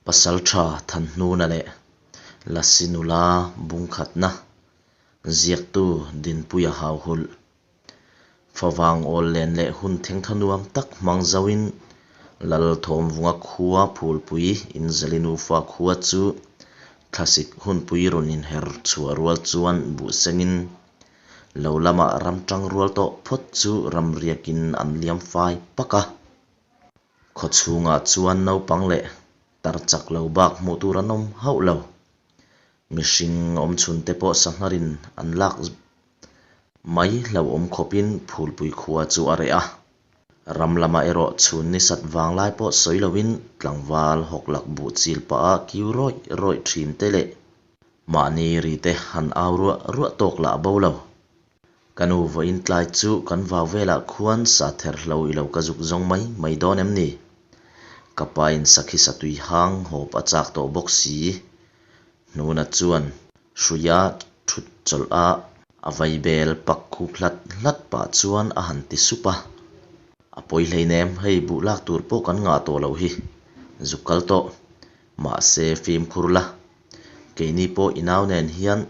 Pasalṭha Thanhnuna leh Lasi nula bungkhatna ziaktu Dinpuia Hauhulh favang awl len leh hun thengthaw nuam tak hmang zoin Lalthawmvunga khua phulpui inzali nufa khua chu thlasik hunpui rawn inher chhuah rual chuan buh sengin lo lamah ram tang rual tawh phawt chu ram riakin an liam fai pak a. Khaw chhungah chuan naupang leh tar chak lo bak hmuh tur an awm hauh lo. Mihring awm chhun te pawh sangharin an lak mai hlauhawm khawpin phulpui khua chu a reh a. Ram lamah erawh chhun ni sat vang lai pawh sawi loin tlangval hawk lak buh chil pah a kiu rawih rawih thin te leh mahni ri te han au ruah ruah tawk lah bo lo. Ka nu vawiin tlai chu kan vau velah khuan sa ther hlo i lo ka zuk zawng mai mai dawn em ni? Ka pa in sakhi satui hang hawp a chak tawh bawk si. Hnuna chuan hruia thut chawlh a a vaibel pak khup hlat hlat pah chuan a han ti sup a. A pawi hleinem, hei buh lak tur pawh kan ngah tawh loh hi. Zuk kal tawh. Mahse fimkhur la. Keini pawh i nau nen hian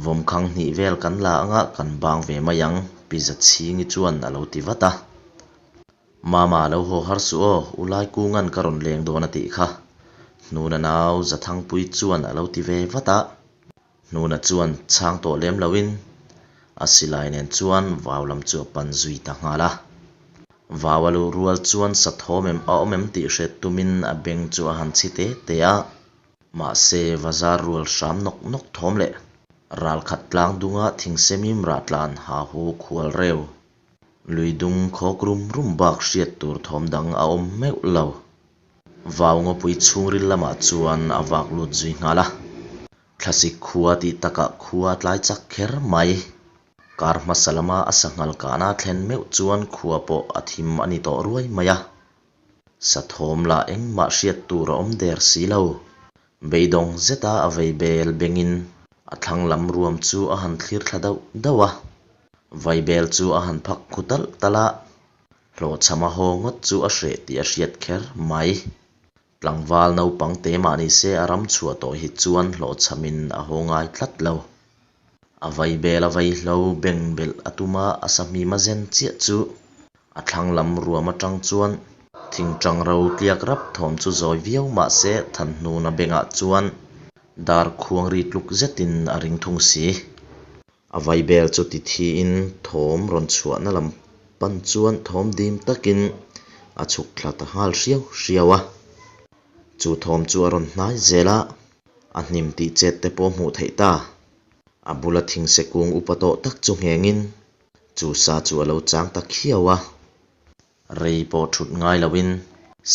Vawmkhang hnih vel kan la anga kan bang ve mai ang, Pi Zachhingi chuan a lo ti vat a. Mama lo haw har suh aw, U Laikunga'n ka rawn leng dawn a tih kha. Hnuna nau Zathangpui chuan a lo ti ve vat a. Hnuna chuan chhang tawh lem loin a silai nen chuan vau lam chu a pan zui ta nghal a. Vau a luh rual chuan sathawm em a awm em tih hriat tumin a beng chu a han chhi te te a. Mahse, Vazar rual hram nawk nawk thawm leh ralkhat tlang dunga thingsemim rah tlan ha hu khual reu. Lui dung khawk rum rum bak hriat tur thawm dang a awm meuh lo. Vau ngawpui chhungril lamah chuan a vak lut zui nghal a. Thlasik khua tih takah khua a tlai chak kher mai. Kar hmasa lama a sanghal kahna a thlen meuh chuan khua pawh a thim a ni tawh ruai mai a. Sathawm lah engmah hriat tur a awm der si lo. Beidawng zeta a vei bel bengin a thlang lam ruam chu a han thlir thla dauh dauh a. Vaibel chu a han phak khu talh talh a, hlawhchham a haw ngawt chu a hreh tih a hriat kher mai. Tlangval naupang te mah ni se a ram chhuah tawh hi chuan hlawhchhamin a haw ngai tlat lo. A vaibel a vaihlo beng belh a tum a, a sahmim a zen chiah chu a thlang lam ruam atang chuan thingtang ro tliak rap thawm chu zawi viau mah se Thanhnuna bengah chuan dar khuang ri tluk zetin a ring thung si. A vaibel chu ti thiin thawm rawn chhuahna lam pan chuan thawm dim takin a chhuk thla ta nghal hriau hriau a. Chu thawm chu a rawn hnai zel a, a hnim tih chet te pawh hmuh theih ta. A bula thingse kung upa tawh tak chu nghengin chu sa chu a lo chang ta khiau a. Rei pawh thut ngai loin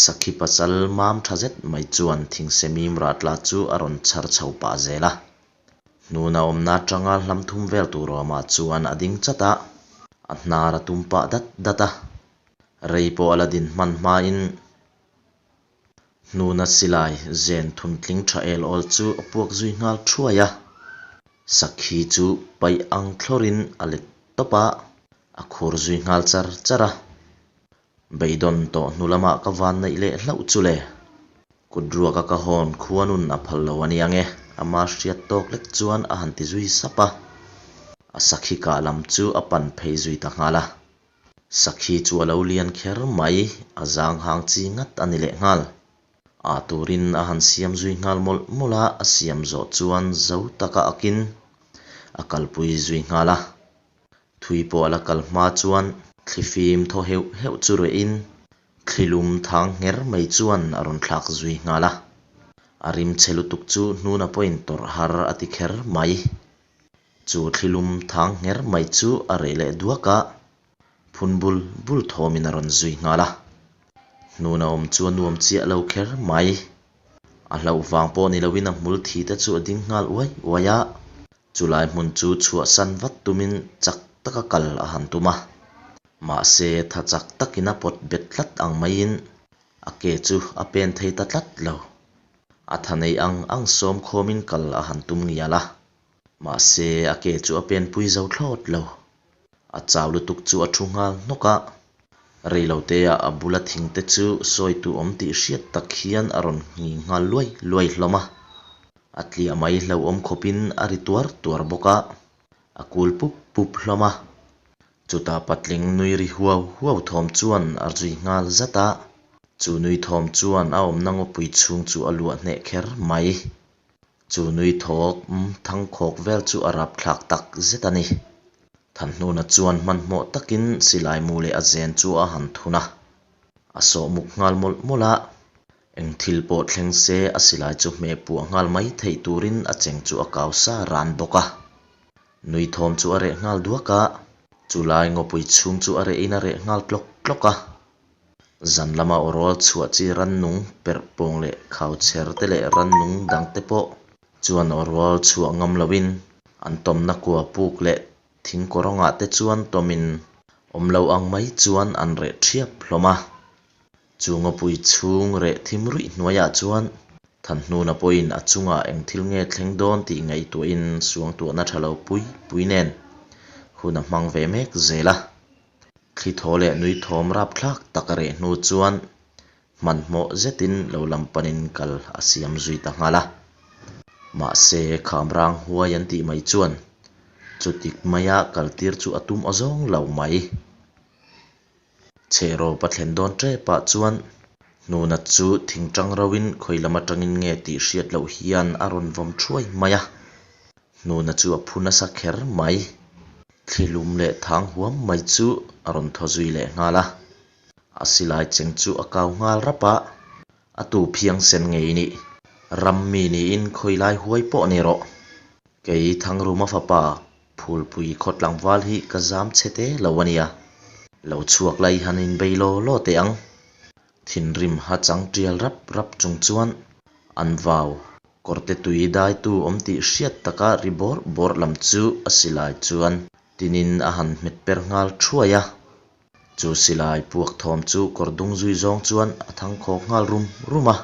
sakhi pasal mam tha zet mai chuan thingse mim rah tla chu a rawn chhar chho pah zel a. Hnuna awmna atanga hlam thum vel tur awmah chuan a ding chat a, a hnar a tum pah dat dat a. Rei pawh a la din hman hmain Hnuna silai zen thuntling tha el awl chu a puak zui nghal thuai a. Sakhi chu paih ang thlawrin a let tawp a, a khur zui nghal char char a. Beidawn tawh hnu lamah ka van neih leh hlauh chu le. Kut ruaka ka hawn khuanun a phal lo a nia nge, ama hriat tawk lek chuan a han ti zui sap a. A sakhi kah lam chu a pan phei zui ta nghal a. Sakhi chu a lo lian kher mai, a zang hang chi ngat a ni leh nghal. Ah turin a han siam zui nghal mawlh mawlh a, a siam zawh chuan zo taka akin a kalpui zui nghal a. Thui pawh a la kal hma chuan thlifim thaw heuh heuh chu rehin thlilum thang ngher mai chuan a rawn thlak zui nghal a. A rim chhe lutuk chu hnuna pawhin tawrh har a ti kher mai. Chu thlilum thang ngher mai chu a reh leh duak a, phun bul bul thawmin a rawn zui nghal a. Hnuna awm chu a nuam chiah lo kher mai. A hlauh vang pawh ni loin a hmul thi te chu a ding nghal uai uai a. Chulai hmun chu chhuahsan vat tumin chak taka kal a han tum a. Mahse, tha chak takin a pawt bet tlat ang maiin a ke chu a pen thei ta tlat lo. A tha nei ang ang sawm khawmin kal a han tum ngial a. Mahse, a ke chu a penpui zo thlawt lo. A chau lutuk chu a thu nghal hnawk a. Reiloteah a bula thingte chu sawitu awm tih hriat tak hian a rawn nghing nghal luai luai hlawm a. A tliah mai hlauhawm khawpin a ri tuar tuar bawk a, a kul pup pup hlawm a. Chutah patling nui ri huau huau thawm chuan a zui nghal zat a, chu nui thawm chuan a awmna ngawpui chhung chu a luah hneh kher mai. Chu nui thawm thangkhawk vel chu a rapthlak tak zet a ni. Thanhnuna chuan hmanhmawh takin silai mu leh a zen chu a han thun a, a sawh muk nghal mawlh mawlh a. Eng thil pawh thleng se a silai chu hmeh puah nghal mai theih turin a cheng chu a kau sa ran bawk a. Nui thawm chu a reh nghal duak a, chulai ngawpui chhung chu a rehin a reh nghal tlawk tlawk a. Zan lama awrawl chhuah chi rannung perh pawng leh khau chher te leh rannung dang te pawh chuan awrawl chhuah ngam loin an tawmna kua puk leh thing kawrawngah te chuan tawmin awm lo ang mai chuan an reh ṭhiap hlawm a. Chu ngawpui chhung reh thim ruih hnuaiah chuan Thanhnuna pawhin a chungah eng thil nge thleng dawn tih ngaihtuahin suangtuahna tha lo pui pui nen hun a hmang ve mek zel a. Thli thaw leh nui thawm rapthlak tak a reh hnu chuan hmanhmawh zetin lo lam panin kal a siam zui ta nghal a. Mahse, khamrang huai an tih mai chuan chutik maia kaltir chu a tum awzawng lo mai. Chhehrawp a thlen dawn tepah chuan Hnuna chu thingtang roin khawi lam atangin nge tih hriat loh hian a rawn vawm thuai mai a. Hnuna chu a phu nasa kher mai. Thlilum leh thang huam mai chu a rawn thaw zui leh nghal a. A silai cheng chu a kau nghal rap a, a tu phiangsen ngei nih. Ram mi niin khawi lai huai pawh ni rawh. Kei Thangruma fapa Phulpui khaw tlangval hi ka zam chhe te lo a nia. Lo chhuak la i han inbei law law teh ang. Thinrim ha chang tial rap rap chung chuan an vau. Kawrte tui daitu awm tih hriat taka ri bawrh bawrh lam chu a silai chuan tinin a han hmet per nghal thuai a. Chu silai puak thawm chu kawr dung zui zawng chuan a thang khawk nghal rum rum a.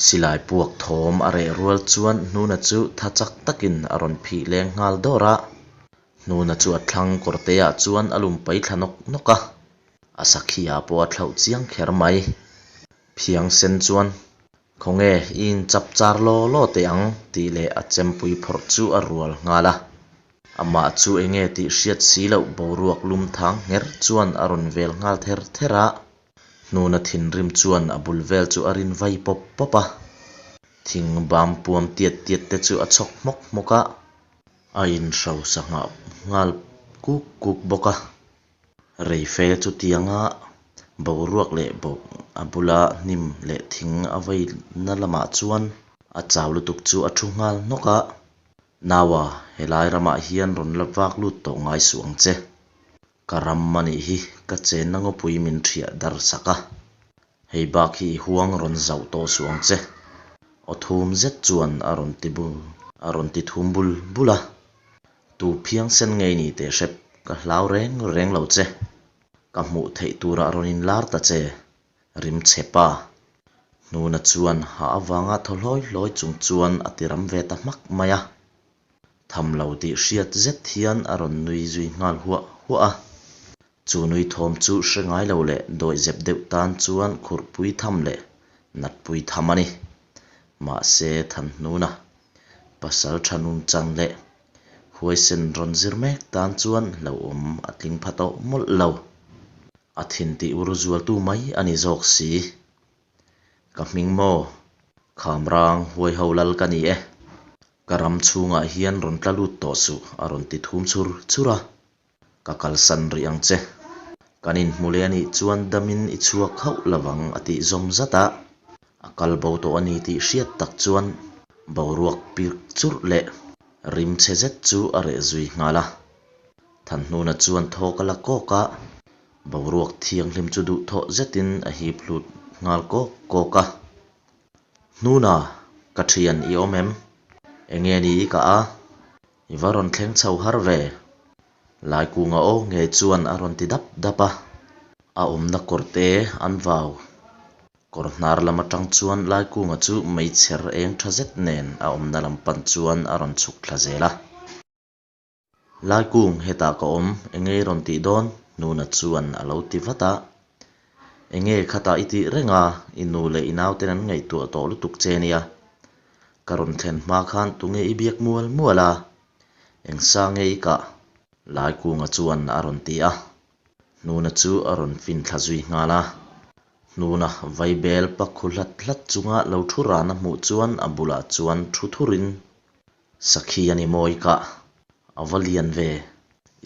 Silai puak thawm a reh rual chuan Hnuna chu tha chak takin a rawn phih leng nghal dawr a. Hnuna chu a thlang kawrteah chuan a lum pai thla nawk nawk a. A sakhi-ah pawh a thlauh chiang kher mai. Phiangsen chuan, Khawnge, i inchap char law law teh ang, tih leh a chempui phawrh chu a rual nghal a. Amah chu enge tih hriat si loh boruak lum thang ngher chuan a rawn vel nghal ther ther a. Hnuna thinrim chuan a bul vel chu a rin vai pawp pawp a. Thing bam puam tiat tiat te chu a chhawk hmawk hmawk a. A inhrosa nghah nghal kuk kuk bawk a. Reife chutianga boruak leh bo a bula hnim leh thing a vaina lamah chuan a chau lutuk chu a thu nghal hnawk a. Naua, helai ramah hian rawn la vak lut tawh ngai suh ang che. Ka ram a nih hi, ka chenna ngawpui min ṭhiah dar sak a. Hei bak hi i huang rawn zauh tawh suh ang che. Aw thum zet chuan a rawn ti bul a rawn ti thum bul bul a. Tu phiangsen ngei ni teh hrep, ka hlau reng reng lo che. Ka hmuh theih turah rawn inlar ta che, rim chhe pa. Hnuna chuan ha avanga thaw hlawi hlawi chung chuan a ti ram ve ta hmak mai a. Tham lo tih hriat zet hian a rawn nui zui nghal huah huah a. Chu nui thawm chu hre ngai lo leh dawihzep deuh tan chuan khurhpui tham leh natpui tham a ni. Mahse, Thanhnuna, pasal tha nungchang leh huaisen rawn zir mek tan chuan hlauhawm a tling pha tawh mawlh lo. A thin tih ur zualtu mai a ni zawk si. Ka hming maw? Khamrang huaiho lal ka ni e. Ka ram chhungah hian rawn tla lut tawh suh, a rawn ti thum chhur chhur a. Ka kalsan rih ang che. Kan inhmu leh a nih chuan damin i chhuak hauh lovang a tih zawm zat a. A kal bo tawh a ni tih hriat tak chuan boruak pir churh leh rim chhe zet chu a reh zui nghal a. Thanhnuna chuan thawk a la kawk a, boruak thianghlim chu duhthawh zetin a hip hlut nghal kawk kawk a. Hnuna, ka thian i awm em? Enge ni i kah a? I va rawn thleng chho har ve. Laikunga aw ngei chuan a rawn ti dap dap a. A awmna kawr te an vau. Kawr hnar lam atang chuan Laikunga chu meichher eng tha zet nen a awmna lam pan chuan a rawn chhuk thla zel a. Laikung, hetah ka awm, enge i rawn tih dawn? Nuna chuan a lo ti vat a. Enge khatah i tih reng a, i nu leh i nauten an ngaihtuah tawh lutuk che nia. Ka rawn thlen hma khan tunge i biak mual mual a? Eng sa nge i kah? Laikunga chuan a rawn ti a. Hnuna chu a rawn fin thla zui nghal a. Hnuna vaibel pak khu hlat hlat chunga lo thu ran a hmuh chuan a bulah chuan thu thurin, Sakhi a ni maw i kah? A va lian ve.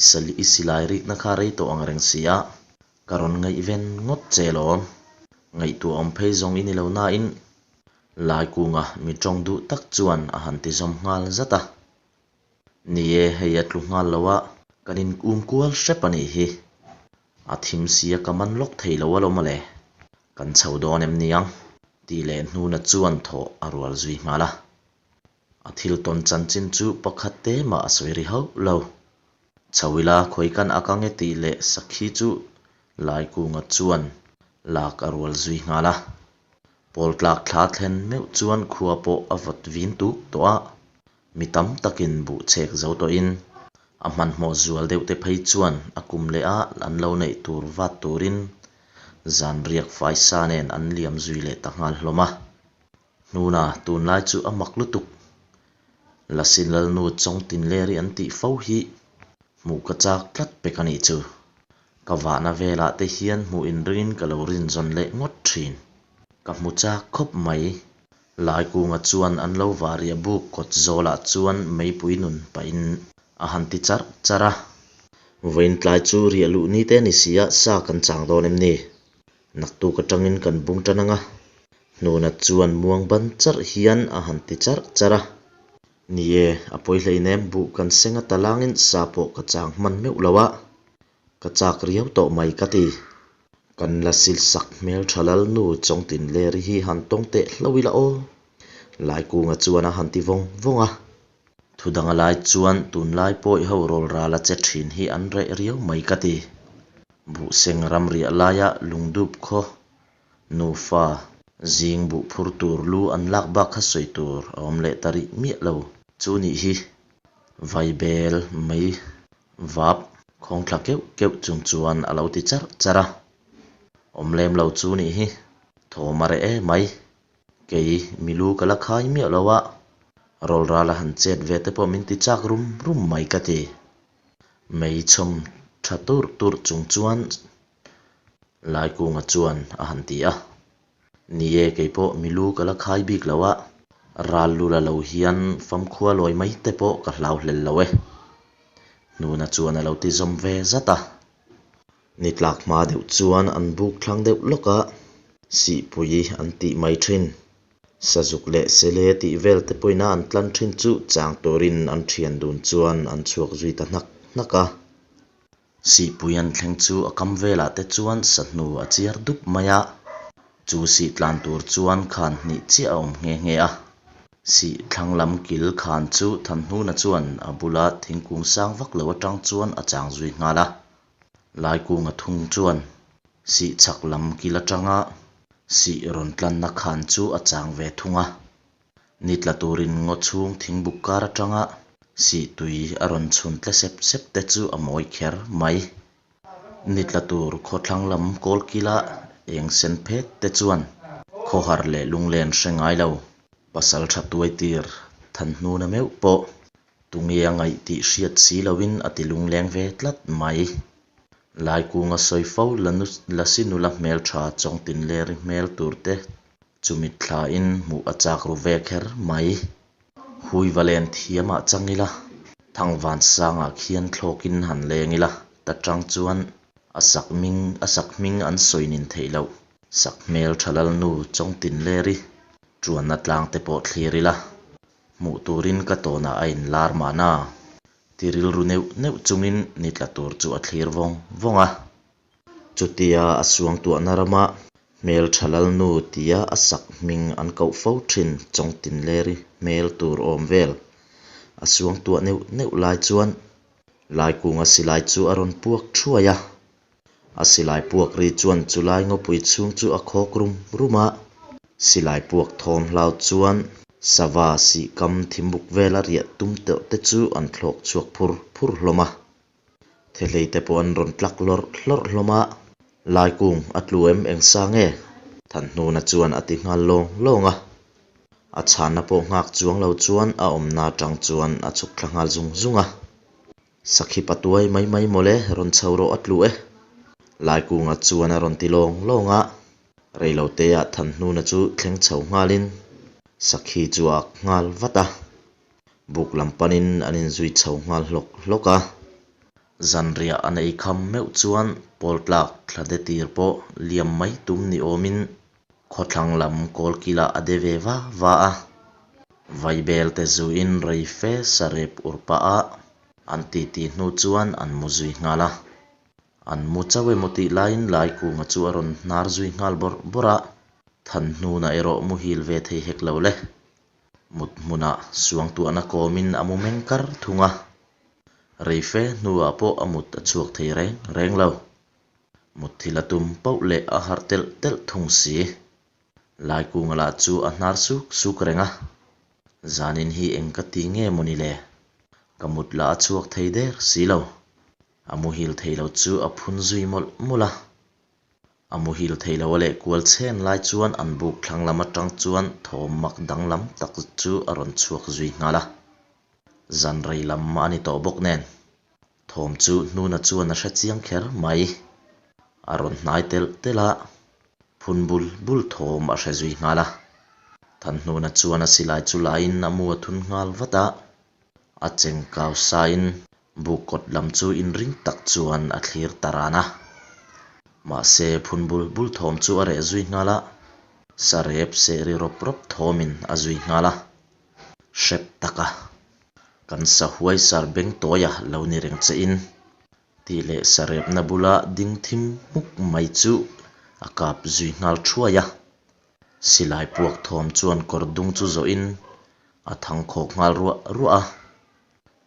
I sal i silai rikna kha rei tawh ang reng si a, ka rawn ngaihven ngawt che lawm. Ngaihtuah awm phei zawng i ni lo nain Laikunga mi tawng duh tak chuan a han ti zawm nghal zat a. Ni e, hei a tlu nghal lo a, kan in um kual hrep a nih hi. A thim sia ka man lawk thei lo alawm ale. Kan chho dawn em niang? Tih leh hnuna chuan thawh a rual zui nghal a. A thil tawn chanchin chu pakhat te mah a sawi ri hauh lo. Chho ila khawi kan ak ange tih leh sakhi chu Laikunga chuan lak a rual zui nghal a. Pawl tlak thla thlen meuh chuan khua pawh a vawt vin tuk tawh a. Mi tam takin buh chhek zo tawhin a hmanhmawh zual deuh te phei chuan a kum leh a an lo neih tur vat turin zan riak faisa nen an liam zui leh ta nghal hlawm a. Hnuna tunlai chu a mak lutuk. Lasi Lalnu Chawngtinleri an tih fo hi hmuh ka chak tlat pek a nih chu. Ka vahna velah te hian hmuh inringin ka lo rinzawn leh ngawt thin. Ka hmu chak khawp mai. Laikunga chuan an lo vah riah buk kawt zawlah chuan meipui nun pahin a han ti charh charh a. Vawiin tlai chu riah luh ni te ni si a, sa kan chang dawn em ni? Naktuk atangin kan bung tan ang a. Hnuna chuan muang ban charh hian a han ti charh charh a. Ni e, a pawi hleinem buh kan seng a talangin sa pawh ka chang hman meuh lo a. Ka chak riau tawh mai ka ti. Kan la sil sak hmel tha lal nu Chawngtinleri hi han tawng teh hlo ila aw. Laikunga chuan a han ti vawng vawng a. Thu dang a lai chuan tunlai pawi ho rawl ral a che thin hi an reh riau mai ka ti. Buhseng ram riah laia lungdup khaw nufa zing buh phur tur lu an lak bak kha sawi tur a awm leh ta rih miah lo. Chu nih hi vaibel mai vap khawng thla keuh keuh chung chuan a lo ti charh charh a. Awm lem lo chu nih hi thawm a reh em mai. Kei milu ka la khai miah lo a, rawlral a han chet ve te pawh min ti chak rum rum mai ka ti. Mei chhawm tha turh turh chung chuan Laikunga chuan a han ti a. Ni e, kei pawh milu ka la khai bik lo a, ral lu la lo hian famkhua lawi mai te pawh ka hlau hlel lo e. Hnuna chuan a lo ti zawm ve zat a. Ni tlak hma deuh chuan an buk thlang deuh lawk a, sihpui an tih mai thin. Sazuk leh sele tih vel te pawhin a an tlan thin chu chang turin an thian dun chuan an chhuak zui ta hnak hnak a. Sihpui an thleng chu a kam velah te chuan sahnu a chiar dup mai a, chu sih tlan tur chuan khan hnih chiah a awm nghe nghe a. Sih thlang lam kil khan chu Thanhnuna chuan a bula thingkung sang vak lo atang chuan a chang zui nghal a. Laikunga thung chuan sih chhak lam kil atanga sih rawn tlanna khan chu a chang ve thung a. Ni tla turin ngaw chhung thingbuk kar atanga sih tui a rawn chhun tle sep sep te chu a mawi kher mai. Ni tla tur khawthlang lam kawl kila eng sen phet te chuan khawhar leh lunglen hre ngai lo. Pasal tha tuai tir Thanhnuna meuh pawh Tunge a ngaih tih hriat si loin a ti lungleng ve tlat mai. Laikunga sawi fo Lasi nula hmeltha Chawngtinleri hmel tur te chu mitthlain hmuh a chak ru ve kher mai. Huiva len thiamah chang ila, Thangvansangah khian thlawkin han leng ila, ta tang chuan a sak hming a sak hming an sawi nin theih loh. Sak hmel tha Lalnu Chawngtinleri tuanna tlang te pawh thlir ila. Hmuh turin ka tawnah a inlar mahna, ti rilru neuh neuh chungin ni tla tur chu a thlir vawng vawng a. Chutia a suangtuahna rama hmeltha Lalnu tia a sak hming an koh fo thin Chawngtinleri hmel tur awm vel a suangtuah neuh neuh lai chuan Laikunga silai chu a rawn puak thuai a. A silai puak ri chuan chulai ngawpui chhung chu a khawk rum rum a, silai puak thawm hlau chuan sava sih kam thimbuk vela riah tum teuh te chu an thlawk chhuak phur phur hlawm a. Thehlei te pawh an rawn tlak hlawrh hlawrh hlawm a. Laikung a tlu em eng sa nge? Thanhnuna chuan a ti nghal lawng lawng a. A chhanna pawh nghak chuang lo chuan a awmna atang chuan a chhuk thla nghal zung zung a. Sakhi patuai mai mai mawle rawn chho rawh a tlu e. Laikunga chuan a rawn ti lawng lawng a. Reiloteah Thanhnuna chu thleng chho nghalin sakhi chu a ak nghal vat a. Buk lam panin an inzui chho nghal hlawk hlawk a. Zanriah an ei kham meuh chuan pawl tlak thla de tir pawh liam mai tum ni awmin khawthlang lam kawl kilah a de ve va va a. Vaibel te zuin rei fe sarep ur pah a an titi hnu chuan an mu zui nghal a. An mu chauh emaw tih laiin Laikunga chu a rawn hnar zui nghal bawrh bawrh a, Thanhnuna erawh muhil ve thei hek lo le. Mut hmunah suangtuahna kawmin a mu meng kar thung a, rei fe hnuah pawh a mut a chhuak thei reng reng lo. Mutthil a tum pauh leh a harh telh telh thung si. Laikunga lah chu a hnar suk suk reng a, Zanin hi eng ka ti nge maw ni le? Ka mut lah a chhuak thei der si lo. A muhil thei lo chu a phun zui mawlh mawlh a. A muhil thei lo a leh kual chhen lai chuan an buk thlang lam atang chuan thawm mak danglam tak chu a rawn chhuak zui nghal a. Zan rei lam a ni tawh bawk nen. Thawm chu Hnuna chuan a hre chiang kher mai. A rawn hnai telh telh a, phun bul bul thawm a hre zui nghal a. Thanhnuna chuan a silai chu laiin a mu a thun nghal vat a. A cheng kau sain Buk kawt lam chu inring tak chuan a thlir ta ran a. Mahse, phun bul bul thawm chu a reh zui nghal a, sarep seh ri rawp rawp thawmin a zui nghal a. Hrep taka kan sahuai sar beng tawia lo ni reng che in tih leh sarepna bula ding thim hmuk mai chu a kap zui nghal thuai a. Silai puak thawm chuan kawr dung chu zawhin a thangkhawk nghal ruah ruah a.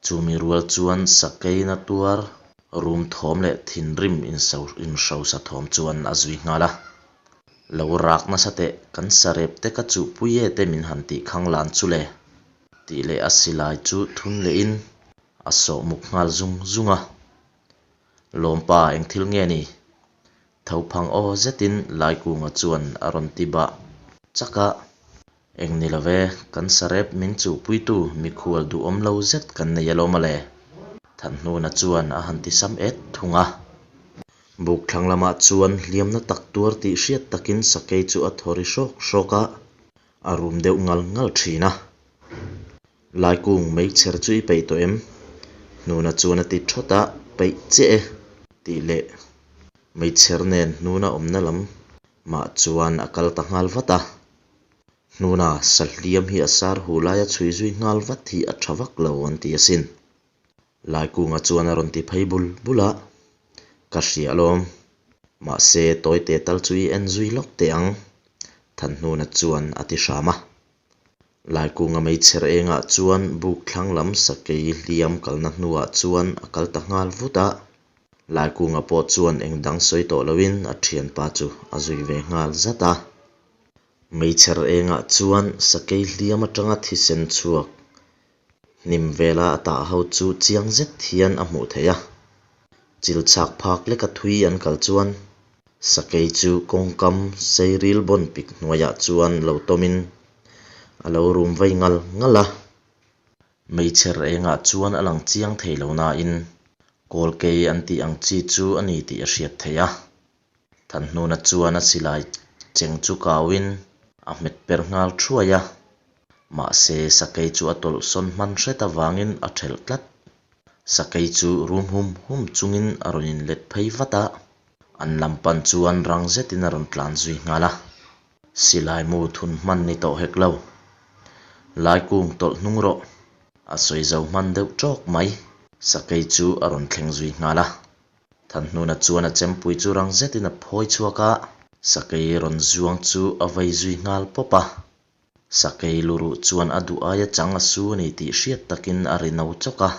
Chumi rual chuan sakeina tuar rum thawm leh thinrim inhrosa thawm chuan a zui nghal a. Lo rak nasa teh, kan sarep te ka chuhpui e te min han tih khang lan chu le tih leh a silai chu thun lehin a sawh muk nghal zung zung a. Lawmpa eng thil nge ni? Tho phang aw zetin Laikunga chuan a rawn ti bah chak a. Eng ni lo ve, kan sarep min chuhpuitu mikhual duhawm lo zet kan nei alawm a le. Thanhnuna chuan a han ti sam et thung a. Buk thlang lamah chuan hliamna tak tuar tih hriat takin sakei chu a thaw ri hrawk hrawk a, a rum deuh ngal ngal thin a. Laikung meichher chu i peih tawh em? Hnuna chuan a ti thawt a, Peih chiah e tih leh meichher nen hnuna awmna lam mah chuan a kal ta nghal vat a. Hnuna sahliam hi a sar hu laia chhui zui nghal vat hi a tha vak lo an ti asin. Laikunga chuan a rawn ti phei bul bul a, Ka hria alawm. Mahse, tawite tal chu i en zui lawk teh ang, Thanhnuna chuan a ti hram a. Laikunga meichher engah chuan buk thlang lam sakei hliam kalna hnuah chuan a kal ta nghal vut a. Laikunga pawh chuan eng dang sawi tawh loin a thianpa chu a zui ve nghal zat a. Meichher engah chuan sakei hliam atanga thisen chhuak hnim vela a tah ho chu chiang zet hian a hmuh theih a. Chil chhak phak leka thui an kal chuan sakei chu kawngkam seiril bawn pik hnuaiah chuan lo tawmin a lo rum vei ngal ngal a. Meichher engah chuan a lang chiang thei lo nain kawlkei an tih ang chi chu a ni tih a hriat theih a. Thanhnuna chuan a silai cheng chu kauin a hmet per nghal thuai a, mahse sakei chu a tawlh sawn hman hret avangin a thelh tlat. Sakei chu rum hum hum chungin a rawn inlet phei vat a, an lam pan chuan rang zetin a rawn tlan zui nghal a. Silai mu thun hman ni tawh hek lo. Laikung tawlh hnung rawh. A sawi zo hman deuh tawk mai. Sakei chu a rawn thleng zui nghal a. Thanhnuna chuan a chempui chu rang zetin a phawi chhuak a, sakei rawn zuang chu a vei zui nghal pawp a. Sakei luruh chuan a duh aia chang a su a ni tih hriat takin a ri no chawk a.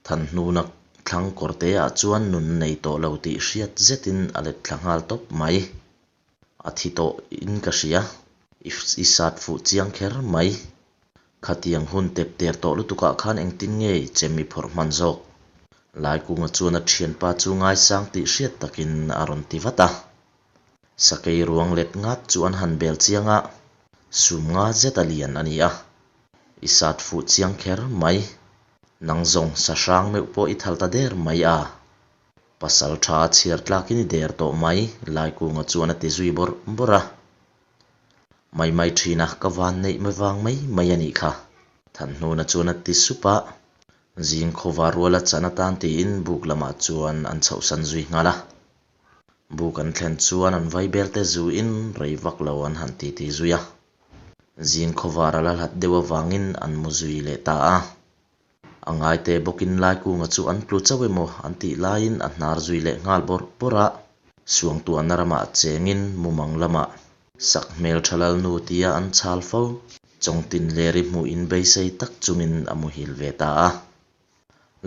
Thanhnuna thlang kawrte ah chuan nun nei tawh lo tih hriat zetin a let thla nghal tawp mai. A thi tawh in ka hria, i sat fuh chiang kher mai. Khatiang hun tep ter tawh lutukah khan engtin nge i chem i phawrh hman zawk? Laikunga chuan a thianpa chu ngaisang tih hriat takin a rawn ti vat a. Sakei ruang let ngat chu an han bel chiang a, sum nga zet a lian a ni a. I sat fuh chiang kher mai. Nang zawng sa hrang meuh pawh i thal ta der mai a. Pasal tha a chhiar tlakin i der tawh mai, Laikunga chuan a ti zui bawrh bawrh a. Mai mai thin a, ka van neih mai vang mai mai a nih kha. Thanhnuna chuan a ti sup a, zing khawva ruala chan atan tiin buk lamah chuan an chhohsan zui nghal a. Buk an thlen chuan an vaibel te zuin rei vak lo an han titi zui a. Zing khawvar a la hlat deuh avangin an mu zui leh ta a. A ngaite bawkin Laikunga chu an tlu chauh emaw an tih laiin a hnar zui leh nghal bawrh bawrh a. Suangtuahna ramah chengin mumang lamah sak hmel tha lalnu tia an chhal fo. Chawngtin leri hmuh in beisei tak chungin a muhil ve ta a.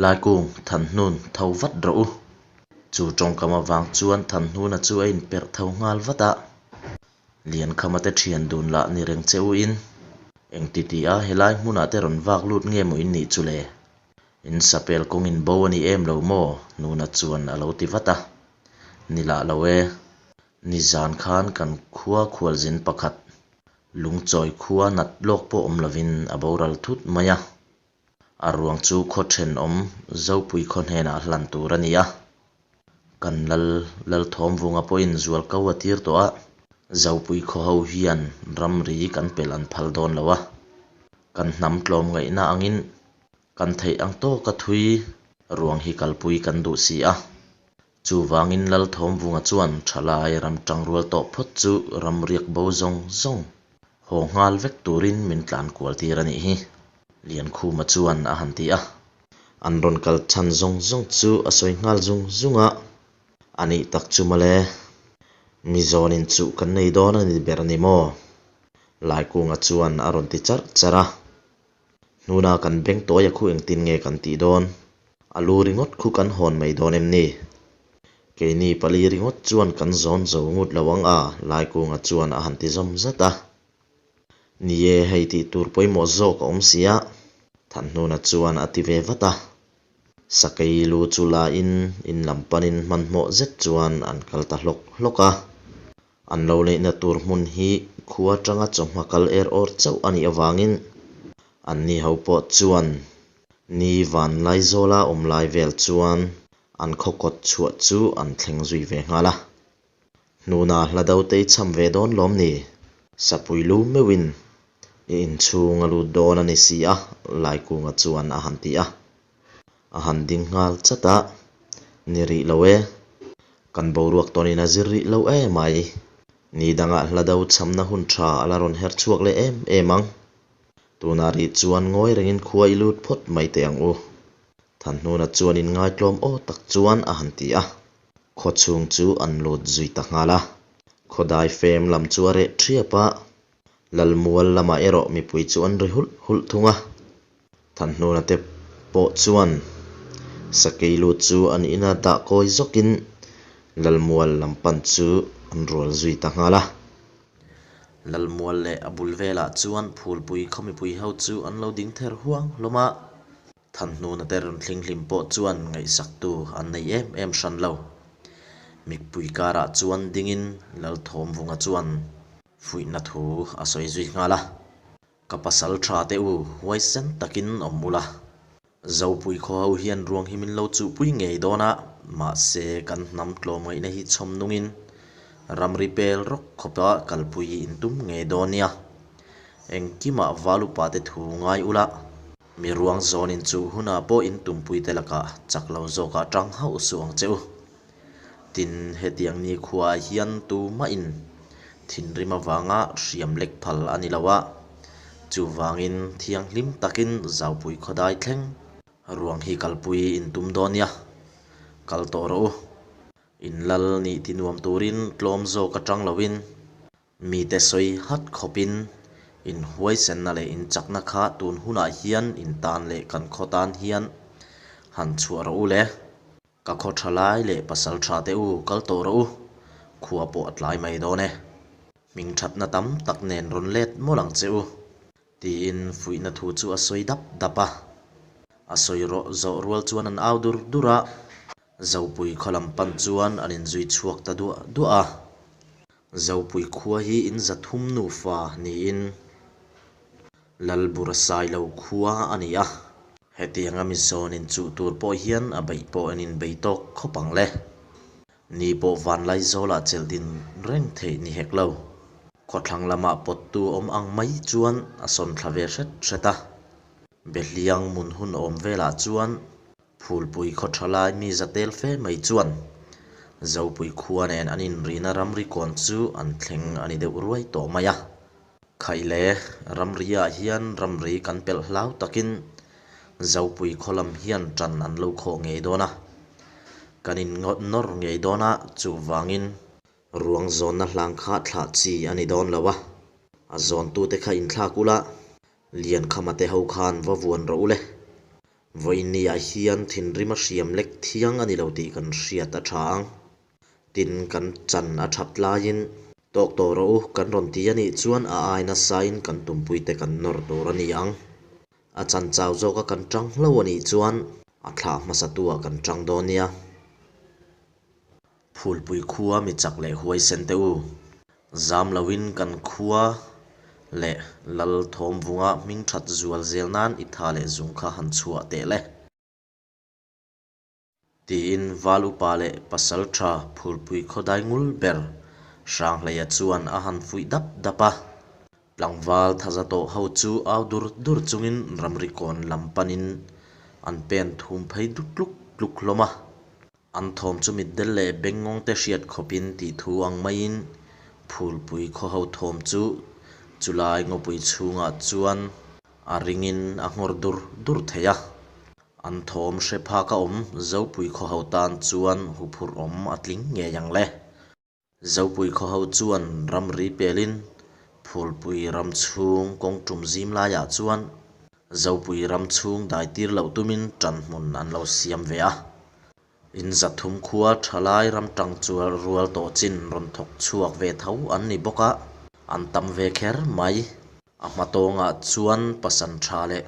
Laikung, Thanhnun, tho vat rawh u. Chu tawngkam avang chuan Thanhnuna chu a inperh tho nghal vat a. Liankhama te thian dun lah ni reng che u in. Engti ti a helai hmunah te rawn vak lut nge maw in nih chu le? In sapel kawng in bo a ni em lo maw? Nuna chuan a lo ti vat a. Ni lah lo e. Nizan khan kan khua khualzin pakhat lungchawi khua nat lawk pawh awm lovin a boral thut mai a. A ruang chu khaw thenawm Zopui khaw hnenah hlan tur a ni a. Kan lal Lalthawmvunga pawhin zual ko a tir tawh a, Zopui khaw ho hian ramri kan pelh an phal dawn lo a. Kan hnam tlawmngaihna angin kan theih ang tawka thui ruang hi kalpui kan duh si a. Chuvangin Lalthawmvunga chuan thalai ram tangrual tawh phawt chu ram riak bo zawng zawng haw nghal vek turin min tlan kual tir a nih hi, Liankhuma chuan a han ti a. An rawn kal chhan zawng zawng chu a sawi nghal zung zung a, A nih tak chu mawle, mi zawnin chuh kan nei dawn a ni ber a ni maw? Laikunga chuan a rawn ti charh charh a. Hnuna kan beng tawi a khu engtin nge kan tih dawn? A lu ringawt khu kan hawn mai dawn em ni? Keini pali ringawt chuan kan zawn zo ngut lo ang a, Laikunga chuan a han ti zawm zat a. Ni e, hei tih tur pawimawh zawk a awm si a, Thanhnuna chuan a ti ve vat a. Sakei lu chu la in, in lam panin hmanhmawh zet chuan an kal ta hlawk hlawk a. An lo neihna tur hmun hi khua atanga chawhma kal er awr chauh a nih avangin anni ho pawh chuan ni van Laizawla awm lai vel chuan an khaw kawt chhuah chu an thleng zui ve nghal a. Hnuna hla do te i cham ve dawn lawm ni? Sapui lu meuhin i inchhung a lut dawn a ni si a, Laikunga chuan a han ti a. A han ding nghal chat a, Ni rih lo e. Kan boruak tawnin a zir rih lo e mai. Ni dangah hla do chhamna hun tha a la rawn her chhuak leh em em ang. Tunah rih chuan ngawi rengin khua i lut phawt mai teh ang u. Thanhnuna chuan inngaitlawm aw tak chuan a han ti a. Khaw chhung chu an lut zui ta nghal a. Khawdai fem lam chu a reh thiap a. Lalmual lamah erawh mipui chu an ri hulh hulh thung a. Thanhnuna te pawh chuan sakei lut chu an ina dah kawi zawkin Lalmual lam pan chu an rual zui ta nghal a. Lalmual leh a bul velah chuan phulpui khaw mipui ho chu an lo ding ther huang hlawm a. Thanhnuna te rawn thling hlim pawh chuan ngaihsaktu an nei em em hran lo. Mipui karah chuan dingin Lalthawmvunga chuan fuihna thu a sawi zui nghal a. Ka pasal tha teh u, huaisen takin awm ula. Zopui khaw ho hian ruang hi min lo chuhpui ngei dawn a, mahse kan hnam tlawmngaihna hi chhawm nungin ramri pel rawk khawpa kalpui in tum ngei dawn nia. Engkimah val upa te thu ngai ula, mi ruang zawn in chuh hunah pawh in tumpui te lakah chak lo zawkah tang hauh suh ang che u. Tin, hetiang nikhuaah hian tumahin thinrim avanga hriam lek phal a ni lo a, chuvangin thianghlim takin zaupui khawdai thleng ruang hi kalpui in tum dawn nia, kal tawh rawh u. In lal nih ti nuam turin tlawm zawk atang loin Mite sawi hat khawpin in huaisenna leh in chakna kha tun hunah hian in tan leh kan khaw tan hian han chhuah rawh u le. Ka khaw tha lai leh pasal tha te u kal tawh rawh u, khua pawh a tlai mai dawn e. Hming thatna tam tak nen rawn let mawlh ang che u, tiin fuihna thu chu a sawi dap dap a. A sawi rawh zawh rual chuan an au dur dur a, Zopui khaw lam pan chuan an inzui chhuak ta duah duah a. Zopui khua hi in 300 nufa niin Lalbura Sailo khua a ni a. Hetianga mi zawn inchuh tur pawh hian a beih pawh an inbei tawk khawp ang le. Ni pawh Vanlaizawlah chelh din reng theih ni hek lo. Khawthlang lamah pawttu awm ang mai chuan a sawn thla ve hret hret a. Behliang mun hun awm velah chuan Phulpui khaw tha lai mi za tel fe mai chuan Zopui khua nen an inrina ramri kawn chu an thleng a ni deuh ruai tawh mai a. Khaile ramri-ah hian ramri kan pelh hlau takin Zopui khaw lam hian ṭan an lo khawh ngei dawn a, kan innawr ngei dawn a, chuvangin ruang zawnna hlang kha thlah chi a ni dawn lo a, a zawntute kha inthlak ula, Liankhama te ho khan va vuan rawh u le. Vawiinniah hian thinrim a hriam lek thiang a ni lo tih kan hriat a tha ang. Tin, kan chan a that laiin tawk tawh rawh u kan rawn ti a nih chuan a ai nasain kan tumpuite kan nawr tur a ni ang. A chan chau zawka kan tang hlo a nih chuan a thlah hmasatu-ah kan tang dawn nia. Phulpui khua mi chak leh huaisen te u. Zam loin kan khua leh Lal Thawmvunga hming that zual zel nan i tha leh zung kha han chhuah teh le. Tiin Val upa leh pasal tha Phulpui khaw dai ngul ber Hranghleia chuan a han fuih dap dap a. Tlangval thaza tawh ho chu au dur dur chungin ramri kawn lam panin an pen thum phei tluk tluk hlawm a. An thawm chu mitdel leh bengngawng te hriat khawpin tih thu ang maiin Phulpui khaw ho thawm chu chulai ngawpui chhungah chuan a ringin a nghawr dur dur thei a. An thawm hre phak a awm Zopui khaw ho tan chuan huphurh awm a tling ngei ang le. Zopui khaw ho chuan ramri pelin Phulpui ram chhung kawng tum zim laiah chuan Zopui ram chhung dai tir loh tumin ṭan hmun an lo siam ve a. In 300 khua ṭhalai ram ṭang chual rual tawh chin rawn thawk chhuak ve tho an ni bawk a, an tam ve kher mai. A hma tawngah chuan pasan ṭha leh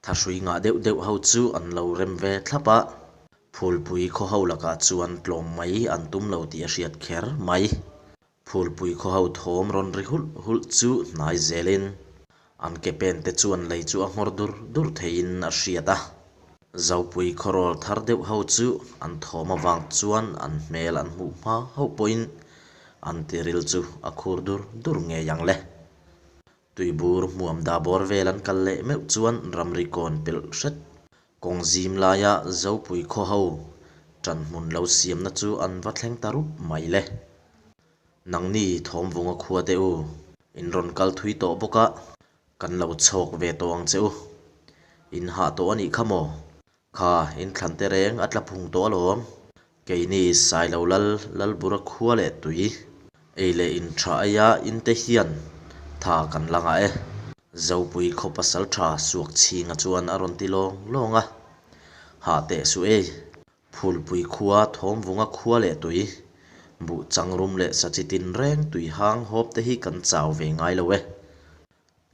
thahrui ngah deuh deuh ho chu an lo rem ve thlap a. Phulpui khaw ho lakah chuan tlawm mai an tum lo tih a hriat kher mai. Phulpui khaw ho thawm rawn ri hulh hulh chu hnai zelin an ke pen te chuan lei chu a nghawr dur dur theiin a hriat a. Zopui khawrawl thar deuh ho chu an thawm avang chuan an hmel an hmuh hma hauh pawhin an tiril chu a khur dur dur ngei ang le. Tuibur hmuam dah bawr vel an kal leh meuh chuan ramri kawn pelh hret. Kawng zim laia Zopui khaw ho ṭan hmun lo siamna chu an va thleng ta rup mai le. Nangni Thawmvunga khua te u, in rawn kal thui tawh bawk a, kan lo chhawk ve tawh ang che u. In hah tawh a nih kha maw? Kha, in thlan te reng a tla phung tawh alawm. Keini Sailo Lal, Lalbura khua leh tui, ei leh in tha aia in te hian tha kan la ngah e. Zopui khaw pasal tha suak chhinga chuan a rawn ti lawng lawng a. Hah teh suh ei. Phulpui khua, Thawmvunga khua leh tui, buh changrum leh sachi tinreng tui hang hawp te hi kan chau ve ngai lo e.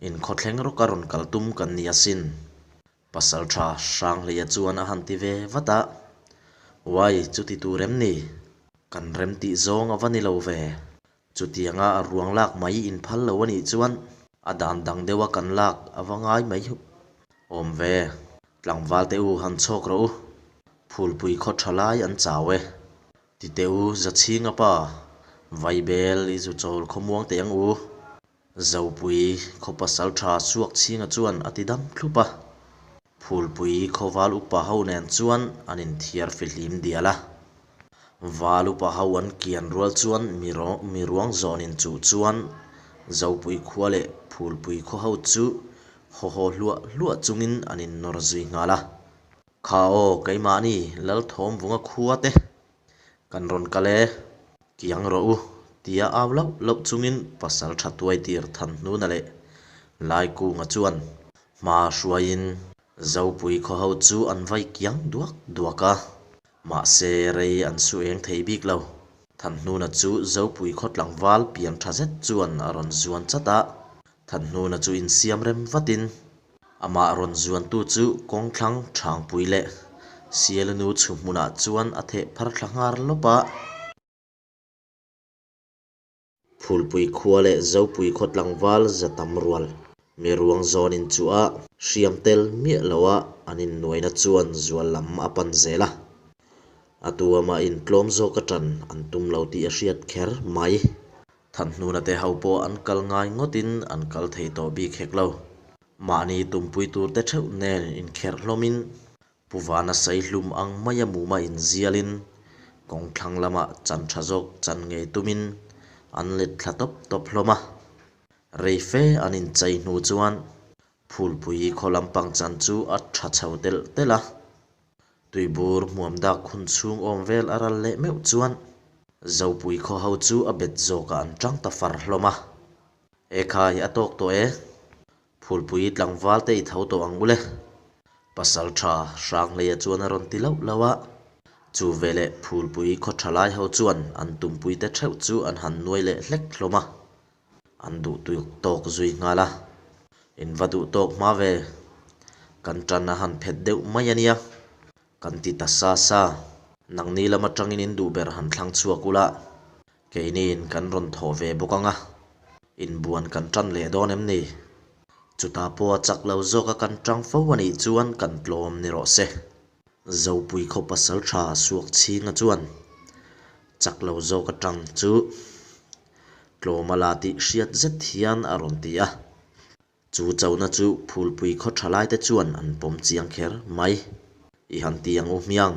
Inkhawthleng rawka rawn kal tum kan ni asin. Pasalṭha Hranghleia chuan a han ti ve vat a, Uai, chuti tur em ni? Kan rem tih zawng a va ni lo ve. Chutianga a ruang lak mai in phal lo a nih chuan a dan dang deuha kan lak a va ngai mai awm ve. Tlangval te u han chhawk rawh u, Phulpui khaw ṭha lai an chau e. Ti teh u, Zachhinga pa, Vaibel i zu chawl khawmuang teh ang u. Zopui khaw pasal tha suak chhinga chuan a ti dam thlup a. Phulpui khaw val upa ho nen chuan an inthiar fihlim dial a. Val upa ho an kian rual chuan mi ruang zawn inchuh chuan Zopui khua leh Phulpui khaw ho chu haw haw hluah hluah chungin an innawr zui nghal a. Kha aw keimahni Lalthawmvunga khua te Kan rawn kal e, kiang rawh u, tia au lauh lauh chungin pasal tha tuai tir Thanhnuna leh Laikunga chuan hma hruaiin Zopui khaw ho chu an vai kiang duak duak a, mahse rei an su eng thei bik lo. Thanhnuna chu Zopui khaw tlangval pian tha zet chuan a rawn zuan chat a, Thanhnuna chu insiam rem vatin. Amah rawn zuantu chu kawngthlang Thangpui leh Sialinu chhu hmunah chuan a theh phar thla nghar lawp a. Phulpui khua leh Zopui khaw tlangval za tam rual mi ruang zawn in chu a hriam tel miah lo a an innuaina chuan zual lam a pan zel a. A tu amah in tlawm zawk a tan an tum lo tih a hriat kher mai. Thanhnuna te ho pawh an kal ngai ngawtin an kal thei tawh bik hek lo. Mahni tumpui tur te theuh nen inkherh hlawmin Pu Vana Saihlum ang maia muma inzialin kawng thlang lamah chan tha zawk chan ngei tumin an let thla tawp tawp hlawm a. Rei fe an inchei hnu chuan Phulpui khaw lampang chan chu a tha chho telh telh a. Tuibur hmuam dak hun chhung awm vel a ral leh meuh chuan Zopui khaw ho chu a bet zawkah an tang ta far hlawm a. Ekhai a tawk tawh e. Phulpui tlangval te i tho tawh ang ule. Pasal tha Hranghleia chuan a rawn ti lauh lauh a. Chu veleh Phulpui khaw tha lai ho chuan an tumpui te theuh chu an han nuai leh hlek hlawm a. An duh tuik tawk zui nghal a. In va duh tawk hma ve. Kan tan a han phet deuh mai a nia. Kan ti ta sa sa. Nangni lam atangin in duh ber han thlang chhuak ula. Keiniin kan rawn thawh ve bawk ang a, inbuan kan tan leh dawn em ni? Chutah pawh a chak lo zawk a kan tang fo a nih chuan kan tlawm ni rawh se. Zopui khaw pasal tha suak chhinga chuan chak lo zawk atang chu tlawm a la tih hriat zet hian a rawn ti a. Chu chona chu Phulpui khaw tha laite chuan an pawm chiang kher mai. I han ti ang u hmiang,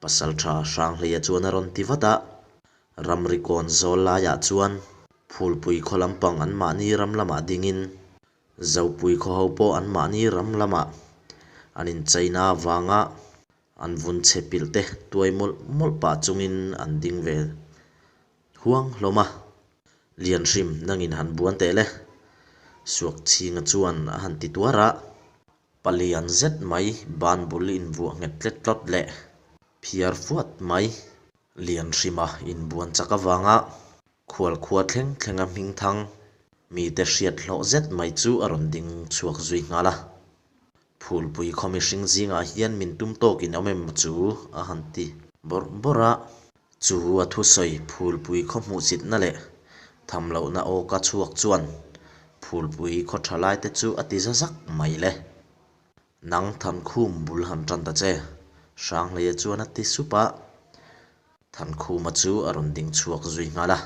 Pasaltha Hranghleia chuan a rawn ti vat a. Ramri kawn zawl laiah chuan Phulpui khaw lampang anmahni ram lamah dingin Zopui khaw ho pawh anmahni ram lamah an incheina avanga an vun chhe pilh te tuai mawlh mawlh pah chungin an ding ve Huang hlawm a, Lianhrim nangin han buan teh le. Suakchhinga chuan a han ti tuar a, palian zet mai ban bul invuah nghet tlet tlawt leh phiar fuat mai. Lianhrima inbuan chak avanga khualkhua thleng thlenga hmingthang mite hriat hlawh zet mai chu a rawn ding chhuak zui nghal a. Phulpui khaw mihring zingah hian min tum tawkin awm em chu a han ti bawrh bawrh a. Chu a thusawi Phulpui khaw hmuhsitna leh tham lohna awka chhuak chuan Phulpui khaw tha laite chu a ti za zak mai le. Nang Thankhum bul han tan ta che, Hranghleia chuan a ti sup a. Thankhuma chu a rawn ding chhuak zui nghal a.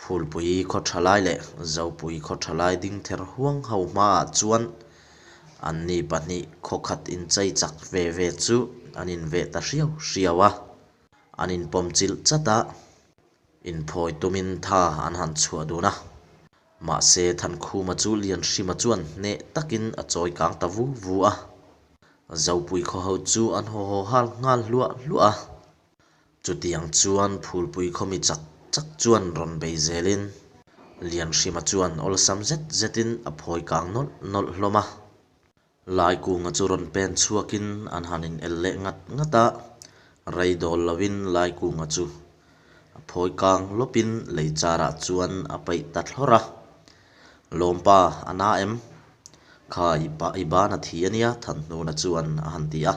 Phulpui khaw tha lai leh Zopui khaw tha lai ding ther huang ho hmaah chuan anni pahnih khaw khat inchei chak ve ve chu an inveh ta hriau hriau a. An inpawm chilh chat a, inphawi tumin tha an han chhuah dun a. Mahse, Thankhuma chu Lianhrima chuan hneh takin a chawi kang ta vu vu a. Zopui khaw ho chu an haw haw hal nghal hluah hluah a. Chutiang chuan Phulpui khaw mi chak chak chuan rawn bei zelin Lianhrima chuan awlsam zet zetin a phawi kang nawlh nawlh hlawm a. Laikunga chu rawn pen chhuakin an han in el leh ngat ngat a, rei dawl lovin Laikunga chu a phawi kang lawpin lei charah chuan a paih ta thlawr a. Lawmpa, a na em? Kha i pa i ban a thi a nia, Thanhnuna chuan a han ti a.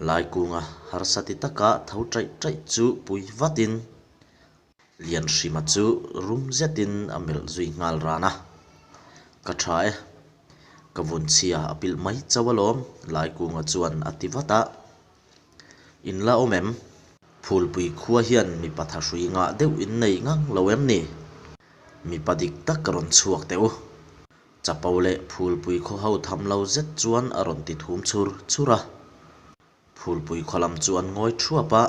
Laikunga harsa ti taka tho ṭaih ṭaih chu pui vatin Lianhrima chu rum zetin a melh zui nghal ran a, Ka tha e, ka vun chhia a pilh mai chauh alawm, Laikunga chuan a ti vat a. In la awm em? Phulpui khua hian mipa thahrui ngah deuh in nei ngang lo em ni? Mipa dik tak rawn chhuak teh u. Chapo leh Phulpui khaw ho tham lo zet chuan a rawn ti thum chhur chhur a. Phulpui khaw lam chu an ngawi thuap a,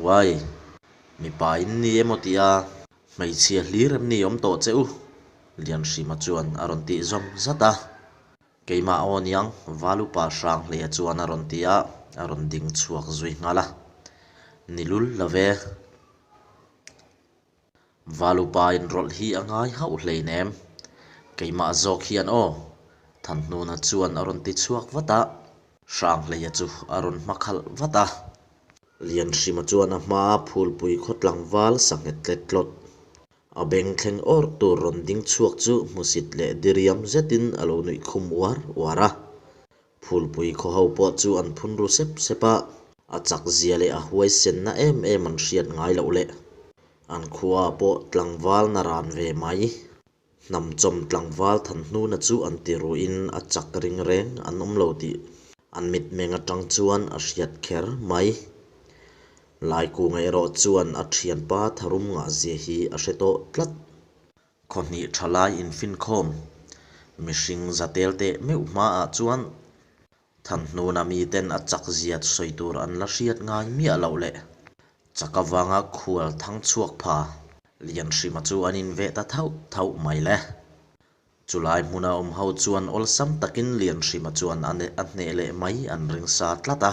Uai, mipa in ni emaw tia hmeichhia hlir em ni awm tawh che u? Lianhrima chuan a rawn tih zawm zat a. Keimah aw niang, Valupa Hranghleia chuan a rawn ti a, a rawn ding chhuak zui nghal a. Ni lul lo ve. Valupa inrawlh hi a ngai hauh hleinem. Keimah zawk hian aw, Thanhnuna chuan a rawn ti chhuak vat a. Hranghleia chu a rawn hma khalh vat a. Lianhrima chuan a hmaa Phulpui khaw tlangval sanghet tlet tlawt. A beng thleng awrh tur rawn ding chhuak chu hmusit leh diriam zetin a lo nuih khum uar uar a. Phulpui khaw ho pawh chu an phun ru sep sep a, a chak zia leh a huaisenna em em an hriat ngai loh leh an khuaah pawh tlangval naran ve mai. Hnamchawm tlangval Thanhnuna chu an ti ruin a chak ring reng an awm lo tih an mitmeng atang chuan a hriat kher mai. Laikunga erawh chuan a thianpa tharum ngahzia hi a hre tawh tlat. Khawhnih tha lai infinkhawm mihring za tel teh meuh hmaah chuan Thanhnuna miten a chakzia sawi tur an la hriat ngai miah loh leh chak avanga khual thang chhuak pha Lianhrima chu an inveh ta thauh thauh mai le. Chulai hmuna awm ho chuan awlsam takin Lianhrima chuan a hneh leh mai an ring sa tlat a.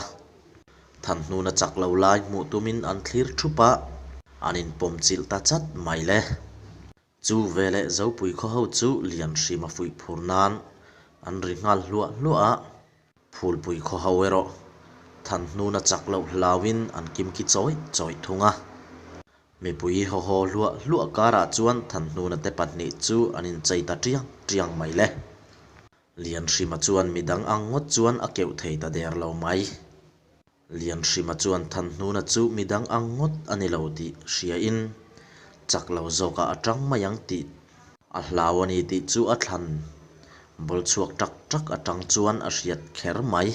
Thanhnuna chak lo lai hmuh tumin an thlir thup a, an inpawm chilh ta chat mai le. Chu veleh Zopui khaw ho chu Lianhrima fuih phur nan an ri nghal hluah hluah a, Phulpui khaw ho erawh Thanhnuna chak loh hlauin an kimki chawih chawih thung a. Mipui haw haw hluah hluah karah chuan Thanhnuna te pahnih chu an inchei ta tiang tiang mai le. Lianhrima chuan midang ang ngawt chuan a keuh thei ta der lo mai. Lianhrima chuan Thanhnuna chu midang ang ngawt a ni lo tih hriain chak lo zawkah a tang mai ang tih a hlau a ni tih chu a thlan bawl chhuak tak tak atang chuan a hriat kher mai.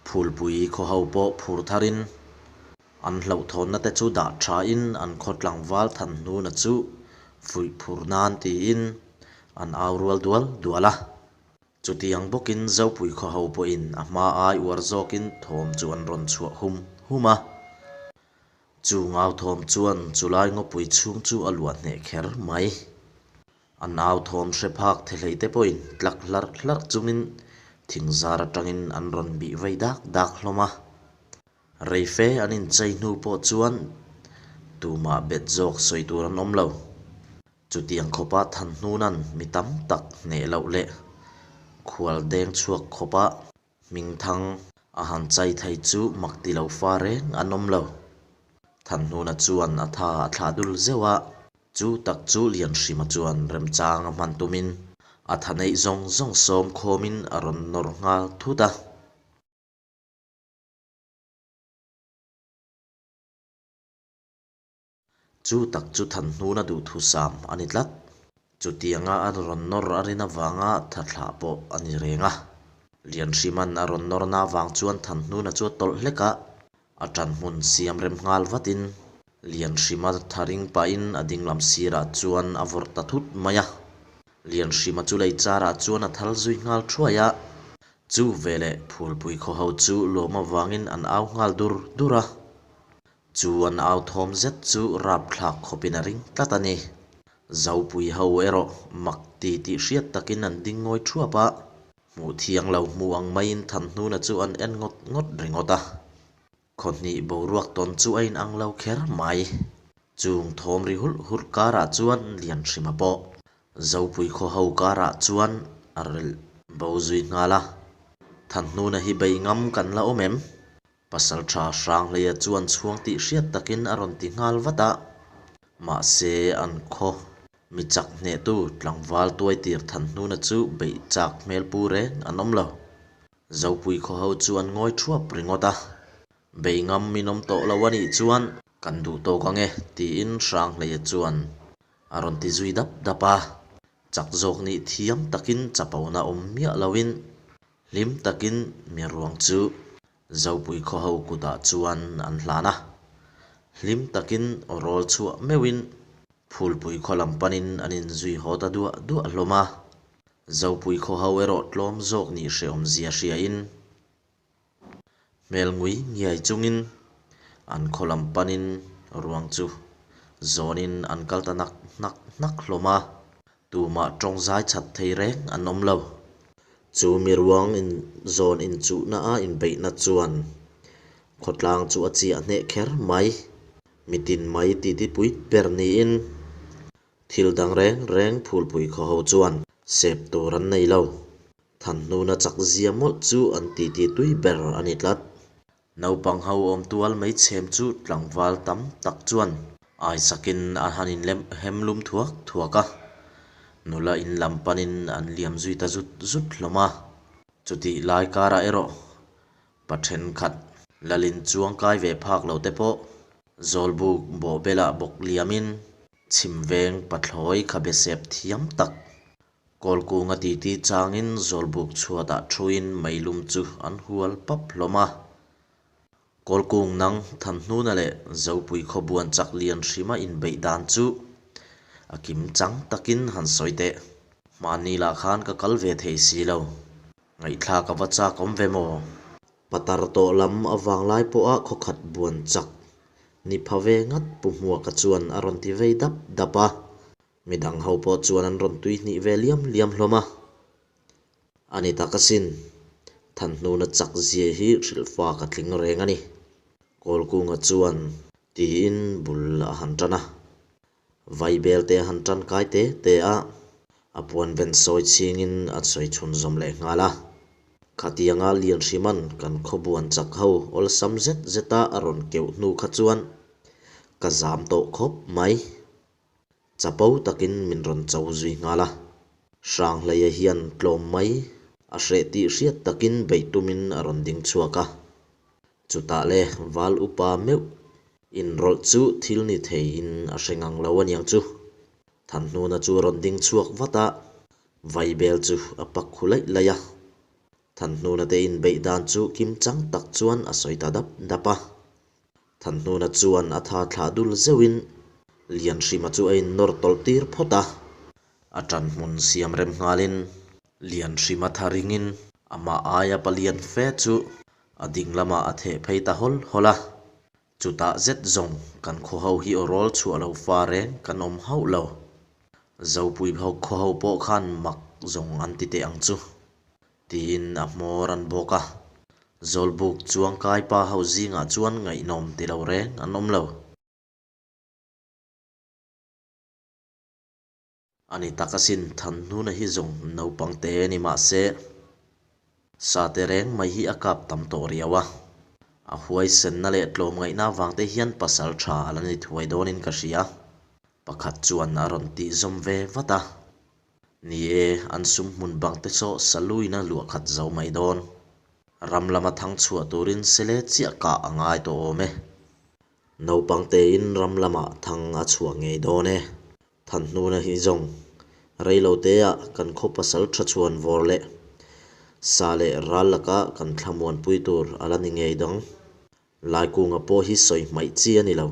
Phulpui khaw ho pawh phur tharin an hlauhthawnna te chu dah thain an khaw tlangval Thanhnuna chu fuih phur nan tiin an au rual dual dual a. Chutiang bawkin Zopui khaw ho pawhin a hma ai uar zawkin thawm chu an rawn chhuah hum hum a. Chu ngau thawm chuan chulai ngawpui chhung chu a luah hneh kher mai. An au thawm hre phak thehlei te pawhin tlak hlarh hlarh chungin thing zar atangin an rawn bih vei dak dak hlawm a. Reife an inchei hnu pawh chuan tumah bet zawk sawi tur an awm lo. Chutiang khawpa Thanhnuna'n mi tam tak hneh loh leh khual deng chhuak khawpa hmingthang a han chai thei chu mak ti lo fa reng an awm lo. Thanhnuna chuan a tha a thlah dul zeuh a, chu tak chu Lianhrima chuan remchang a hman tumin a tha neih zawng zawng sawm khawmin a rawn nawr nghal thut a. Chu tak chu Thanhnuna duhthusam a ni tlat. Chutianga a rawn nawr a rin avanga tha thlah pawh a ni reng a. Lianhriman a rawn nawrna avang chuan Thanhnuna chu a tawlh hlek a, a ṭanhmun siam rem nghal vatin Lianhrima tha ring pahin a dinglam sirah chuan a vawrh ta thut mai a. Lianhrima chu lei charah chuan a thal zui nghal thuai a. Chu veleh Phulpui khaw ho chu lawm avangin an au nghal dur dur a. Chu an au thawm zet chu rapthlak khawpin a ring tlat a ni. Zopui ho erawh mak ti tih hriat takin an ding ngawi thuap a, hmuh thiang lo hmu ang maiin Thanhnuna chu an en ngawt ngawt ringawt a. Khawhnih boruak tawn chu a inang lo kher mai. Chung thawm ri hulh hulh karah chuan Lianhrima pawh Zopui khaw ho karah chuan a relh bo zui nghal a. Thanhnuna hi bei ngam kan la awm em? Pasalṭha Hranghleia chuan chhuang tih hriat takin a rawn ti nghal vat a, mahse an khaw mi chak hnehtu tlangval tuaitir Thanhnuna chu beih chak hmel pu reng an awm lo. Zopui khaw ho chu an ngawi thuap ringawt a, bei ngam min awm tawh lo a nih chuan kan duh tawk ang e tiin Hranghleia chuan a rawn ti zui dap dap a, chak zawk nih thiam takin chapona awm miah loin Hlim takin mi ruang chu Zopui khaw ho kutah chuan an hlan a. Hlim takin aw rawl chhuah meuhin Phulpui khaw lam panin an inzui haw ta duah duah hlawm a. Zopui khaw ho erawh tlawm zawk nih hrehawm zia hriain hmel ngui ngiai chungin an khaw lam panin ruang chu zawnin an kal ta nak nak nak hlawm a. Tumah tawng zai chat thei reng an awm lo. Chu mi ruang in zawn inchuhna a inbeihna chuan khawtlang chu a chiah hneh kher mai. Mitin mai titipui ber niin thil dang reng reng phulpui khaw ho chuan sep tur an nei lo. Thanhnuna chak zia mawlh chu an titi tui ber a ni tlat. Naupang ho awm tual mai chhem chu tlangval tam tak chuan Aisakin a han inlem hem lum thuak thuak a, nula in lam panin an liam zui ta zut zut hlawm a. Chutih lai karah erawh pa thenkhat lalin chuang kai ve phak lo te pawh Zawlbuk bawhbelah bawk liamin chhim veng pathlawi khabe sep thiam tak Kawlkunga titi changin Zawlbuk chhuatah thuin meilum chu an hual pap hlawm a. Kawlkung nang Thanhnuna leh Zopui khawbuan chak lian hrima inbeih dan chu a kim chang takin han sawi teh. Hmanni lah khan ka kal ve thei si lo. Ngaihthlak a va chak awm ve maw? Patar tawh lam avang lai pawha khawkhat buan chak ni pha ve ngat Pu Hmuaka chuan a rawn ti vei dap dap a. Midang ho pawh chuan an rawn tui hnih ve liam liam hlawm a. A ni tak asin, Thanhnuna chak zia hi hrilhfa ka tling reng a ni. Kawlkunga chuan tiin bul a han tan a. Vaibel te a han tan kai te te a, a puan ven sawi chhingin a sawi chhun zawm leh nghal a. Khatianga Lianhriman kan khawbuan chak ho awlsam zet zeta a rawn keuh hnu kha chuan ka zam tawh khawp mai. Chapo takin min rawn cho zui nghal a. Hranghleia hian tlawm mai a hreh tih hriat takin beih tumin a rawn ding chhuak a. Chutah le val upa meuh inrawlh chu thil ni theiin a hre ngang lo aniang chu. Thanhnuna chu a rawn ding chhuak vat a, vaibel chu a pak khu laih laih a. Thanhnuna te inbeih dan chu kimchang tak chuan a sawi ta dap dap a. Thanhnuna chuan a tha thlah dul zeuhin Lianhrima chu a innawr tawlh tir phawt a. A ṭan hmun siam rem nghalin Lianhrima tha ringin amah aia palian fe chu a ding lamah a theh phei ta hawl hawl a. Chutah zet zawng kan khaw ho hi aw rawl chhuah lo fa reng kan awm hauh lo. Zopui ho khaw ho pawh khan mak zawng an ti teh ang chu. Tiin a hmawr an bawk a. Zawlbuk chuangkai pa ho zingah chuan ngaihnawm ti lo reng an awm lo. A ni tak asin, Thanhnuna hi zawng naupang te ni mah se, sa te reng mai hi a kap tam tawh riau a. A huaisenna leh tlawmngaihna avang te hian pasal tha a la ni thuai dawnin ka hria. Pakhat chuan a rawn tih zawm ve vat a. Ni e, an sum hmun bang te saw saluin a luah khat zo mai dawn. Ram lama thang chhuah turin sele chiah kah a ngai tawh awm e. Naupang tein ram lamah thang a chhuah ngei dawn e. Thanhnuna hi zawng reilo teah kan khaw pasal tha chhuan vawr leh sa leh ral laka kan thlamuanpui tur a la ni ngei dang. Laikunga pawh hi sawi hmaih chi a ni lo.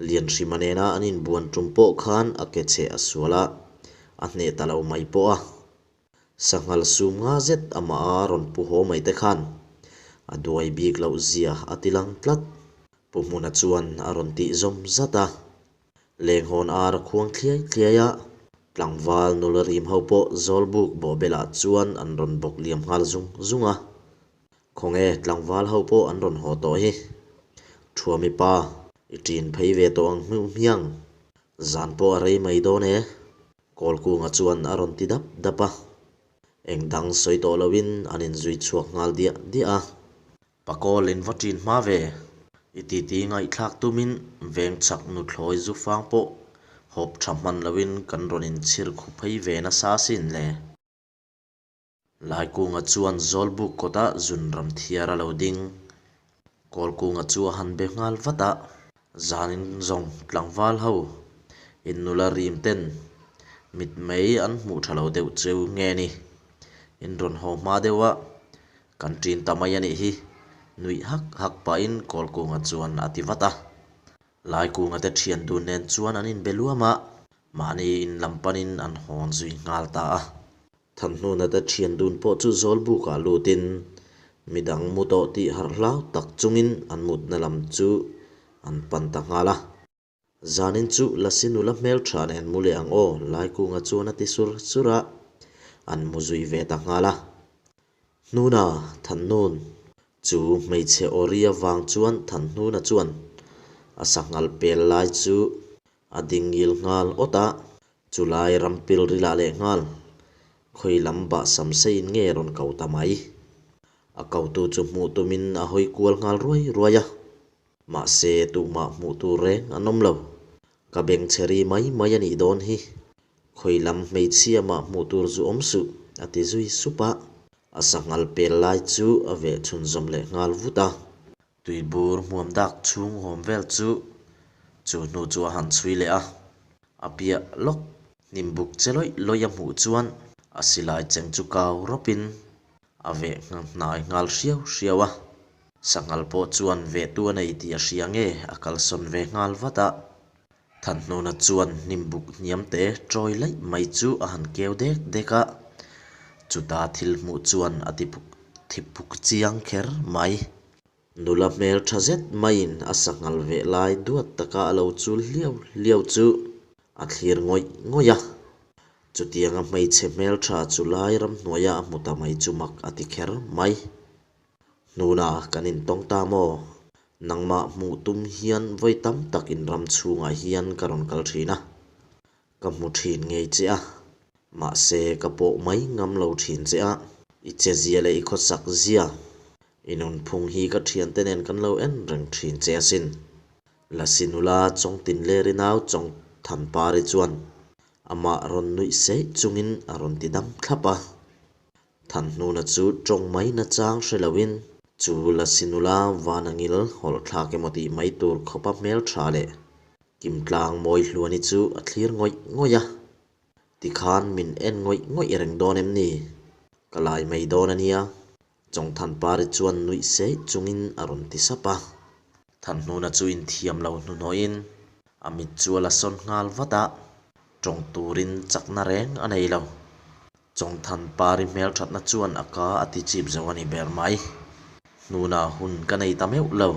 Lianhrima nena an inbuan tum pawh khan a ke cheh a sual a, a hneh ta lo mai pawh a. Sanghal sum nga zet amah a rawn pu haw mai te khan a duai bik loh zia a ti lang tlat. Pu Hmuna chuan a rawn tih zawm zat a. Lenghawn ar a khuang thliai thliai a, tlangval nula rim ho pawh Zawlbuk bawhbelah chuan an rawn bawk liam nghal zung zung a. Khawnge tlangval ho pawh an rawn haw tawh hi. Thuami pa, i ṭin phei ve tawh ang hmiuh hmiang. Zan pawh a rei mai dawn e. Kawlkunga chuan a rawn ti dap dap a. Eng dang sawi tawh loin an inzui chhuak nghal diah diah a. Pakawl in va ṭin hma ve. I titi ngaihthlak tumin veng chak nuthlawi zu fang pawh hawp ṭha hman loin kan rawn inchhir khu phei ve nasa asin le. Laikunga chuan Zawlbuk kawtah zunram thiar a lo ding. Kawlkunga chu a han be nghal vat a, Zanin zawng tlangval ho in nula rim ten mitmei an hmuh tha lo deuh cheu nge ni? In rawn haw hma deuh a, kan ṭin ta mai a nih hi, nuih hak hak pahin Kawlkunga chuan a ti vat a. Laikunga te ṭhian dun nen chuan an inbe luam a, mahni in lam panin an hawn zui nghal ta a. Thanhnuna te thian dun pawh chu Zawlbukah lutin midang mu tawh tih harh hlau tak chungin an mutna lam chu an pan ta nghal a. Zanin chu Lasi nula hmeltha nen mu leh ang aw, Laikunga chuan a ti sur sur a, an mu zui ve ta nghal a. Hnuna, Thanhnun, chu hmeichhe aw ri avang chuan Thanhnuna chuan a sanghal pel lai chu a dingil nghal awt a, Chulai ram pilrilah leh nghal, khawi lam bah sam seiin nge rawn ko ta mai? A kotu chu hmuh tumin a hawi kual nghal ruai ruai a, mahse tumah hmuh tur reng an awm lo. Ka bengchhe ri mai mai a nih dawn hi. Khawi lam hmeichhia mah hmuh tur zu awm suh, a ti zui sup a. A sanghal pel lai chu a veh chhunzawm leh nghal vut a. Tuibur hmuam dak chhung hawm vel chu chu hnu chu a han chhui leh a. A piah lawk hnim buk che lawih lawih a hmuh chuan a silai cheng chu kau rawpin a veh hnai nghal hriau hriau a. Sanghal pawh chuan vehtu a nei tih a hria nge a kalsawn ve nghal vat a. Thanhnuna chuan hnim buk hniam te tawi laih mai chu a han keu dek dek a, chuta thil hmuh chuan a ti thipuk chiang kher mai. Nula hmel tha zet maiin a sanghal veh lai duat taka a lo chul hliau hliau chu a thlir ngawih ngawih a. Chutianga hmeichhe hmel tha chu lai ramhnuaia a hmu ta mai chu mak a ti kher mai. Hnuna kan intawng ta maw? Nangmah hmuh tum hian vawi tam tak in ram chhungah hian ka rawn kal thin a, ka hmu thin ngei che a, mahse ka pawh mai ngam lo thin che a, i che zia leh i khawsak zia, i nunphung hi ka thiante nen kan lo en reng thin che asin. Lasi nula Chawngtinleri nau Chawngthanpari chuan amah rawn nuih seih chungin a rawn ti dam thlap a. Thanhnuna chu tawng mai nachang hre loin chu Lasi nula Vanangil hawlh thlak emaw tih mai tur khawpa hmeltha leh Kimtlang Mawihluani chu a thlir ngawih ngawih a. Tikhan min en ngawih ngawih reng dawn em ni? Ka lai mai dawn a nia. Chawngthanpari chuan nuih seih chungin a rawn ti sap a. Thanhnuna chu inthiam lo hnuhnawhin a mit chu a la sawn nghal vat a, tawng turin chakna reng a nei lo. Chawngthanpari hmelthatna chuan a ka a ti chip zo a ni ber mai. Hnuna hun ka nei ta meuh lo.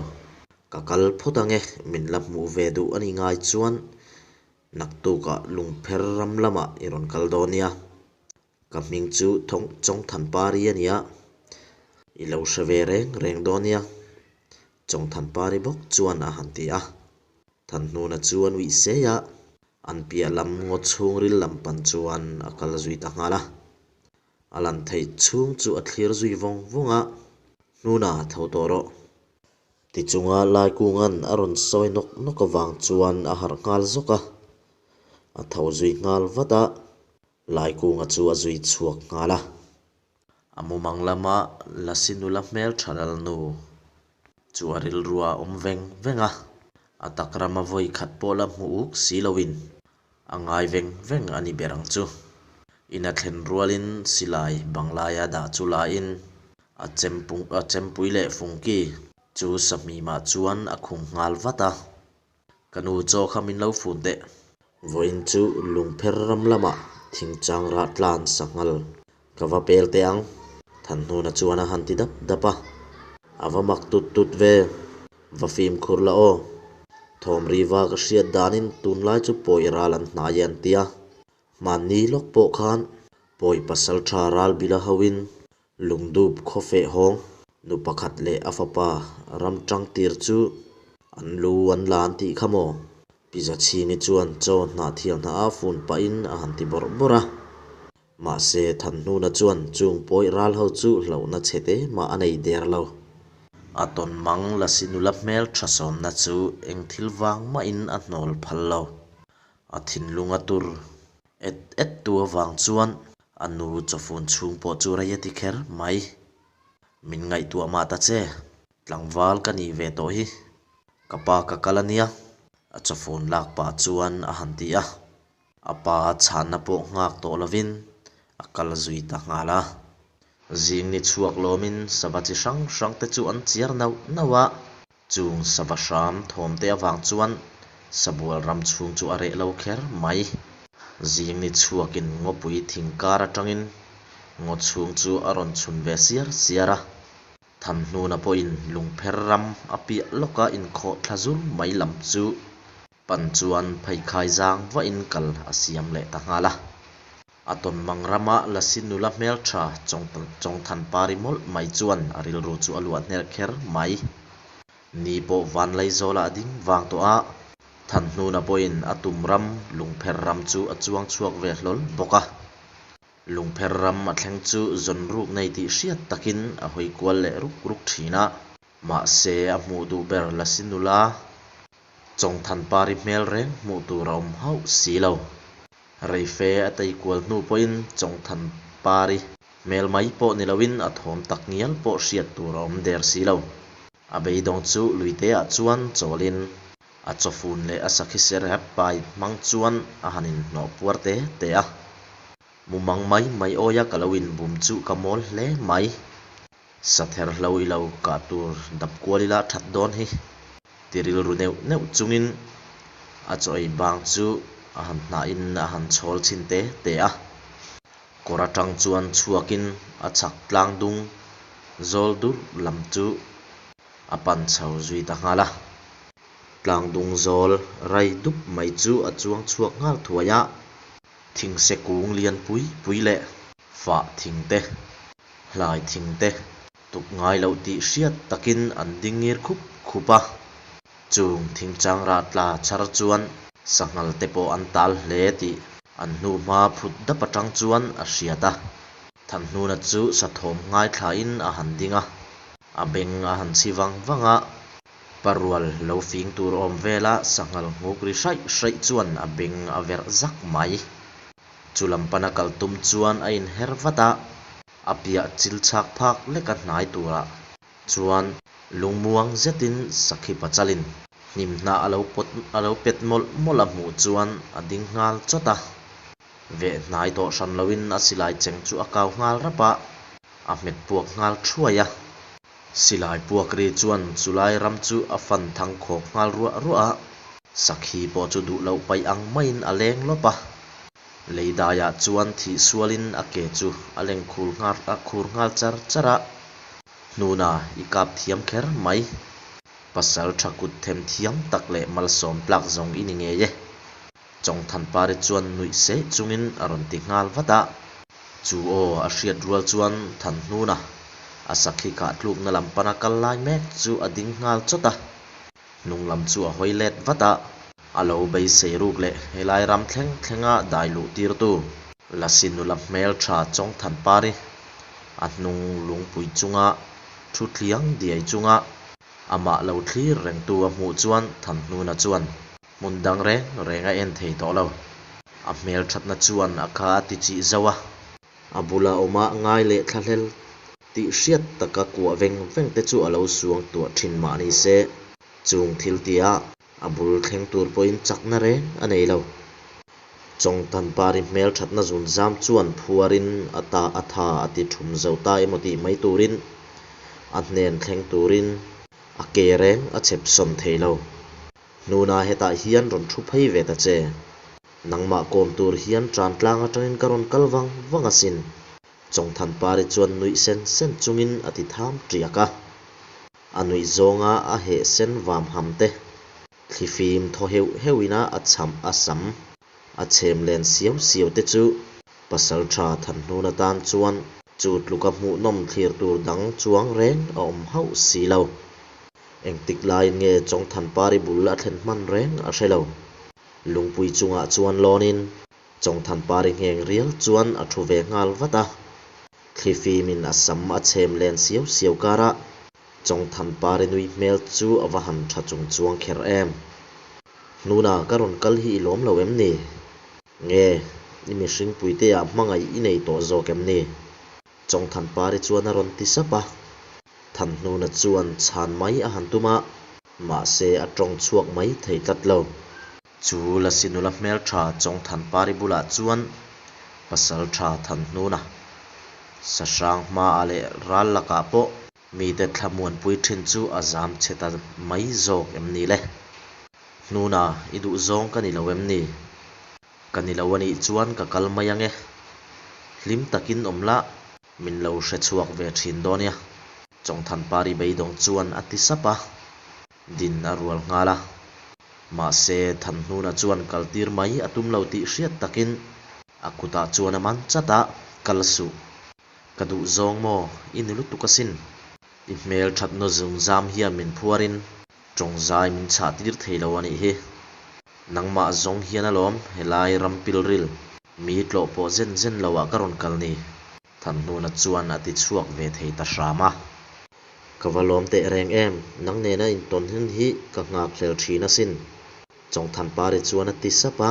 Ka kal phawt ange, min la hmuh ve duh a ni ngai chuan naktukah lungpher ram lamah i rawn kal dawn nia. Ka hming chu Chawngthanpari a nia, i lo hre ve reng reng dawn nia, Chawngthanpari bawk chuan a han ti a. Thanhnuna chu a nuih sei a, an piah lam ngaw chhungril lam pan chuan a kal zui ta nghal a. A lan theih chhung chu a thlir zui vawng vawng a, Hnuna tho tawh rawh. Tichunga Laikunga'n a rawn sawi nawk nawk avang chuan a harh nghal zawk a, a tho zui nghal vat a. Laikunga chu a zui chhuak nghal a. A mumang lama Lasi nula hmel tha lal nu chu a rilru a awm veng veng a, a tak rama vawi khat pawh la hmu uk si loin a ngai veng veng a ni ber ang chu. In a thlen rualin silai banglaia dah chu lain a chempung a chempui leh fungki chu sahmimah chuan a khung nghal vat a. Ka nu chaw kha min lo fun teh. Vawiin chu lungpher ram lamah thingchang rah tlan sanghal ka va pel teh ang, Thanhnuna chuan a han ti dap dap a. A va mak tut tut ve, va fimkhur la aw. Thawm riva ka hriat danin tunlai chu pawi ral an hnai e an ti a. Hmanni lawk pawh khan pawi pasal tha ral bila hoin Lungdup khaw feh hawng nu pakhat leh a fapa ram tang tir chu an lu an la an tih kha maw? Pi Zachhingi chuan chaw hnah thial hnah a fun pahin a han ti bawrh bawrh a. Mahse, Thanhnuna chuan chung pawih ral ho chu hlauhna chhe te mah a nei der lo. A tawn mang Lasi nula hmel tha sawmna chu eng thil vang mahin a hnawl phal lo. A thinlung a tur et et tu avang chuan A nu chawfun chhung pawh chu rei a ti kher mai. Min ngaihtuah mah ta che, tlangval ka nih ve tawh hi. Ka pa ka kal a nia, a chawfun lak pah chuan a han ti a. A pa chhanna pawh nghak tawh lovin a kal zui ta nghal a. Zing ni chhuak lawmin sava chi hrang hrang te chu an chiar nauh nauh a. Chung sava hram thawmte avang chuan sabual ram chhung chu a reh lo kher mai. Zing ni chhuakin ngawpui thing kar atangin ngaw chhung chu a rawn chhun ve siar siar a. Thanhnuna pawhin lungpher ram a piah lawka inkhawh thla zur mai lam chu Pan chuan pheikhai zang vahin kal a siam leh ta nghal a. A tawnmang rama Lasi nula hmeltha Chawngthanpari mawlh mai chuan a rilru chu a luah hner kher mai. Ni pawh Vanlaizawla a ding vang tawh a, Thanhnuna pawhin a tum ram lungpher ram chu a chuang chhuak ve hlawl bawk a. Lungpher ram a thleng chu zawn ruk nei tih hriat takin a hawi kual leh ruk ruk thin a. Mahse, a hmuh duh ber Lasi nula. Chawngthanpari hmel reng hmuh tur a awm hauh si lo. Reife a tei kual hnu pawhin Chawngthanpari hmel mai pawh ni loin a thawm tak ngial pawh hriat tur a awm der si lo. A beidawng chu luiteah chuan chawlin a chawfun leh a sakhi serhep pai hmang chuan a han inhnawh puar te te a. Mumang mai mai awia ka lo inbum chu ka mawl hle mai. Sather hlo i lo kah tur dap kual ila that dawn hi ti rilru neuh neuh chungin a chaw ei bang chu a han hnahin a han chhawl chhin te te a. Kawr atang chuan chhuakin a chhak tlang dung zawl dur lam chu a pan chho zui ta nghal a. Tlang dung zawl rai dup mai chu a chuang chhuak nghal thuai a. Thingse kung lian pui pui leh fah thing te, hlai thing te tuk ngai loh tih hriat takin an ding ngir khup khup a. Chung thingchang rah tla chhar chuan sanghal te pawh an tal hle tih an hnuhma phut dap atang chuan a hriat a. Thanhnuna chu sathawm ngaithlain a han ding a, a beng a han chhi vang vang a. Parual lo fing tur awm vela sanghal nghuk ri hraih hraih chuan a beng a verh zak mai. Chu lam pana kal tum chuan a inher vat a, a piah chil chhak phak leka hnai turah chuan lungmuang zetin sakhi pachalin hnim hnah a lo pawt a lo pet mawlh mawlh a hmuh chuan a ding nghal chawt a. Veh hnai tawh hran loin a silai cheng chu a kau nghal rap a, a hmet puak nghal thuai a. Silai puak ri chuan chulai ram chu a fan thang khawk nghal ruah ruah a, sakhi pawh chu duh loh paih ang maiin a leng lawp a. Lei daiah chuan thih sualin a ke chu a leng khur nghal a khur nghal char char a, Hnuna i kap thiam kher mai. Pasal tha kut them thiam tak leh malsawm tlak zawng i ni ngei e. Chawngthanpari chuan nuih seh chungin a rawn ti nghal vat a. Chu aw a hriat rual chuan Thanhnuna a sakhi kah tlukna lam pana kal lai mek chu a ding nghal chawt a. Hnung lam chu a hawi let vat a. A lo beisei ruk leh helai ram thleng thlenga dai luh tirtu Lasi nula hmeltha Chawngthanpari a hnung lungpui chunga thu thliang diai chunga amah lo thlir rengtu a hmuh chuan Thanhnuna chuan Hmun dang reng reng a en thei tawh lo. A hmel thatna chuan a kha a ti chih zauh a. A bula awma ngai leh thlahlel tih hriat taka kuah veng veng te chu a lo suang tuah thin mah ni se, chung thil tia a bul thleng tur pawhin chakna reng a nei lo. Chawngthanpari hmel thatna zunzam chuan phuarin a ta a tha a ti thum zo ta emaw tih mai turin a hnen thleng turin a ke reng a chep sawn thei lo. Hnuna hetah hian rawn thu phei ve ta che. Nangmah kawm tur hian tan tlang atangin ka rawn kal vang vang asin. Chawngthanpari chuan nuih sen sen chungin a ti tham tiak a. A nuih zawnga a heh sen vam ham te. Thlifim thaw heuh heuhin a a chhamh a sam. A chhem len siau siau te chu Pasaltha Thanhnun atan chuan chu tluka hmuhnawm thlir tur dang chuang reng a awm hauh si lo. Engtik laiin nge Chawngthanpari bul a thlen hman reng a hre lo. Lungpui chungah chuan lawnin Chawngthanpari ngheng rial chuan a thu ve nghal vat a. Thlifimin a sam a chhem len siau siau karah Chawngthanpari nui hmel chu a va han tha chung chuang kher em. Hnuna ka rawn kal hi i lawm lo em ni? Nge, i mihring puiteah hmangaih i nei tawh zawk em ni? Chawngthanpari chuan a rawn ti sap a. Thanhnuna chuan chhan mai a han tum a, mahse a tawng chhuak mai thei tlat lo. Chu Lasi nula hmeltha Chawngthanpari bulah chuan Pasaltha Thanhnuna, Sahrang hmaah leh ral lakah pawh mite thlamuanpui thin chu a zam chhe ta mai zawk em ni le? Hnuna, i duhzawng ka ni lo em ni? Ka ni lo a nih chuan ka kal mai ang e. Hlim takin awm la, min lo hre chhuak ve thin dawn nia. Chawngthanpari beidawng chuan a ti sap a, din a rual nghal a. Mahse, Thanhnuna chuan kaltir mai a tum lo tih hriat takin a kutah chuan a man chat a, kal suh. Ka duh zawng maw? I ni lutuk asin. I hmel thatna zungzam hian min phuarin tawngzai min chhah tir thei lo a nih hi. Nangmah zawng hian alawm helai ram pilril mi tlawh pawh zen zen lo ah ka rawn kal ni. Thanhnuna chuan a ti chhuak ve thei ta hram a. Ka va lawm teh reng em, nang nena intawn hun hi ka nghak hlel thin asin. Chawngthanpari chuan a ti sap a.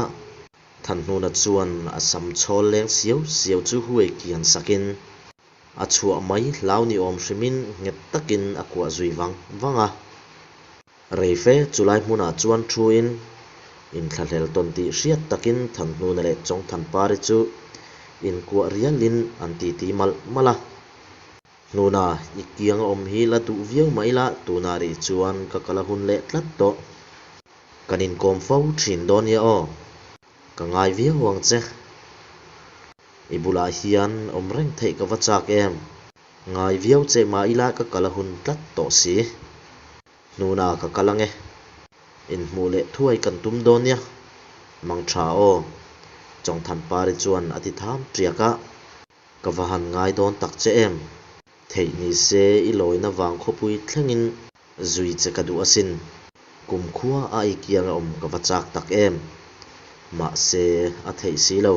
Thanhnuna chuan a sam chhawl leng siau siau chu huai kian sakin a chhuah mai hlau ni awm hrimin nghet takin a kuah zui vang vang a. Rei fe chulai hmunah chuan thuin inthlahlel tawn tih hriat takin Thanhnuna leh Chawngthanpari chu inkuah rialin an titi malh malh a. Hnuna, i kiang a awm hi la duh viau mah ila tunah rih chuan ka kal a hun leh tlat tawh. Kan inkawm fo thin dawn nia aw. Ka ngai viau ang che. I bulah hian awm reng theih ka va chak em? Ngai viau che mah ila ka kal a hun tlat tawh si. Hnuna ka kal ange. Inhmuh leh thuai kan tum dawn nia. Mang tha aw. Chawngthanpari chuan a ti tham tiak a. Ka va han ngai dawn tak che em? Theih ni se i lawina vang khawpui thlengin zui che ka duh asin. Kumkhua a i kianga awm ka va chak tak em? Mahse, a theih si lo.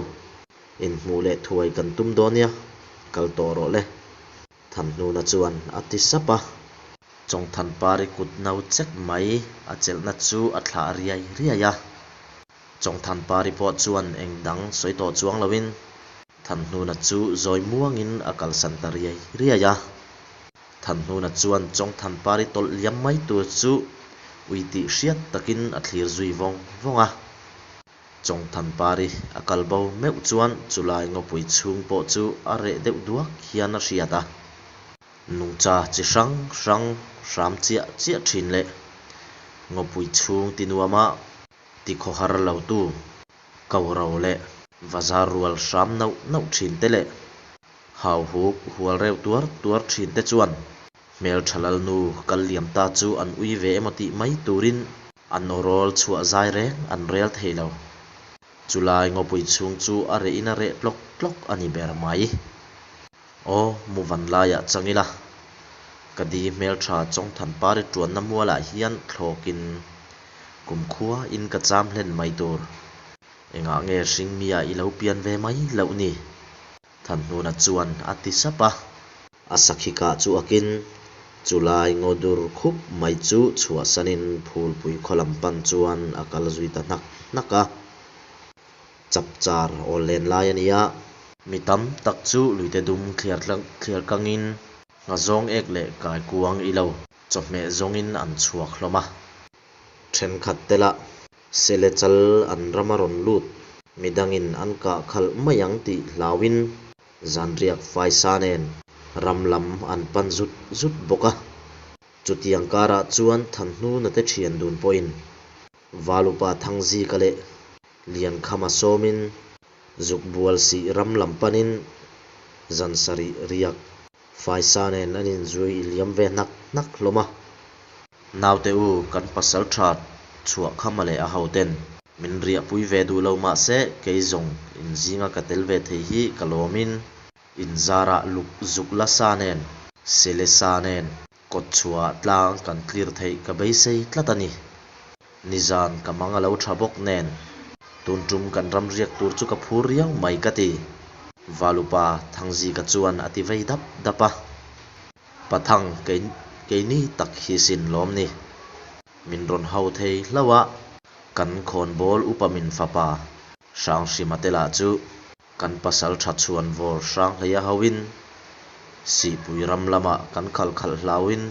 Inhmuh leh thuai kan tum dawn nia, kal tawh rawh le. Thanhnuna chuan a ti sap a. Chawngthanpari kut no chek mai a chelhna chu a thlah riai riai a. Chawngthanpari pawh chuan eng dang sawi tawh chuang loin Thanhnuna chu zawi muangin a kalsan ta riai riai a. Thanhnuna chuan Chawngthanpari tawlh liam mai tur chu ui tih hriat takin a thlir zui vawng vawng a. Chawngthanpari a kal bo meuh chuan chulai ngawpui chhung pawh chu a reh deuh duak hian a hriat a. Nungcha chi hrang hrang hram chiah chiah thin leh ngawpui chhung ti nuama ti khawhar lo tu ko ro leh vazar rual hram nauh nauh thin te leh hau huk hual reuh tuar tuar thin te chuan hmeltha lalnu kal liam ta chu an ui ve emaw tih mai turin an awrawl chhuah zai reng an rel thei lo. Chulai ngawpui chhung chu a reh in a reh tlawk tlawk a ni ber mai. Aw, mu van laiah chang ila, ka di hmeltha Chawngthanpari tuanna mualah hian thlawkin kumkhua in ka cham hlen mai tur. Engah nge hringmia i lo pian ve mai loh ni? Thanhnuna chuan a ti sap a. A sakhi kah chu akin chulai ngaw dur khup mai chu chhuahsanin phulpui khaw lam pan chuan a kal zui ta hnak hnak a. Chapchar awl len lai a ni a. Mi tam tak chu luite dum thliar thliar kangin nghazawng ek leh kaikuang i lo chawhmeh zawngin an chhuak hlawm a. Thenkhat te lah sele chal an rama rawn lut midangin an kah khalh mai ang tih hlauin zanriak faisa nen ram lam an pan zut zut bawk a. Chutiang karah chuan Thanhnuna te thian dun pawhin Valupa Thangzika leh Liankhama sawmin Zukbual sih ram lam panin zan sarih riak faisa nen an inzui liam ve hnak hnak hlawm a. Naute u, kan pasal tha chhuahkhama leh a hoten min riahpui ve duh lo mahse kei zawng inzinga ka tel ve thei hi ka lawmin inzarah luk zuk la sa nen, sele sa nen Kawtchhuah tlang kan clear theih ka beisei tlat a ni. Nizan ka mang a lo tha bawk nen, tun tum kan ram riak tur chu ka phur riau mai ka ti. Valupa Thangzika chuan a ti vei dap dap a. Pathang kei keini tak hi sin lawm ni. Min rawn hau thei hlauh a, kan khawnbawl upa min fapa Hranghrima te lah chu Kan pasal tha chhuan vawr hrang hleia hoin Sihpui ram lamah kan khal khalh hlauin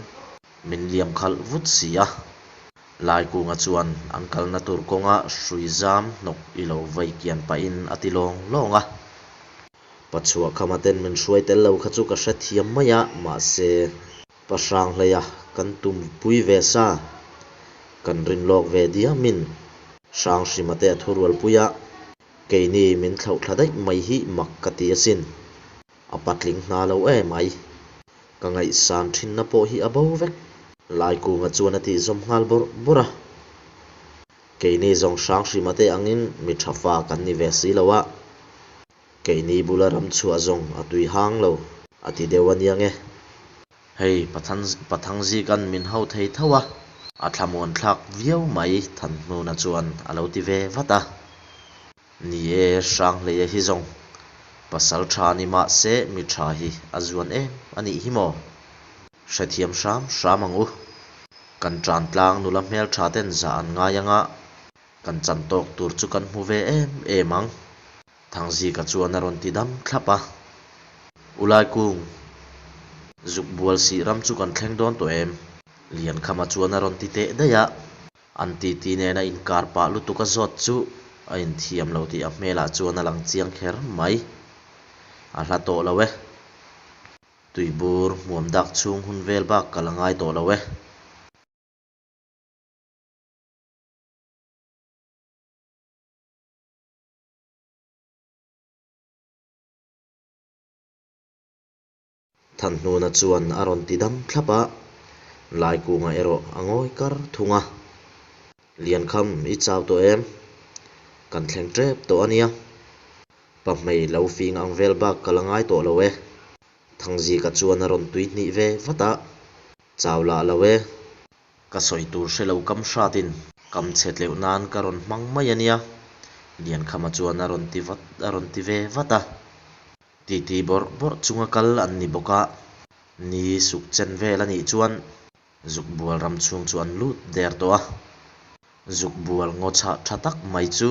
min liam khalh vut si a. Laikunga chuan an kalna tur kawnga hrui zam hnawk i lo vei kian pahin a ti lawng lawng a. Pachhuah khama ten min hruai tel lo kha chu ka hrethiam mai a, mahse Pa hrang hleia kan tum pui ve sa, kan rin lawk ve diamin Hranghrima te a thurualpui a. Keini min thlauh thla daih mai hi mak ka ti asin. A patling hna lo e mai. Ka ngaihsan thinna pawh hi a bo vek. Laikunga chuan a tih zawm nghal bawrh bawrh a. Keini zawng Hranghrima te angin mi tha fa kan ni ve si lo a. Keini bula ram chhuah zawng a tui hang lo a ti deuh a niang e. Hei Pathangzikan min hau thei tho a, a thlamuan thlak viau mai Thanhnuna chuan a lo ti ve vat a. Ni e, Hranghleia hi zawng pasal tha ni mah se mi tha hi a zuan em a nih hi maw? Hrethiam hram hram ang u. Kan tan tlang nula hmeltha ten zah an ngai ang a. Kan chan tawk tur chu kan hmu ve em em ang. Thangzika chuan a rawn ti dam thlap a. U Laikung, zuk bual sih ram chu kan thleng dawn tawh em? Liankhama chuan a rawn ti teh daih a. An titi nena inkar pah lutuk a zawt chu a inthiam lo tih a hmelah chuan a lang chiang kher mai. A hla tawh lo e. Tuibur hmuam dak chhung hun vel bak ka la ngai tawh lo e. Thanhnuna chuan a rawn ti dam thlap a, Laikunga erawh a ngawi kar thung a. Liankham, i chau tawh em? Kan thleng tep tawh a nia. Pahmei lo fing ang vel bak ka la ngai tawh lo e. Thangzika chuan a rawn tui hnih ve vat a, Chau lah lo e. Ka sawi tur hre lo kam hratin kam chhe tleuh nan ka rawn hmang mai a nia, Liankhama chuan a rawn ti vat a rawn ti ve vat a. Titi bawrh bawrh chunga kal an ni bawk a, ni suk chen vel a nih chuan Zukbual ram chhung chu an lut der tawh a. Zukbual ngaw chhah tha tak mai chu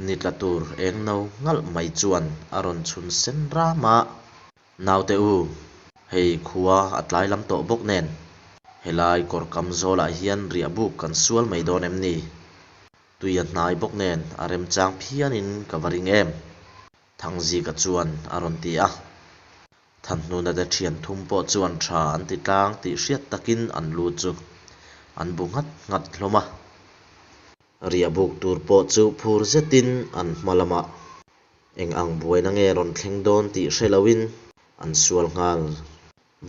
ni tla tur eng no ngalh mai chuan a rawn chhun sen ram a. Naute u, hei khua a tlai lam tawh bawk nen, helai kawr kam zawlah hian riah buk kan sual mai dawn em ni? Tui a hnai bawk nen a remchang phianin ka va ring em? Thangzika chuan a rawn ti a. Thanhnuna te thian thum pawh chuan tha an ti tlang tih hriat takin an lu chu an bu nghat nghat hlawm a. Riah buk tur pawh chu phur zetin an hma lamah eng ang buaina nge rawn thleng dawn tih hre loin an sual nghal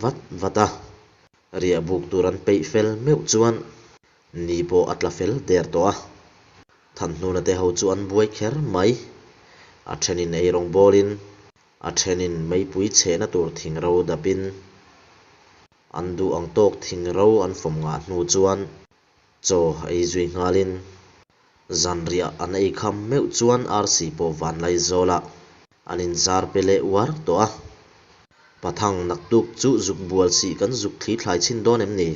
vat vat a. Riah buk tur an peih fel meuh chuan ni pawh a tla fel der tawh a. Thanhnuna te ho chu an buai kher mai. A thenin eirawng bawlin A thenin meipui chhehna tur thing ro dapin an duh ang tawk thing ro an fawm ngah hnu chuan chaw ei zui nghalin zanriah an ei kham meuh chuan arsi pawh vanlai zawlah an inzar pe leh uar tawh a. Pathang naktuk chu zuk bual sih kan zuk thli thlai chhin dawn em ni?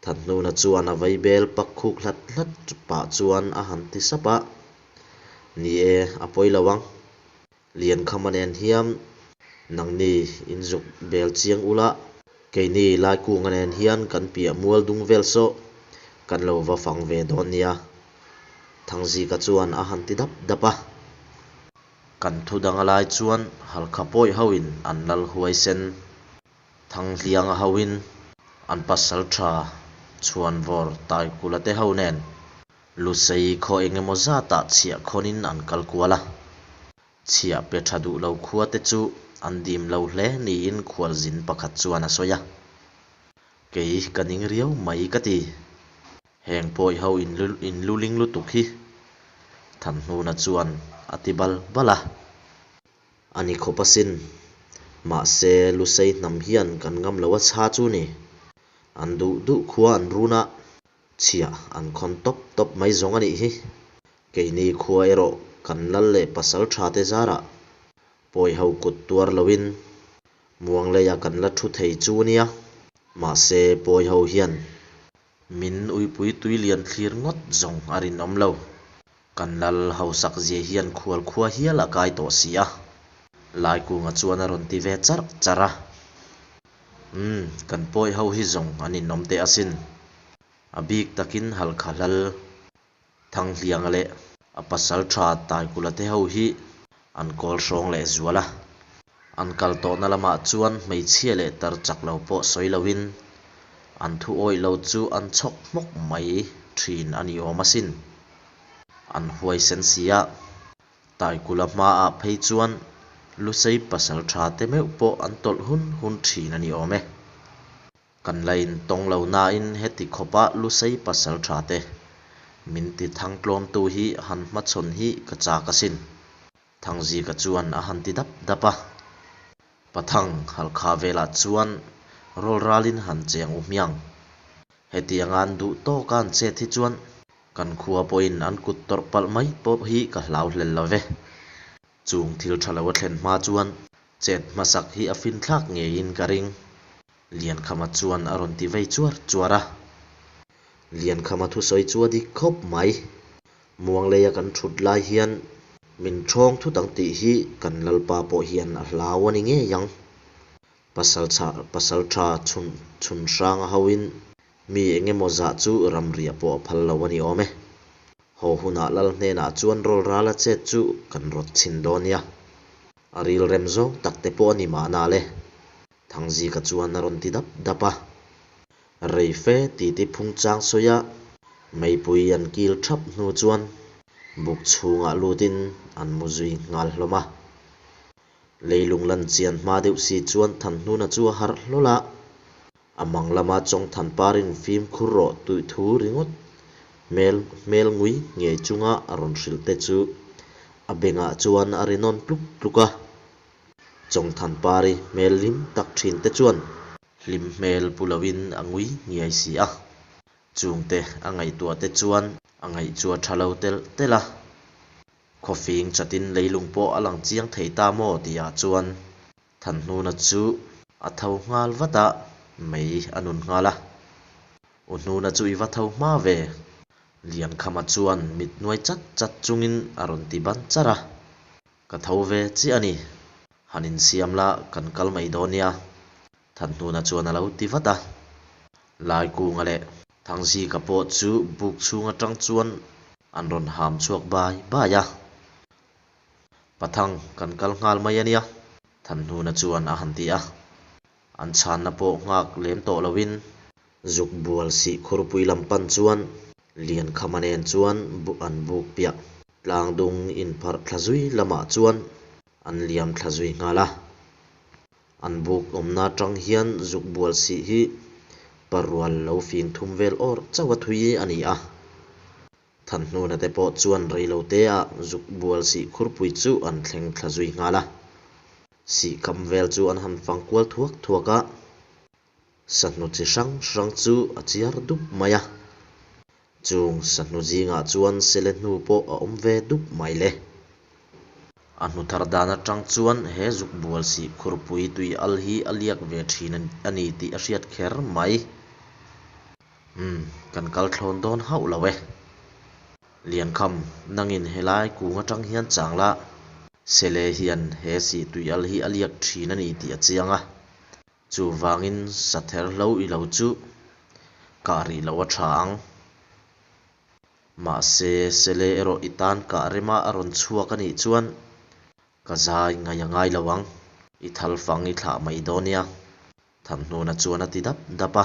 Thathnuna chuan a vaibel pak khuk hlat hlat pah chuan a han ti sap a, Ni e, a pawi lo ang. Liankhama nen hian nangni inzuk bel chiang ula, keini Laikunga nen hian kan piah mual dung vel saw kan lo va fang ve dawn nia, Thangzika chuan a han ti dap dap a. Kan thu dang a lai chuan Halkha pawi hoin an lal huaisen. Thanghlianga hoin an pasal tha Chhuanvawr Taikula te ho nen Lusei khaw eng emaw zatah chhiah khawnin an kal kual a. Chhiah pe tha duh lo khua te chu an dim lo hle niin khualzin pakhat chuan a sawi a. Kei ka ning riau mai ka ti. Heng pawi ho inluling lutuk hi Thanhnuna chuan a ti bal bal a. A ni khawp asin. Mahse, Lusei hnam hian kan ngam lo a chha chu ni. An duh duh khua an run a, chhiah an khawn tawp tawp mai zawng a nih hi. Keini khua erawh kan lal leh pasal tha te zarah pawi ho kut tuar loin Muangleia kan la thu thei chu nia. Mahse, pawi ho hian Min uipui tui lian thlir ngawt zawng a rinawm lo. Kan lal hausak zia hian khual khua hial a kai tawh si a. Laikunga chuan a rawn ti ve charh charh a. Umm, kan pawi ho hi zawng an inawm teh asin. A bik takin Halkha hlal Thanghlianga leh a pasal tha Taikula te ho hi an kawl hrawng leh zual a. An kal tawhna lamah chuan hmeichhia leh tar chak lo pawh sawi loin an thu awih lo chu an chhawk hmawk mai thin a ni awm asin. An huaisen si a, Taikula hmaah phei chuan Lusei pasal tha te meuh pawh an tawlh hun hun thin a ni awm e. Kan la intawng lo nain heti khawpa Lusei pasal tha te min ti thangtlawmtu hi han hmachhawn hi ka chak asin. Thangzika chuan a han ti dap dap a. Pathang Halkha velah chuan rawl ralin han cheng u hmiang. Hetianga an duh tawka an chet hi chuan kan khua pawhin an kut tawrh palh mai pawh hi ka hlau hlel lo ve. Chung thil tha lo a thlen hma chuan chet hmasak hi a finthlak ngeiin ka ring. Liankhama chuan a rawn ti vei chuar chuar a. Liankhama thusawi chu a dik khawp mai. Muangleia kan thut lai hian min ṭhawng thut ang tih hi kan Lalpa pawh hian a hlau a ni ngei ang. Pasalṭha Chhunhranga hoin mi eng emaw zah chu ramriah pawh a phal lo a ni awm e. Haw hunah Lal hnenah chuan rawlrala chet chu kan rawt chhin dawn nia. A rilrem zawng tak te pawh a ni mahna le. Thangzika chuan a rawn ti dap dap a. Rei fe titi phung chang sawi a, meipui an kil thap hnu chuan buk chhungah lutin an mu zui nghal hlawm a. Leilung lan chian hma deuh si chuan Thanhnuna chu a harh hlawl a, a mang lama Chawngthanparin fimkhur rawh tih thu ringawt hmel hmel ngui ngei chunga a rawn hrilh te chu a bengah chuan a ri nawn tluk tluk a. Chawngthanpari hmel hlim tak thin te chuan hlim hmel pu loin a ngui ngiai si a, chungte a ngaihtuah te chuan a ngaih chu a tha lo telh telh a. Khawfing chatin leilung pawh a lang chiang thei ta maw tihah chuan Thanhnuna chu a tho nghal vat a, mei a nun nghal a. U Hnuna chu i va tho hma ve. Liankhama chuan mit nuai chat chat chungin a rawn ti ban charh a. Ka tho ve chiah a ni. Han insiam la kan kal mai dawn nia. Thanhnuna chuan a lo ti vat a. Laikunga leh Thangzika pawh chu buk chhung atang chuan an rawn ham chhuak bai bai a. Pathang kan kal nghal mai a nia, Thanhnuna chuan a han ti a. An chhanna pawh nghak lem tawh loin zuk bual sih khurpui lam pan chuan Liankhama nen chuan an buk piah. Tlangdung inpharh thla zui lamah chuan an liam thla zui nghal a. An buk awmna atang hian zuk bual sih hi parual lo fing thum vel awr chauh a thui a ni a. Thanhnuna te pawh chuan reiloteah zuk bual sih khurpui chu an thleng thla zui nghal a. Sih kam vel chu an han fang kual thuak thuak a. Sahnu chi hrang hrang chu a chiar dup mai a. Chung sahnu zingah chuan sele hnu pawh a awm ve dup mai le. A hnu thar dan atang chuan he zuk bual sih khurpui tui al hi a liak ve thin a ni tih a hriat kher mai. Umm, kan kal thlawn dawn hauh lo e. Liankham, nangin helai kung atang hian chang la, sele hian he sih tui al hi a liak thin a ni tih a chiang a. Chuvangin sather hlo i lo chu kah rih loh a tha ang. Mahse, sele erawh i tan kah rema a rawn chhuak a nih chuan ka zai ngaih a ngai lo ang. I thal fang i thlah mai dawn nia. Thanhnuna chuan a ti dap dap a,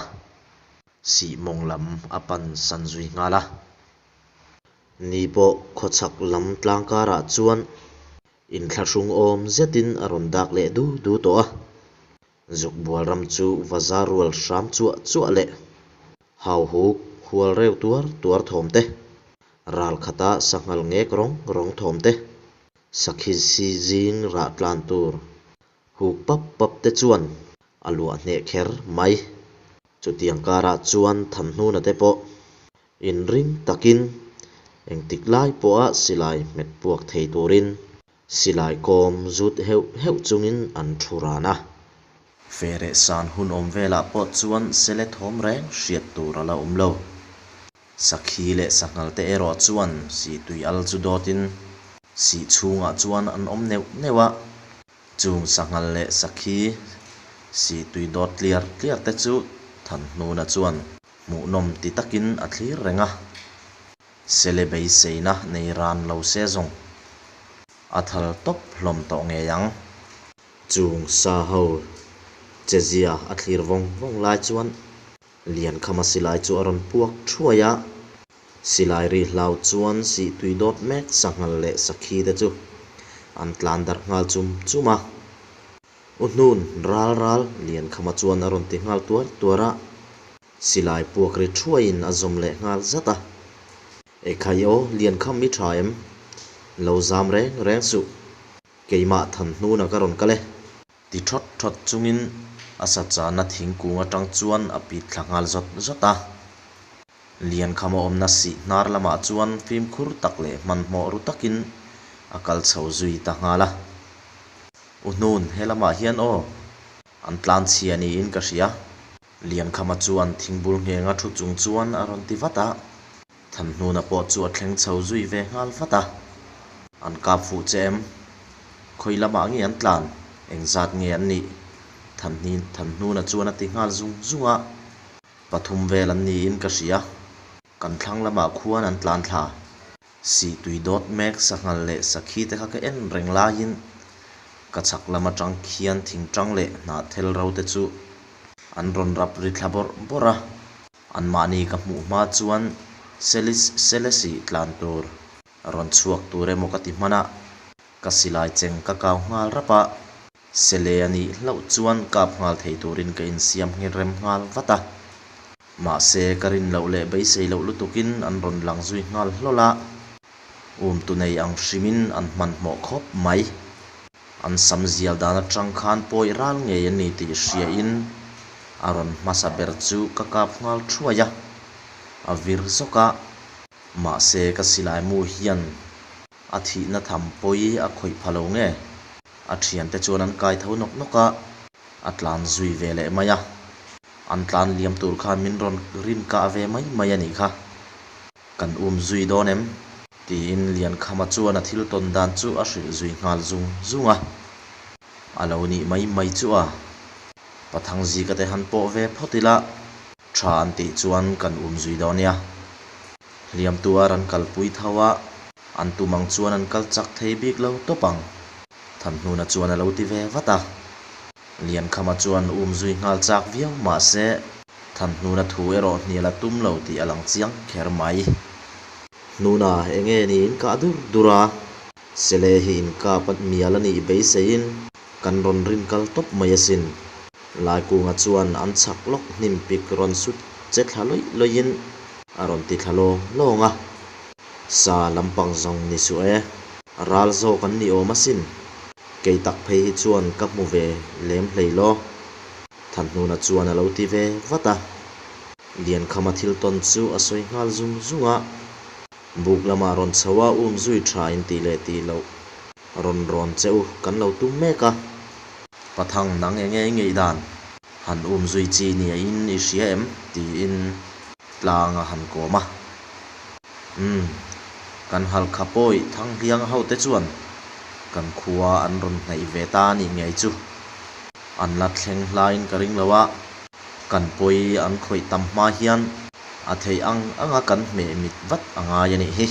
sih mawng lam a pan san zui nghal a. Ni pawh khawchhak lam tlang karah chuan Inthlahrung awm zetin a rawn dak leh du du tawh a, Zukbual ram chu va za rual hram chuah chuah leh hauhuk hual reu tuar tuar thawm te, ral khata sanghal ngek rawng rawng thawm te, sakhi si zing rah tlan tur huk pap pap te chuan a luah hneh kher mai. Chutiang karah chuan Thanhnuna te pawh inring takin engtik lai pawha silai hmet puak thei turin silai kawm zut heuh heuh chungin an thu ran a. Fereh san hun awm velah pawh chuan sele thawm reng hriat tur a la awm lo. Sakhi leh sanghal te erawh chuan sihtui al chu dawtin sih chhungah chuan an awm neuh neuh a. Chung sanghal leh sakhi sihtui dawt tliar tliar te chu Thanhnuna chuan hmuhnawm ti takin a thlir reng a. Sele beiseina nei ran lo se zawng a thal tawp hlawm tawh ngei ang. Chung sa ho chezia a thlir vawng vawng lai chuan Liankhama silai chu a rawn puak thuai a. Silai ri hlau chuan sihtui dawt mek sanghal leh sakhi te chu an tlan darh nghal chum chum a. U hnun ral ral Liankhama chuan a rawn ti nghal tuar tuar a, silai puak ri thuaiin a zawm leh nghal zat a. Ekhai aw Liankham i tha em? Lo zam reng reng suh. Keimah than hnuna ka rawn kal e. Ti thawt thawt chungin a sa chahna thingkung atang chuan a pit thla nghal zawt zawt a. Liankhama awmna sih hnar lamah chuan fimkhur tak leh hmanhmawh ru takin a kal chho zui ta nghal a. U Hnun, he lamah hian aw, an tlan chhia niin ka hria. Liankhama chuan thingbul nghenga thu chung chuan a rawn ti vat a. Thanhnuna pawh chu a thleng chho zui ve nghal vat a. An kap fuh che em? Khawi lamah nge an tlan? Engzat nge an nih? Thanhnuna chuan a ti nghal zung zung a. Pathum vel an niin ka hria. Kan thlang lamah khuan an tlan thla. Sih tui dawt mek sanghal leh sakhi te kha ka en reng laiin ka chhak lam atang khian thingtang leh hnahthel ro te chu an rawn rap ri thla bawrh bawrh a. Anmahni ka hmuh hma chuan Selis Selesih tlan tur rawn chhuak tur emaw ka ti hman a, ka silai cheng ka kau nghal rap a. Sele a nih hlauh chuan kap nghal thei turin ka insiam nghet rem nghal vat a. Mahse, ka rin loh leh beisei loh lutukin an rawn lang zui nghal hlawl a. Umtu nei ang hrimin an hmanhmawh khawp mai. An sam zial dan atang khan pawi ral ngei a ni tih hriain a rawn hmasa ber chu ka kap nghal thuai a, a vir zawk a. Mahse, ka silai mu hian A thihna tham pawi a khawih pha lo nge? A thiante chuan an kai tho nawk nawk a, a tlan zui ve leh mai a. An tlan liam tur khan min rawn rin kah ve mai mai a nih kha. Kan um zui dawn em? Tiin Liankhama chuan a thil tawn dan chu a hrilh zui nghal zung zung a. A lo nih mai mai chu a. Pathangzika te han pawh ve phawt ila, tha an tih chuan kan um zui dawn nia. Hliam tuar an kalpui tho a, an tum ang chuan an kal chak thei bik lo tawp ang. Thanhnuna chuan a lo ti ve vat a. Liankhama chuan um zui nghal chak viau mah se, Thanhnuna thu erawh hnial a tum lo tih a lang chiang kher mai. Hnuna enge niin kah dur dur a, Sele hi inkap a mial a nih beiseiin kan rawn rin kal tawp mai asin. Laikunga chuan an chhak lawk hnim pik rawn sut che thla lawih lawihin a rawn ti thla lawng lawng a. Sa lampang zawng ni suh e, ral zawk an ni awm asin. Kei tak phei hi chuan ka hmu ve lem hlei law. Thanhnuna chuan a lo ti ve vat a. Liankhama thil tawn chu a sawi nghal zung zung a. Buk lamah rawn chho a um zui tha in tih leh tih loh rawn rawn che u kan lo tum mek a. Pathang nang enge i ngeih dan? Han um zui chi nia in i hria em? tiin tlang a han kawm a. Umm, kan halkha pawi Thanghlianga hote chuan kan khua an rawn hnaih ve ta a nih ngei chu. An la thleng hlaiin ka ring lo a, kan pawi an khawih tam hma hian A theih ang anga kan hmeh mit vat a ngai a nih hi.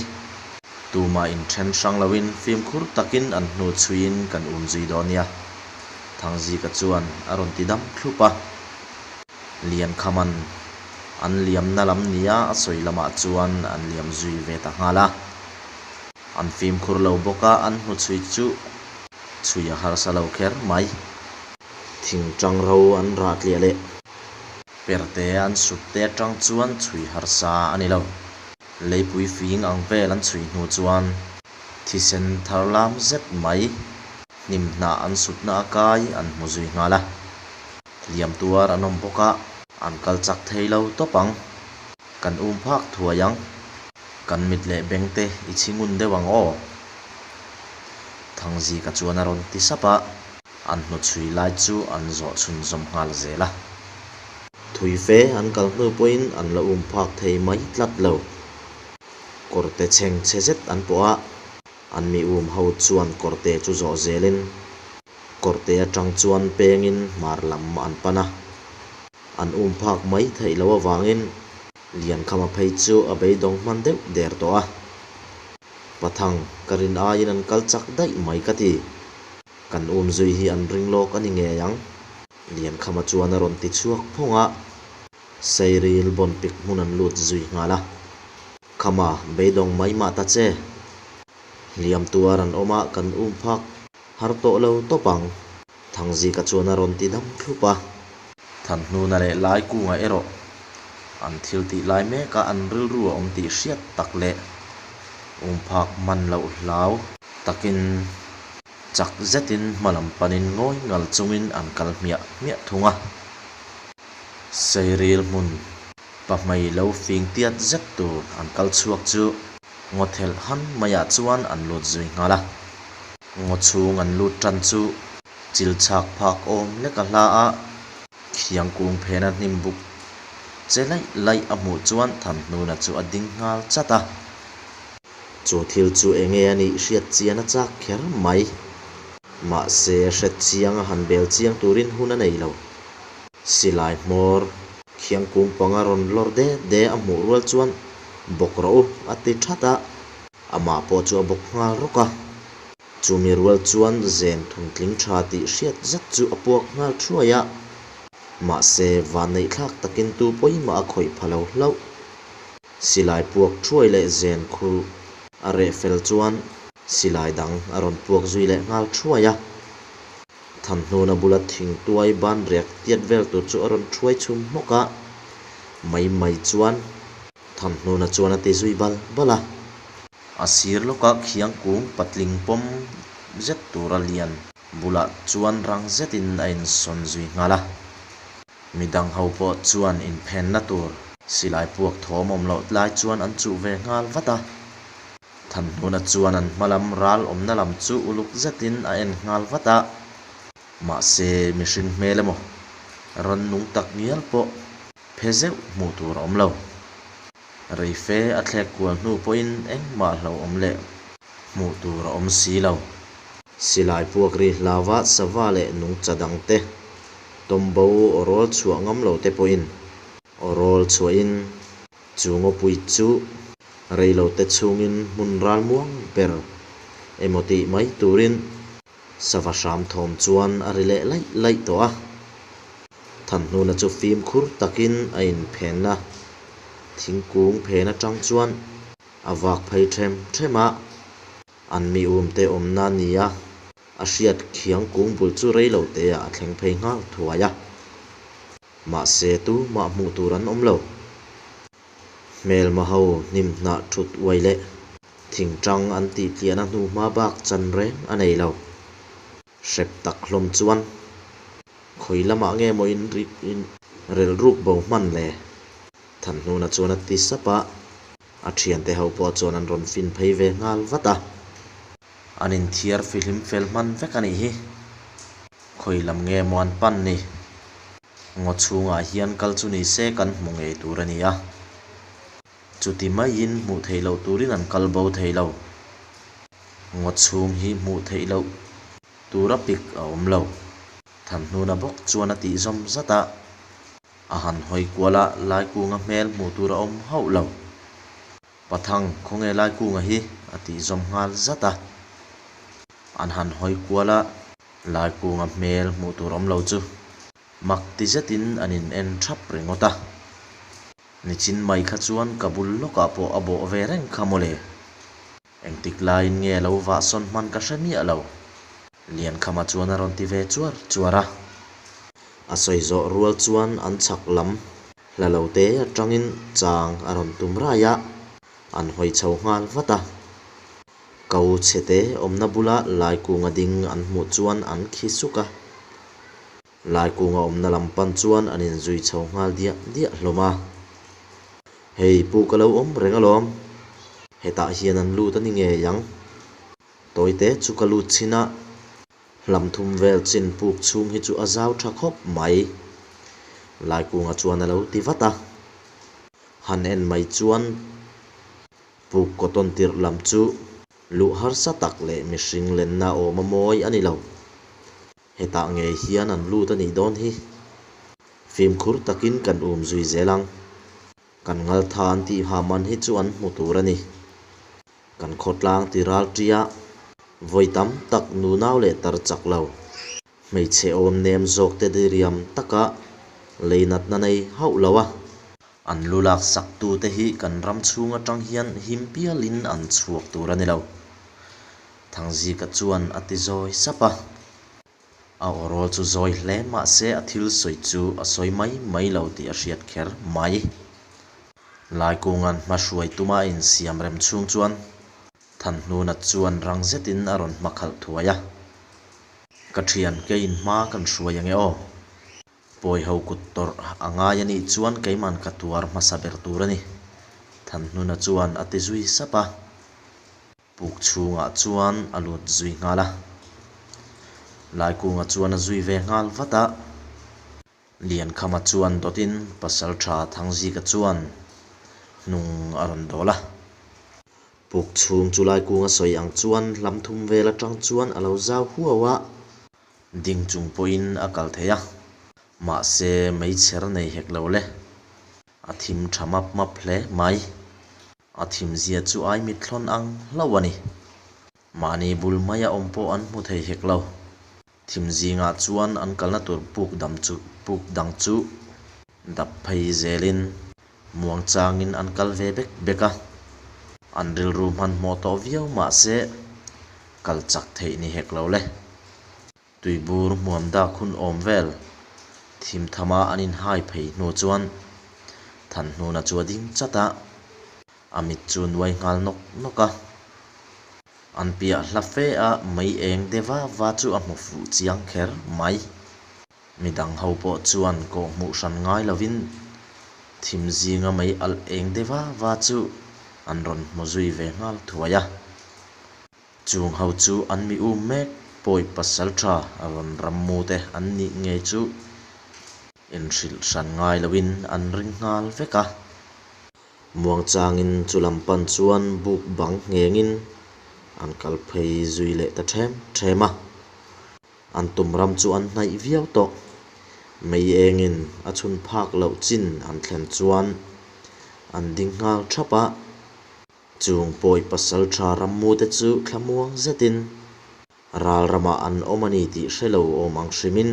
Tumah inthen hrang loin fimkhur takin an hnu chhuiin kan um zui dawn nia. Thangzika chuan a rawn ti dam thlup a. Liankhaman an liamna lam nia a sawi lamah chuan an liam zui ve ta nghal a. An fimkhur lo bawk a, an hnu chhui chu chhui a harsa lo kher mai. Thingtang ro an rah tliah leh. Perte an sut te atang chuan chhui harsa a ni lo. Leipui fing ang vel an chhui hnu chuan thisen thar lam zet mai hnim hnah an sutna a kai an hmu zui nghal a. Hliam tuar an awm bawk a, an kal chak thei lo tawp ang. Kan um phak thuai ang. Kan mit leh beng te i chhi ngun deuh ang aw. Thangzika chuan a rawn ti sap a. An hnuchhui lai chu an zawh chhunzawm nghal zel a. Thui fe an kal hnu pawhin an la um phak thei mai tlat lo. Kawrte chheng chhe zet an pawh a, an mi um ho chuan kawrte chu zawh zelin kawrte atang chuan pengin hmar lam an pan a. An um phak mai theih loh avangin Liankhama phei chu a beidawng hman deuh der tawh a. Pathang, ka rin aiin an kal chak daih mai ka ti. Kan um zui hi an ring lawk a ni ngei ang. Liankhama chuan a rawn ti chhuak phawng a, Sairil bawn pik hmun an lut zui nghal a. Khama, beidawng mai mah ta che. Hliam tuar an awm a, kan um phak har tawh lo tawp ang. Thangzika chuan a rawn ti dam thlup a. Thanhnuna leh Laikunga erawh an thil tih lai meka an rilru a awm tih hriat tak leh umphak hman loh hlau takin chak zetin hma lam panin ngawi ngal chungin an kal hmiah hmiah thung a. Sairil hmun pahmei lo fing tiat zet tur an kal chhuak chu ngaw thelh han maiah chuan an lut zui nghal a. Ngaw chhung an lut tan chu Chil chhak phak awm lek a hla a, khiang kung phena hnim buk. che laih laih a hmuh chuan Thanhnuna chu a ding nghal chat a. Chu thil chu enge a nih hriat chian a chak kher mai. Mahse, hre chiang a han bel chiang turin hun a nei lo. Silai hmawr khiang kung panga rawn lawr de de a hmuh rual chuan Bawk rawh u a ti that a, amah pawh chu a bawk nghal rawk a. Chumi rual chuan zen thuntling tha tih hriat zet chu a puak nghal thuai a. Mahse, vanneihthlak takin tu pawimah a khawih pha lo hlauh. Silai puak thuai leh zen khu a reh fel chuan silai dang a rawn puak zui leh nghal thuai a. Thanhnuna bula thingtuai ban riak tiat vel tur chu a rawn thuai chhum hmawk a, mai mai chuan Thanhnuna chuan a ti zui bal bal a. A sir lawka khiang kung patling pawm zet tura lian bulah chuan rang zetin a insawn zui nghal a. Midang ho pawh chuan inphenna tur silai puak thawm awm loh lai chuan an chuh ve nghal vat a. Thanhnuna chuan an hma lam ral awmna lam chu uluk zetin a en nghal vat a. Mahse, mihring hmel emaw rannung tak ngial pawh phe zeuh hmuh tur a awm lo. Reife a thlek kual hnu pawhin engmah hlauhawm leh hmuh tur a awm si lo. Silai puak ri hlauva sava leh nungcha dangte tawmbo aw rawl chhuah ngam lo te pawhin aw rawl chhuahin chu ngawpui chu reilote chhungin hmun ral muang ber emaw tih mai turin sava hram thawm chuan a ri leh laih laih tawh a. Thanhnuna chu fimkhur takin a inphenna thingkung phen atang chuan a vak phei them them a. An mi umte awmna nia a hriat khiang kung bul chu rei lo te ah a thleng phei nghal thuai a. Mahse tumah hmuh tur an awm lo. Hmelma ho hnim hnah thut uai leh thingtang an tih tliahna hnu hma bak chan reng a nei lo. Hrep tak hlawm chuan khawi lamah nge maw in in relhruk bo hman le? Thanhnuna chuan a ti sap a. A thiante ho pawh chuan an rawn fin phei ve nghal vat a. An inthiar fihlim fel hman vek a nih hi. Khawi lam nge maw an pan ni? Ngaw chhungah hian kal chu ni se kan hmu ngei tur a ni a. Chuti maiin hmuh theih loh turin an kal bo thei lo. Ngaw chhung hi hmuh theih loh tura pik a awm lo. Thanhnuna bawk chuan a tih zawm zat a. A han hawi kual a, Laikunga hmel hmuh tur a awm hauh lo. Pathang, khawnge Laikunga hi? a tih zawm nghal zat a. An han hawi kual a, Laikunga hmel hmuh tur awm lo chu mak ti zetin an in en thap ringawt a. Nichin mai kha chuan ka bul lawkah pawh a bawh ve reng kha mawle. Engtik laiin nge lo vahsawn hman ka hre miah lo. Liankhama chuan a rawn ti ve chuar chuar a. A sawi zawh rual chuan an chhak lam hla lo te atangin chang a rawn tum rai a, an hawi chho nghal vat a. Ko chhe te awmna bula Laikunga ding an hmuh chuan an khi suk a. Laikunga awmna lam pan chuan an inzui chho nghal diah diah hlawm a. Hei pu ka lo awm reng alawm. Hetah hian an lut a ni ngei ang. Tawite chu ka lut chhin a, hlam thum vel chin puk chhung hi chu a zau tha khawp mai. Laikunga chuan a lo ti vat a. Han en mai chuan puk cotton tirh lam chu luh harsa tak leh mihring lenna awm a mawi a ni lo. Hetah ngei hian an lut a nih dawn hi. Fimkhur takin kan um zui zel ang. Kan ngaltha an tih ha man hi chu an hmu tur a ni. Kan khawtlang ti ral tia vawi tam tak nunau leh tar chak lo. Hmeichhe awm nem zawk te diriam taka lei natna nei hauh lo a. An lu lak sak tu te hi kan ram chhung atang hian him pialin an chhuak tur a ni lo. Thangzika chuan a ti zawi sap a. A awrawl chu zawi hle mah se a thil sawi chu a sawi mai mai lo tih a hriat kher mai. Laikunga'n hma hruai tuma a insiam rem chhung chuan Thanhnuna chuan rang zetin a rawn hma khalh thuai a. Ka thian keiin hma kan hruai ange aw. Pawi ho kut tawrh a ngai a nih chuan keiman ka tuar hmasa ber tur a ni, Thanhnuna chuan a ti zui sap a. Puk chhungah chuan a lut zui nghal a. Laikunga chuan a zui ve nghal vat a. Liankhama chuan dawtin Pasalṭha Thangzika chuan hnung a rawn dawl a. Puk chhung chu Laikunga sawi ang chuan hlam thum vel atang chuan a lo zau huau a, ding chung pawhin a kal thei a, mahse meichher nei hek lo le, a thim tha map map hle mai. A thimzia chu ai mitthlawn ang hlauh a ni. Mahni bul maia awm pawh an hmu thei hek lo. Thim zingah chuan an kalna tur puk dam chu puk dang chu dap phei zelin muang changin an kal ve bek bek a. An rilru hmanhmawh tawh viau mah se kal chak theih ni hek lo le. Tuibur hmuam dak hun awm vel thim thama an inhai phei hnu chuan Thanhnuna chu a ding chat a, a mit chu nuai nghal nawk nawk a. An piah hla fe a mei eng de va va chu a hmu fuh chiang kher mai. Midang ho pawh chuan kawh hmuh hran ngai lovin thim zinga mei alh eng de va va chu an rawn hmu zui ve nghal thuai a. Chung ho chu an mi um mek pawi pasal tha rawn ram mu te an nih ngei chu inhrilh hran ngai loin an ring nghal vek a. Muangchangin chu lam pan chuan buk bang nghengin an kal phei zui leh ta ṭhem ṭhem a. An tum ram chu an hnaih viau tawh. Mei engin a chhun phak loh chin an thlen chuan an ding nghal ṭhap a. Chung pawi pasal ṭha rammute chu thlamuang zetin ral ramah an awm a ni tih hre lo awm ang hrimin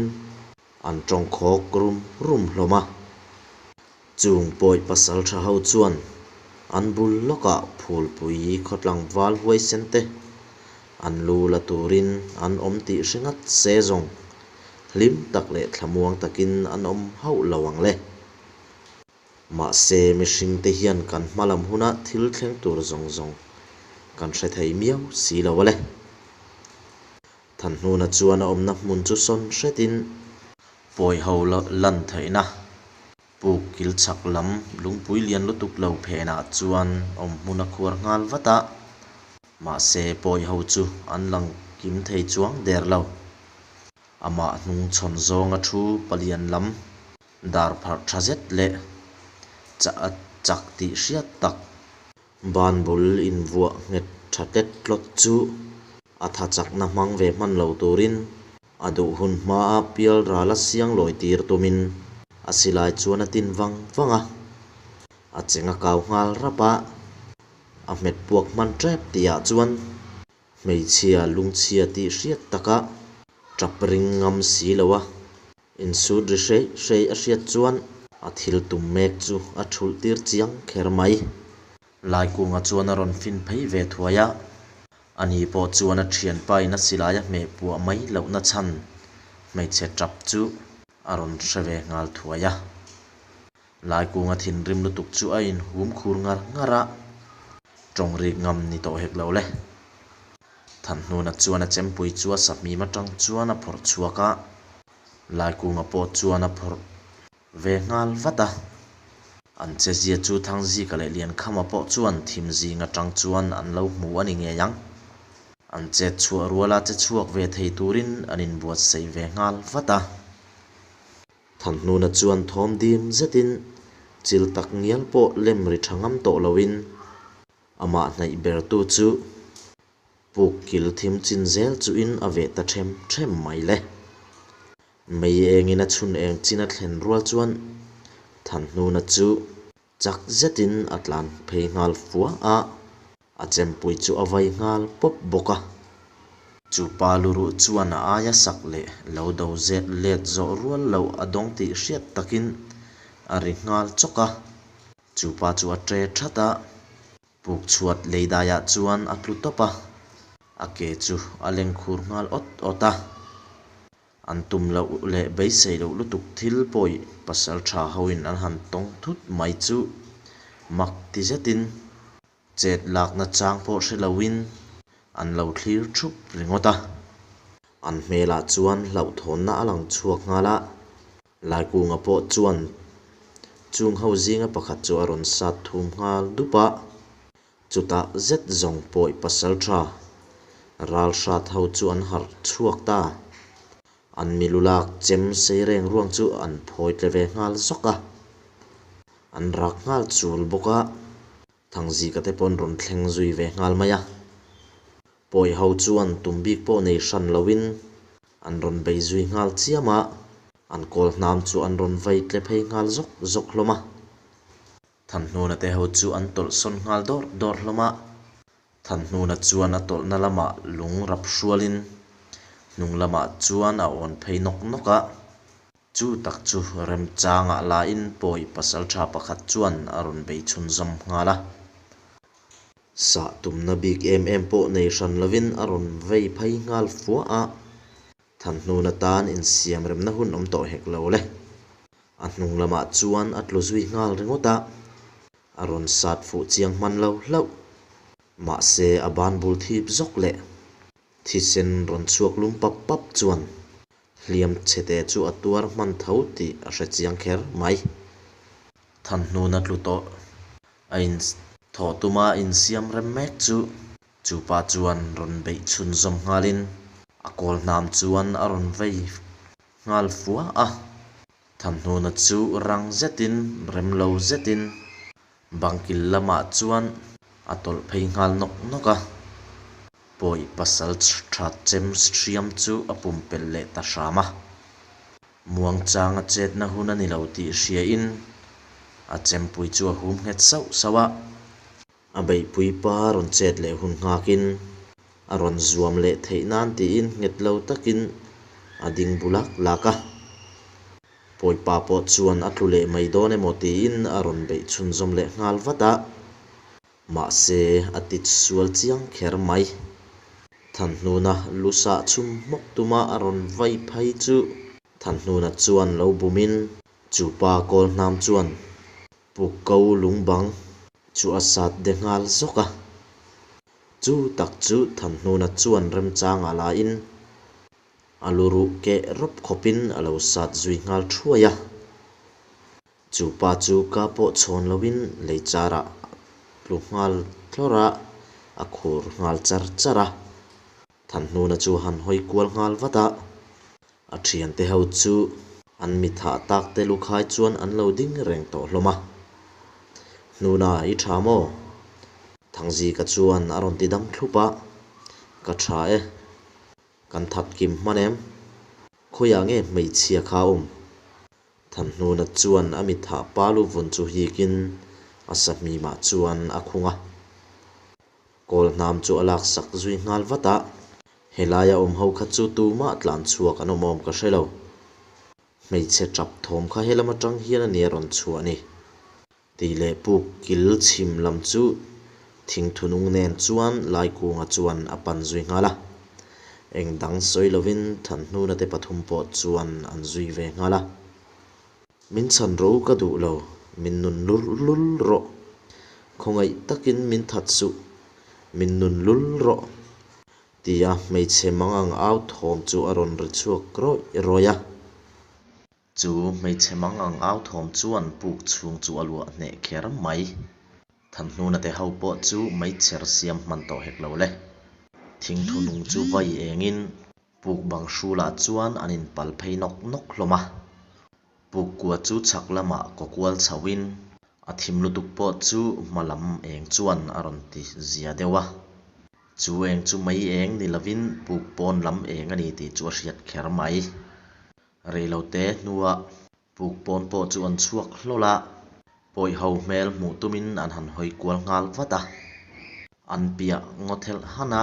an tawngkhawk rum rum hlawm a. Chung pawi pasal ṭha ho chuan an bul lawkah phulpui khawtlangval huaisen te an lu la turin an awm tih hre ngat se zawng hlim tak leh thlamuang takin an awm hauh lo ang le. Mahse, mihringte hian kan hma lam huna thil thleng tur zawng zawng kan hre thei miau si lo a le. Thanhnuna chuan a awmna hmun chu sawn hretin pawiho lan theihna puk kil chhak lam lungpui lian lutuk lo phenah chuan awm hmun a khuar nghal vat a, mahse pawiho chu an lang kim thei chuang der lo. Amah hnungchhawn zawnga thu palian lam Dar pharh tha zet leh chah a chak tih hriat tak. Ban bul invuah nghet tha tlet tlawt chu a tha chakna hmang ve hman lo turin a duh hun hmaa pial ral a siang lawi tir tumin a silai chuan a tin vang vang a, a cheng a kau nghal rap a, a hmet puak hman tep tihah chuan hmeichhia lungchhia tih hriat taka tap ring ngam si lo a. Insut ri hrei hrei a hriat chuan a thil tum mek chu a thulh tir chiang kher mai. Laikunga chuan a rawn fin phei ve thuai a, ani pawh chuan a thianpa in a silai a hmeh puah mai lohna chhan hmeichhe tap chu a rawn hre ve nghal thuai a. Laikunga thinrim lutuk chu a inhum khur ngar ngar a, tawng rik ngam ni tawh hek lo le. Thanhnuna chuan a chempui chu a sahmim atang chuan a phawrh chhuak a, Laikunga pawh chuan a phawrh ve nghal vat a. An chezia chu Thangzika leh Liankhama pawh chuan thim zing atang chuan an lo hmu a ni ngei ang. An chet chhuah ruala che chhuak ve thei turin an inbuatsaih ve nghal vat a. Thanhnuna chuan thawm dim zetin chil tak ngial pawh lem ri tha ngam tawh loin Amah hnaih bertu chu puk kil thim chin zel chuin a veh ta ṭhem ṭhem mai le. Mei engin a chhun eng chin a thlen rual chuan Thanhnuna chu chak zetin a tlan phei nghal fua a, a chempui chu a vai nghal pawp bawk a. Chu pa luruh chuan a aia sak leh lo do zet let zawh rual loh a dawng tih hriat takin a ri nghal chawk a. Chu pa chu a ṭe ṭhat a, puk chhuat lei daiah chuan a tlu tawp a, a ke chu a leng khur nghal awt awt a. An tum loh leh beisei loh lutuk thil pawi pasal ṭha hoin an han tawng thut mai chu mak ti zetin chet lakna chang pawh hre loin an lo thlir ṭhup ringawt a. An hmelah chuan hlauhthawnna a lang chhuak nghal a. Laikunga pawh chuan chung ho zinga pakhat chu a rawn sat thum nghal dup a, chutah zet zawng pawi pasal tha ral hrat ho chu an harh chhuak ta. An milu lak chem sei reng ruang chu an phawi tle ve nghal zawk a, an rak nghal chul bawk a. Thangzika te pawh an rawn thleng zui ve nghal mai a. Pawi ho chuan tum bik pawh nei hran loin an rawn bei zui nghal chiam a, an kawl hnam chu an rawn vai tle phei nghal zawk zawk hlawm a. Thanhnuna te ho chu an tawlh sawn nghal dawrh dawrh hlawm a. Thanhnuna chuan a tawlhna lamah lung rap hrualin hnung lamah chuan a awn phei nawk nawk a. Chu tak chu remchangah lain pawi pasaltha pakhat chuan a rawn bei chhunzawm nghal a. Sah tumna bik em em pawh nei hran lovin a rawn vei phei nghal fua a. Thanhnuna tan insiam remna hun awm tawh hek lo le. A hnung lamah chuan a tlu zui nghal ringawt a, a rawn sat fuh chiang hman lo hlauh. Mahse a ban bul thip zawk leh thisen rawn chhuak lum pap pap chuan hliam chhete chu a tuar hman tho tih a hre chiang kher mai. Thanhnuna tlu tawh a inthawh tuma insiam rem mek chu Chu pa chuan rawn beih chhunzawm nghalin a kawl hnam chuan a rawn vei nghal fua a. Thanhnuna chu rang zetin, rem lo zetin bangkil lamah chuan a tawlh phei nghal nawk nawk a. Pawi pasal tha chem hriam chu a pumpelh leh ta hram a. Muangchanga chetna hun a ni lo tih hriain a chempui chu a hum nghet sauh sauh a. A beihpui pa rawn chet leh hun nghakin a rawn zuam leh theih nan tiin nghet lo takin a ding bu lak lak a. Pawipa pawh chuan a tlu leh mai dawn emaw tiin a rawn beih chhunzawm leh nghal vat a. Mahse a tit sual chiang kher mai. Thanhnuna lu sah chhum hmawk tuma a rawn vai phei chu Thanhnuna chuan lo bumin chu pa kawl hnam chuan Pu Ko Lungbang chu a sat de nghal zawk a. Chu tak chu Thanhnuna chuan remchangah lain a lu ruh keh rawp khawpin a lo sat zui nghal thuai a. Chu pa chu ka pawh chhawn loin lei charah a tlu nghal thlawrh a, a khur nghal char char a. Thanhnuna chu a han hawi kual nghal vat a. A thiante ho chu an mi thah tak te lukhai chuan an lo ding reng tawh hlawm a. Hnuna i tha maw? Thangzika chuan a rawn ti dam thlup a, Ka tha e. Kan that kim hman em? Khawiah nge hmeichhia kha a awm? Thanhnuna chuan a mi thah pa lu vun chu hikin a sahmimah chuan a khung a. Kawl hnam chu a laksak zui nghal vat a, helaia awm ho kha chu tumah tlan chhuak an awm awm ka hre lo. Hmeichhe tap thawm kha helam atang hian a nia rawn chhuah ni. Tih leh puk kil chhim lam chu thingthunung nen chuan Laikunga chuan a pan zui nghal a. Eng dang sawi lovin Thanhnuna te pathum pawh chuan an zui ve nghal a. Min chhan ro ka duh lo, min nun lul lul rawh. Khawngaih takin min that suh, min nun lul rawh. Tia hmeichhe mangang au thawm chu a rawn ri chhuak rawih rawih a. Chu hmeichhe mangang au thawm chuan puk chhung chu a luah hneh kher mai. Thanhnuna te ho pawh chu meichher siam hman tawh hek lo le. Thingthu nung chu vai engin Puk bang hrulah chuan an inpal phei nawk nawk hlawm a. Puk kua chu chhak lamah kaw kual chhoin a thim lutuk pawh chu hma lam eng chuan a rawn ti zia deuh a. Chu eng chu mei eng ni lovin puk pawn lam eng a ni tih chu a hriat kher mai. Reilote hnuah Puk pawn pawh chu an chhuak hlawl a, pawi ho hmel hmuh tumin an han hawi kual nghal vat a. An piah ngaw thelh han a,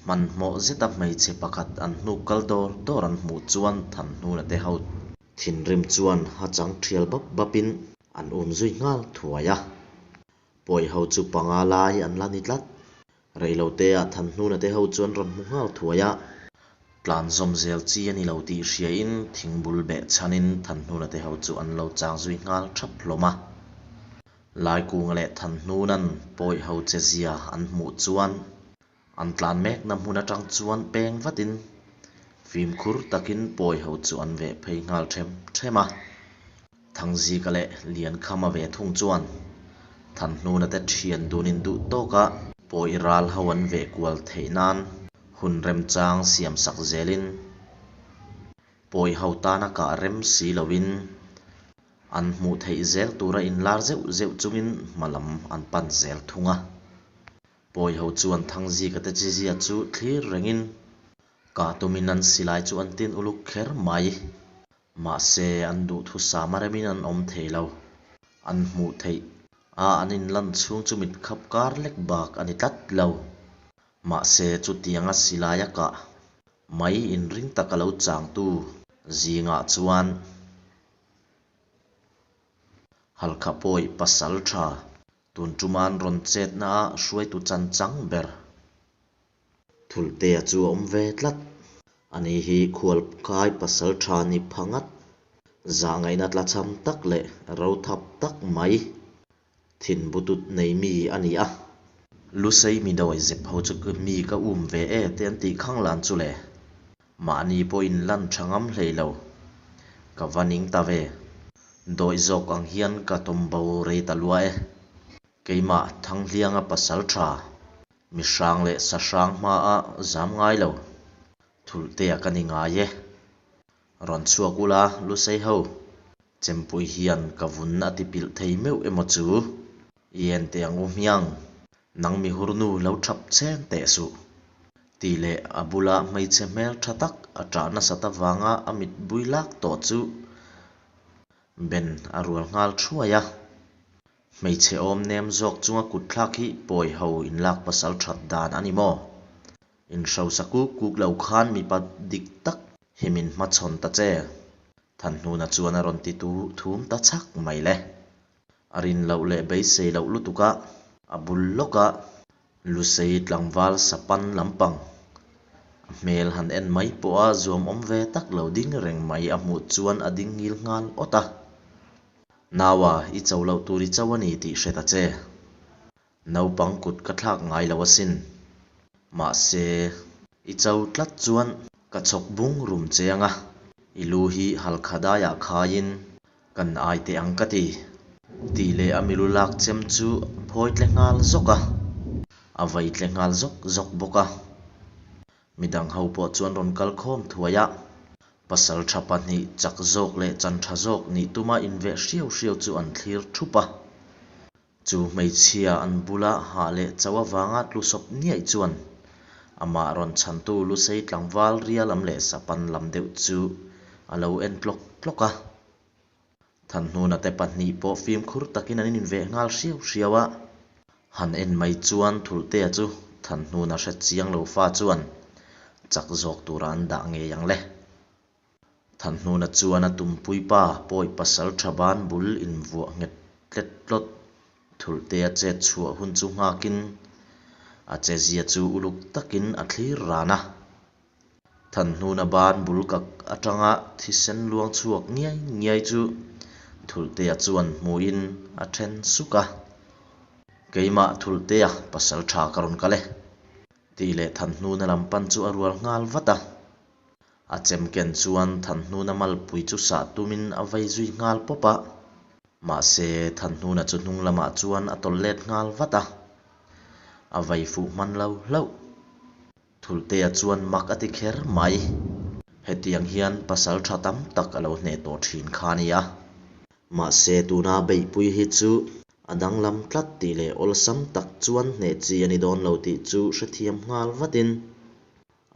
hmanhmawh zeta hmeichhe pakhat an hnuk kal dawr dawr an hmuh chuan Thanhnuna te ho thinrim chuan ha chang thial bap bapin an um zui nghal thuai a. Pawi ho chu panga lai an la ni tlat. Reiloteah Thanhnuna te ho chuan rawn hmu nghal thuai a. Tlan zawm zel chi a ni lo tih hriain thingbul beh chhanin Thanhnuna te ho chu an lo chang zui nghal thap hlawm a. Laikunga leh Thanhnuna'n pawi ho che zia an hmuh chuan an tlan mekna hmun atang chuan peng vatin fimkhur takin pawi ho chu an veh phei nghal them them a. Thangzika leh Liankhama ve thung chuan Thanhnuna te thian dunin duh tawka pawi ral ho an veh kual theih nan hun remchang siam sak zelin. Pawi ho tana kah rem si loin an hmuh theih zel tura inlar zeuh zeuh chungin hma lam an pan zel thung a. Pawi ho chuan Thangzika te chizia chu thlir rengin kah tumin an silai chu an tin uluk kher mai. Mahse, an duhthusam a remin an awm thei lo. An hmuh theih a an inlan chhung chu mit khap kar lek bak a ni tlat lo. Mahse, chutianga silai a kah mai inring taka lo changtu zingah chuan Halkha pawi pasal tha tun tuman rawn chetna a hruaitu chan chang ber Thultea chu a awm ve tlat. Ani hi khualkai pasal tha ni pha ngat, zahngaihna tlachham tak leh rothap tak mai thin butut nei mi a ni a. Lusei mi dawi zep ho chu mi ka um ve e te an tih khang lan chu le. Mahni pawhin lan tha ngam hlei lo. Ka va ning ta ve. Dawi zawk ang hian ka tawm bo rei ta lua e. Keimah Thanghlianga pasal tha Mi hrang leh sa hrang hmaa zam ngai lo. Thulhtea ka ni ngai e. Rawn chhuak ula Lusei ho. Chempui hian ka vun a ti pilh thei meuh emaw chu? I en teh ang u hmiang. Nang mi hurnu lo thap cheng teh suh. Tih leh a bula hmeichhe hmel tha tak a ṭah nasat avanga a mit bui lak tawh chu Ben a rual nghal thuai a. Hmeichhe awm nem zawk chunga kut thlak hi pawi ho inlak pasal that dan a ni maw? Inhrosa kuk kuk lo khan mipa dik tak hi min hmachhawn ta che. Thanhnuna chuan a rawn ti tu thum ta chhak mai le. A rin loh leh beisei loh lutuk a, a bul lawk a Lusei tlangval sapan lampang a hmel han en mai pawha zuamawm ve tak lo ding reng mai a hmuh chuan a ding ngil nghal awt a. Naua, i cho loh tur i cho a ni tih hre ta che. Naupang kut ka thlak ngai lo asin. Mahse, i cho tlat chuan ka chhawk bung rum che anga, i lu hi halkha daiah khaiin kan ai teh ang ka ti. Tih leh a milu lak chem chu a phawi tle nghal zawk a, a vai tle nghal zawk zawk bawk a. Midang ho pawh chuan rawn kal khawm thuai a, pasal tha pahnih chak zawk leh chan tha zawk nih tuma inveh hriau hriau chu an thlir thup a. Chu hmeichhia an bula hah leh chauh avanga tlu sawp niaih chuan amah rawn chhantu Lusei tlangval ria lam leh sapan lam deuh chu a lo en tlawk tlawk a. Thanhnuna te pahnih pawh fimkhur takin an inveh nghal hriau hriau a. Han en mai chuan Thultea chu Thanhnuna hre chiang lo fa chuan chak zawk tura an dah ngei ang le. Thanhnuna chuan a tumpui pa pawi pasal tha ban bul invuah nghet tlet tlawt Thultea chet chhuah hun chu nghakin a chezia chu uluk takin a thlir ran a. Thanhnuna ban bul kak atanga thisen luang chhuak ngiai ngiai chu Thultea chuan hmuhin a then suk a. Keimah Thultea pasal tha ka rawn kal e, tih leh Thanhnuna lam pan chu a rual nghal vat a. A chem ken chuan Thanhnuna malpui chu sah tumin a vei zui nghal pawp a. Mahse, Thanhnuna chu hnung lamah chuan a tawlh let nghal vat a. A vei fuh hman lo hlauh. Thultea chuan mak a ti kher mai. Hetiang hian pasal tha tam tak a lo hneh tawh thin kha a nia. Mahse, tuna beihpui hi chu a danglam tlat tih leh awlsam tak chuan hneh chi a ni dawn lo tih chu hrethiam nghal vatin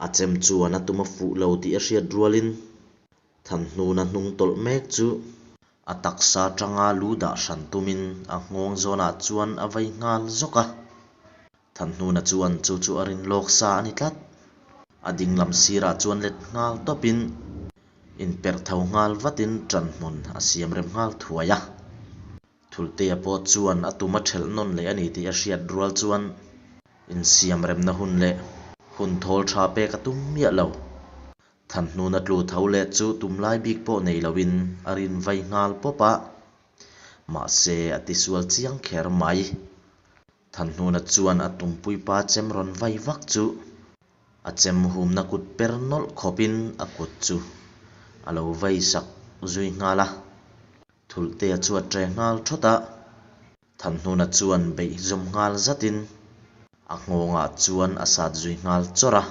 a chem chuan a tum a fuh lo tih a hriat rualin Thanhnuna hnung tawlh mek chu a taksa tanga lu dah hran tumin a nghawng zawnah chuan a vei nghal zawk a. Thanhnuna chuan chu chu a rin lawk sa a ni tlat. A ding lam sirah chuan let nghal tawpin inperh tho nghal vatin ṭanhmun a siam rem nghal thuai a. Thultea pawh chuan a tum a ṭhelh nawn leh a ni tih a hriat rual chuan insiam remna hun leh hun thawl ṭha pek a tum miah lo. Thanhnuna tlu tho leh chu tum lai bik pawh nei loin a rin vai nghal pawp a, mahse a tisual chiang kher mai. Thanhnuna chuan a tumpuipa chem rawn vai vak chu a chem humna kut per nawlh khawpin a kut chu a lo vai sak zui nghal a. Thultea chu a ṭe nghal thawt a, Thanhnuna chuan beih zawm nghal zatin a nghawngah chuan a sat zui nghal chawrh a.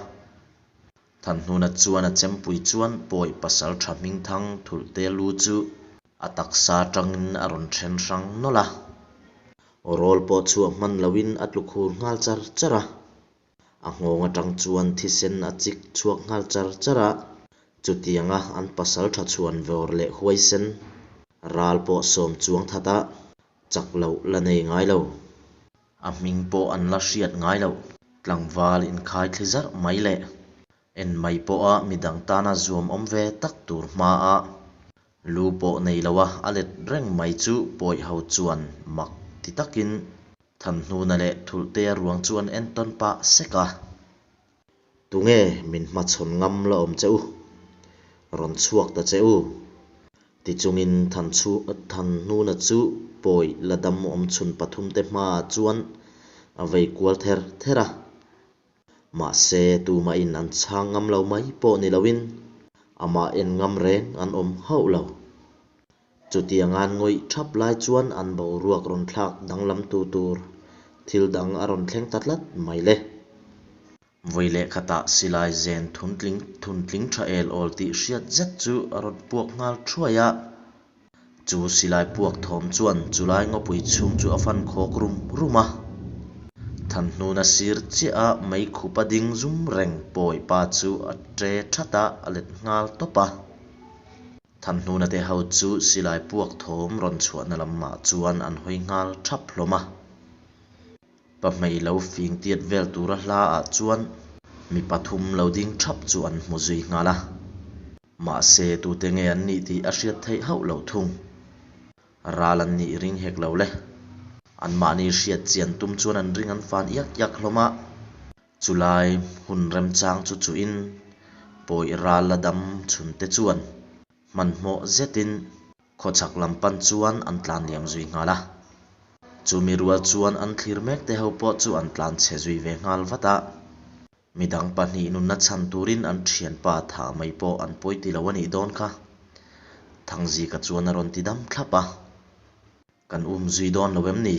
Thanhnuna chuan a chempui chuan Pawi pasalṭha hmingthang Thulhtea lu chu a taksa aṭangin a rawn ṭhen hrang nawlh a. Aw rawl pawh chhuah hman loin a tlu khur nghal char char a. A nghawng aṭang chuan thisen a chik chhuak nghal char char a. Chutianga an pasalṭha chhuan vawr leh huaisen ral pawh sawm chuang that a, chak loh la nei ngai lo. A hming pawh an la hriat ngai loh. Tlangval inkhai thli zarh mai leh en mai pawha midang tana zuam awm ve tak tur hmaa lu pawh nei loa a let reng mai chu pawih ho chuan mak ti takin Thanhnuna leh Thulhtea ruang chu an entawn pah sek a. Tunge min hmachhawn ngam la awm che u? Rawn chhuak ta che u? Ti chungin Thanhnuna chu pawi la dam awm chhun pathumte hmaah chuan a vei kual ther ther a. Mahse, tumahin an chhang ngam lo mai pawh ni loin amah en ngam reng an awm hauh lo. Chutiang an ngawih thap lai chuan an boruak rawn thlak danglam tu tur thil dang a rawn thleng ta tlat mai le. Vawi leh khatah silai zen thuntling thuntling tha el awl tih hriat zet chu a rawn puak nghal thuai a. Chu silai puak thawm chuan chulai ngawpui chhung chu a fan khawk rum rum a. Thanhnuna sir chiah a mei khup a ding zum reng pawi pa chu a tre that a, a let nghal tawp a. Thanhnuna te ho chu silai puak thawm rawn chhuahna lamah chuan an hawi nghal thap hlawm a. Pahmei lo fing tiat vel tura hla ah chuan mi pathum lo ding thap chu an hmu zui nghal a. Mahse tute nge an nih tih a hriat theih hauh lo thung. Ral an nih ring hek lo le. Anmahni hriat chian tum chuan an ring an fan iak iak hlawm a. Chulai hun remchang chu chuhin pawih ral la dam chhunte chuan hmanhmawh zetin Khawchhak lam pan chuan an tlan liam zui nghal a. Chumi rual chuan an thlir mek te ho pawh chu an tlan chhe zui ve nghal vat a. Midang pahnih nunna chhan turin an thianpa thah mai pawh an pawi ti lo a nih dawn kha. Thangzika chuan a rawn ti dam thlap a. Kan um zui dawn lo em ni?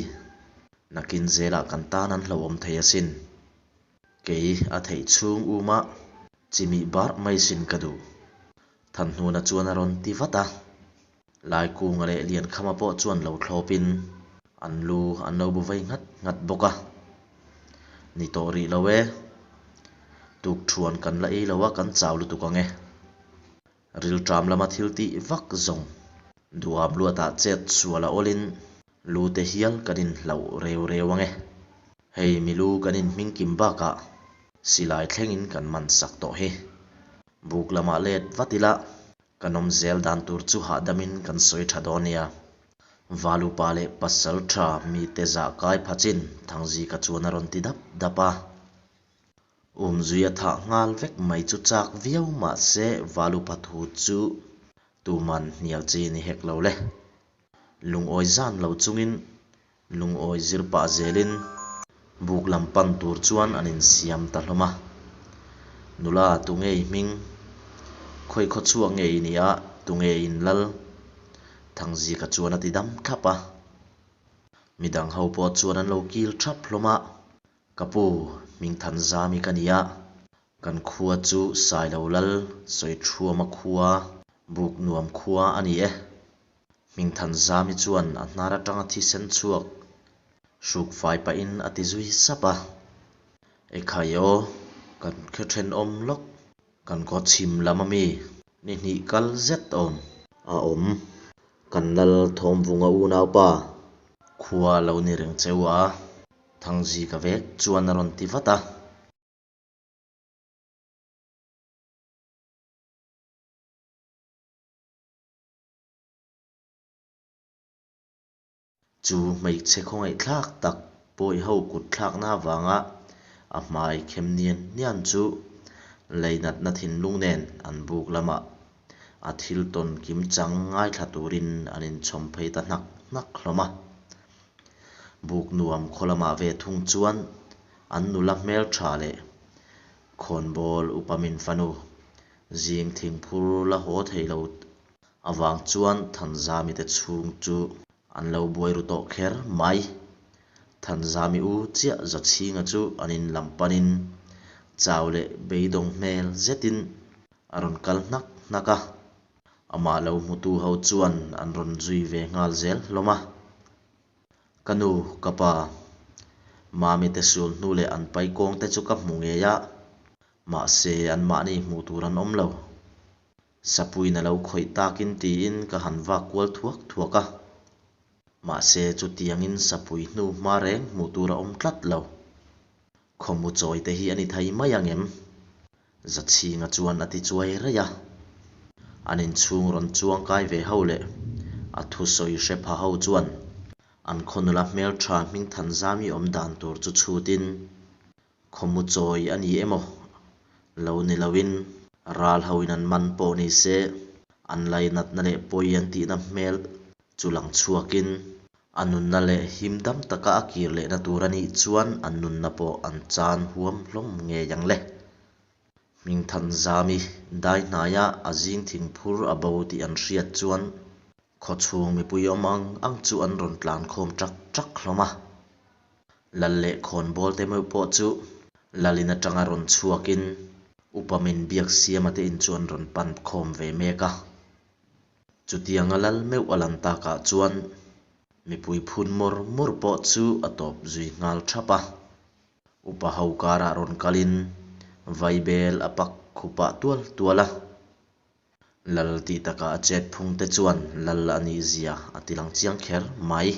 Nakin zelah kan tan an hlauhawm thei asin. Kei a theih chhung uma chimih barh mai sin ka duh. Thanhnuna chuan a rawn ti vat a. Laikunga leh Liankhama pawh chuan lo thlawpin an lu an lo bu vei nghat nghat bawk a. Ni tawh rih lo e. Tukthuan kan la ei lo a, kan chau lutuk ang e. Rilṭam lama thil tih vak zawng duham luatah chet sual a awlin lu te hial kan inhlauh reu reu ang e. Hei milu kan inhming kim bakah silai thlengin kan man sak tawh hi. Buk lamah let vat ila kan awm zel dan tur chu hahdamin kan sawi tha dawn nia. Valupa leh pasal tha mite zah kai phachin Thangzika chuan a rawn ti dap dap a. Umzui a thah nghal vek mai chu chak viau mahse Valupa thu chu tuman hnial chi ni hek lo le. Lungawi zan lo chungin Lungawi zir pah zelin buk lam pan tur chuan an insiam ta hlawm a. Nula tunge i hming? Khawi khaw chhuak nge i nih a, tunge i inlal? Thangzika chuan a ti dam thlap a. Midang ho pawh chuan an lo kil thap hlawm a. Ka pu, Hmingthanzami ka ni a, kan khua chu Sailo Lal Sawithuama khua, Buknuam khua a ni e. Hmingthanzami chuan a hnar atanga thisen chhuak hruk fai pahin a ti zui sap a. Ekhai aw, kan khaw thenawm lawk, kan khaw chhim lam ami ni hnih kal zet awm. A awm, kan lal Thawmvunga unaupa. Khua lo ni reng cheu a, Thangzika vek chuan a rawn ti vat a. Chu hmeichhe khawngaihthlak tak pawiho kut thlakna avanga a hmai khem nian nian chu leinatna thinlung nen an buk lamah a thil tawn kim chang ngaithla turin an inchhawm phei ta hnak hnak hlawm a. Buk nuam khaw lamah ve thung chuan an nula hmeltha leh khawnbawl upa min fanu zing thingphur la haw thei lo avang chuan Thanzami te chhung chu an lo buai ru tawh kher mai. Thanzami u chiah Zachhinga chu an in lam panin Chau leh beidawng hmel zetin a rawn kal hnak hnak a, amah lo hmutu ho chuan an rawn zui ve nghal zel hlawm a. Ka nu, ka pa, Mami te sul hnu leh an pai kawng te chu ka hmu ngei a, mahse anmahni hmuh tur an awm lo. Sapuiin a lo khawih takin tiin ka han vak kual thuak thuak a. Mahse chutiangin sapui hnu hma reng hmuh tur a awm tlat lo. Khawmu chawi te hi a ni thei mai ang em? Zachhinga chuan a ti chuai raih a. An inchhung rawn chuang kai ve ho leh a thusawi hre pha ho chuan an khaw nula hmeltha Hmingthanzami awm dan tur chu chhutin Khawmu chawi a ni emaw? Lo ni loin ral hoin an man pawh ni se, an lainatna leh pawi an tihna hmel chu lang chhuakin a nunna leh him dam taka a kir lehna tur a nih chuan an nunna pawh an chan huam hlawm ngei ang le. Hmingthanzami dai hnaia a zing thingphur a bo tih an hriat chuan Khawchhung mipui awm ang ang chu an rawn tlan khawm ṭak ṭak hlawm a. Lal leh khawnbawl te meuh pawh chu Lalin aṭanga rawn chhuakin Upa min biak siama te in chu an rawn pan khawm ve mek a. Chutianga Lal meuh a lan takah chuan mipui phun mawr mawr pawh chu a tawp zui nghal ṭhap a. Upa ho karah rawn kalin vaibel a pak khupah tual tual a. Lal tih takah a chet phung te chuan Lal a nih zia a ti lang chiang kher mai.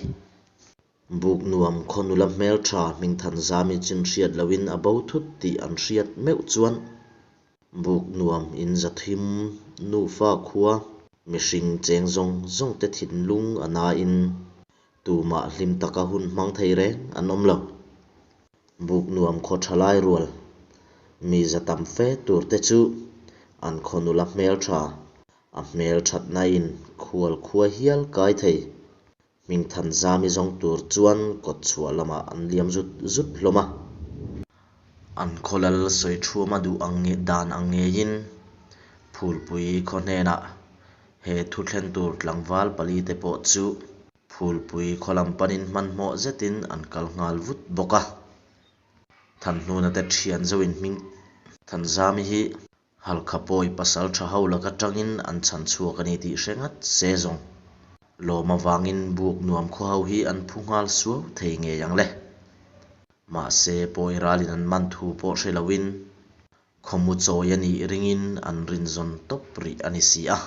Buk nuam khaw nula hmeltha Hmingthanzami chin hriat loin a bo thut tih an hriat meuh chuan Buk nuam in zathim nufa khua mihring cheng zawng zawng te thinlung a nain tumah hlim taka hun hmang thei reng an awm lo. Buk nuam khaw tha lai rual mi za tam fe tur te chu an khaw nula hmel tha, a hmel thatna in khual khua hial kai thei. Hmingthanzami zawng tur chuan kawt chhuah lamah an liam zut zut hlawm a. An khaw lal sawi thuama duh ang dan ang ngeiin Phulpui khaw hnenah he thu thlen tur tlangval pali te pawh chu Phulpui khaw lam panin hmanhmawh zetin an kal nghal vut bawk a. Thanhnuna te thian zoin hming Thanzami hi Halkha pawi pasal tha ho laka tangin an chhan chhuak a ni tih hre ngat se zawng. Lawm avangin buk nuam khaw ho hi an phu nghal suau thei ngei ang le. Mahse pawi ralin an man thu pawh hre loin khawmu chawi a nih ringin an rinzawn tawp rih a ni si a.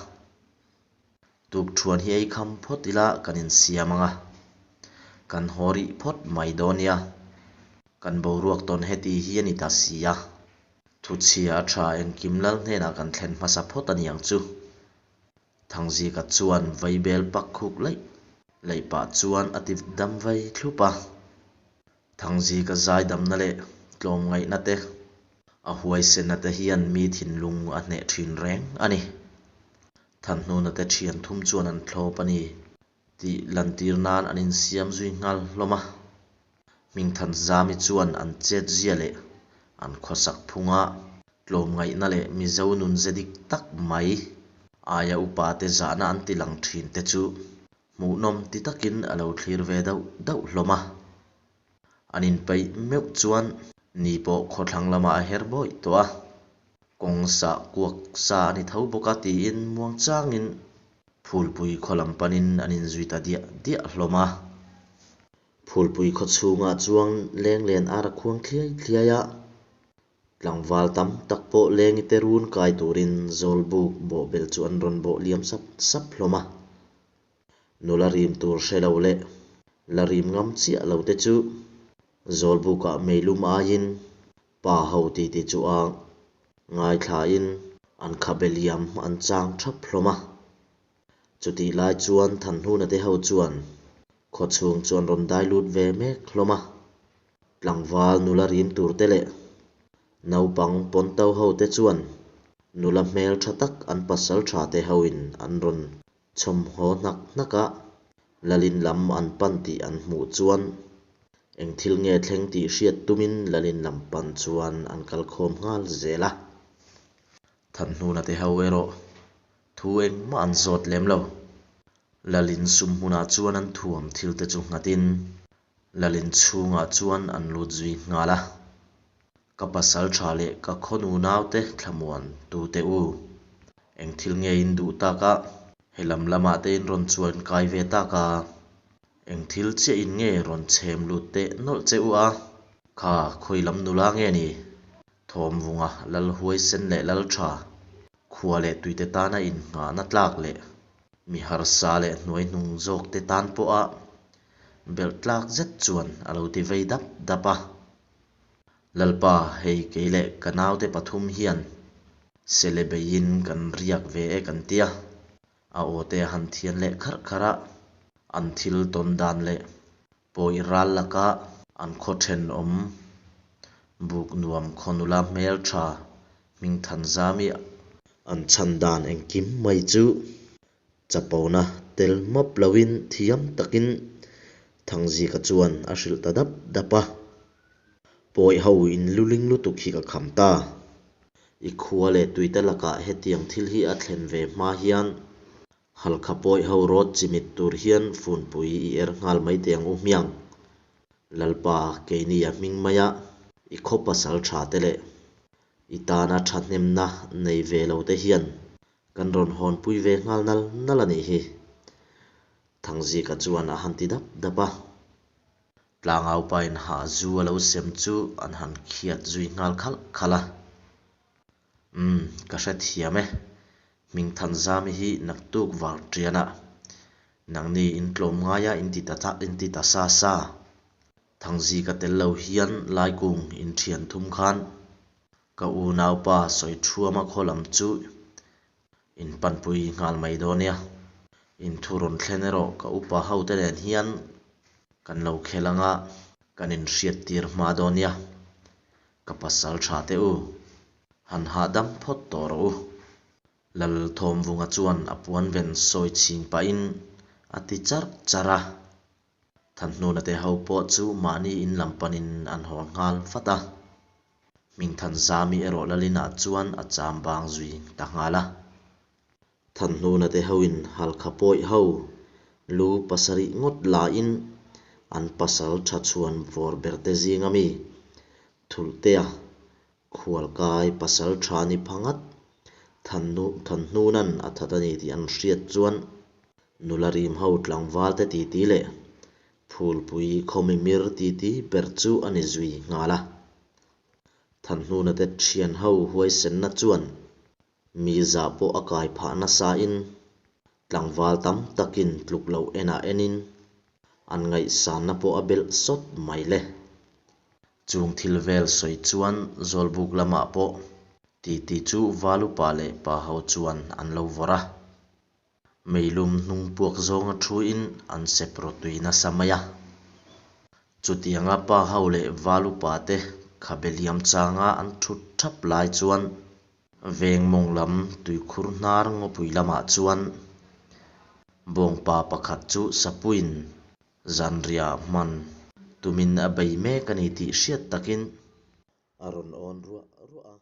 Tukṭhuan hi ei kham phawt ila kan insiam ang a, kan haw rih phawt mai dawn nia. Kan boruak tawn heti hi a ni ta si a, thuchhia a ṭha engkim lal hnenah kan thlen hmasa phawt a niang chu. Thangzika chuan vaibel pak khuk laih laih pah chuan a ti dam vai thlup a. Thangzika zaidamna leh tlawmngaihna te, a huaisenna te hian mi thinlung a hneh thin reng a ni. Thanhnuna te thian thum chuan an thlawp a ni tih lantir nan an insiam zui nghal hlawm a. Hmingthanzami chuan an chetzia leh an khawsak phunga tlawmngaihna leh Mizo nun ze dik tak mai aia upa te zahna an ti lang thin te chu Hmuhnawm ti takin a lo thlir ve dauh dauh hlawm a. An inpeih meuh chuan ni pawh khawthlang lamah a her bawih tawh a, kawng sah kuak sa a ni tho bawk a tiin muang changin Phulpui khaw lam panin an inzui ta diah diah hlawm a. Phulpui khaw chhungah chuan lenglen ar a khuang thliai thliai a, Tlangval tam tak pawh lengi te run kai turin Zawlbuk bawhbel chu an rawn bawh liam sap sap hlawm a. Nula rim tur hre lo leh la rim ngam chiah lo te chu Zawlbukah meilum aiin pa ho titi chu a ngaithlain an khabe liam an chang thap hlawm a. Chutih lai chuan Thanhnuna te ho chuan khawchhung chu an rawn dai lut ve mek hlawm a. Tlangval nula rim tur te leh naupang pawnto ho te chuan nula hmel tha tak an pasal tha te ho in an rawn chhawm haw hnak hnak a, Lalin lam an pan tih an hmuh chuan eng thil nge thleng tih hriat tumin Lalin lam pan chuan an kal khawm nghal zel a. Thanhnuna te ho erawh Thu engmah an zawt lem lo. Lalin sum hmunah chuan an thuam thil te chu nghatin Lalin chhungah chuan an lut zui nghal a. Ka pasalṭha leh ka khaw nunaute thlamuan tute u, eng thil nge in duh tak a, he lam lamah te in rawn chuan kai ve tak a, eng thil chiah in nge rawn chhem lut teh nawlh che u a, kha khawi lam nula nge ni? Thawmvunga lal huaisen leh lal tha, khua leh tuite tana innghahna tlak leh mi harsa leh hnuaihnung zawkte tan pawha belh tlak zet chuan a lo ti vei dap dap a. Lalpa, hei kei leh ka naute pathum hian sele beiin kan riak ve e kan tia, a aw te a han thian leh kharh kharh a, an thil tawn dan leh Pawi ral laka an khaw thenawm buk nuam khaw nula hmeltha Hmingthanzami an chhan dan engkim mai chu chapona tel map loin thiam takin Thangzika chuan a hrilh ta dap dap a. Pawi ho in luling lutuk hi ka kham ta. I khua leh tuite lakah hetiang thil hi a thlen ve hma hian Halkha pawi ho rawt chimit tur hian funpui i er nghal mai teh ang u hmiang. Lalpa, keini a hming maia i khaw pasal tha te leh i tana thahnemna nei ve lo te hian kan rawn hawnpui ve nghal nal nal a nih hi. Thangzika chuan a han ti dap dap a. Tlangaupain hah zu a lo sem chu an han khiat zui nghal khalh khalh a. Umm, ka hrethiam e. Hmingthanzami hi naktuk var ṭianah nangni in tlawm ngaia in ti ta in ti ta sa sa. Thangzika tel lo hian Laikung in ṭhian thum khan ka unaupa Sawiṭhuama khaw lam chu in panpui nghal mai dawn nia. In thu rawn thlen erawh ka upa hote nen hian kan lo khel anga kan inhriattir hma dawn nia. Ka pasal tha teh u, han hahdam phawt tawh rawh u. Lal Thawmvunga chuan a puan ven sawi chhing pahin a ti charh charh a. Thanhnuna te ho pawh chu mahni in lam panin an haw nghal vat a. Hmingthanzami erawh Lalinah chuan a cham bang zui ta nghal a. Thanhnuna te hoin Halkha pawih ho lu pasarih ngawt lain an pasal tha chhuan vawr ber te zinga mi Thulhtea khualkai pasal tha ni pha ngat Thanhnuna'n a that a ni tih an hriat chuan nula rim ho tlangval te titi leh Phulpui khaw mimir titi ber chu a ni zui nghal a. Thanhnuna te thian ho huaisenna chuan Mi zah pawh a kai phah nasain tlangval tam takin tluk loh enah enin an ngaihsanna pawh a belh sawt mai le. Chung thil vel sawi chuan Zawlbuk lamah pawh titi chu Valupa leh pa ho chuan an lo vawrh a. Meilum hnung puak zawnga thuin an sep rawtui nasa mai a. Chutianga pa ho leh Valupa te khabe liam changa an thut thap lai chuan Veng mawng lam tuikhur hnar ngawpui lamah chuan bawngpa pakhat chu sapuiin zanriah hman tumin a bei mek a ni tih hriat takin a rawn awn ruah ruah a.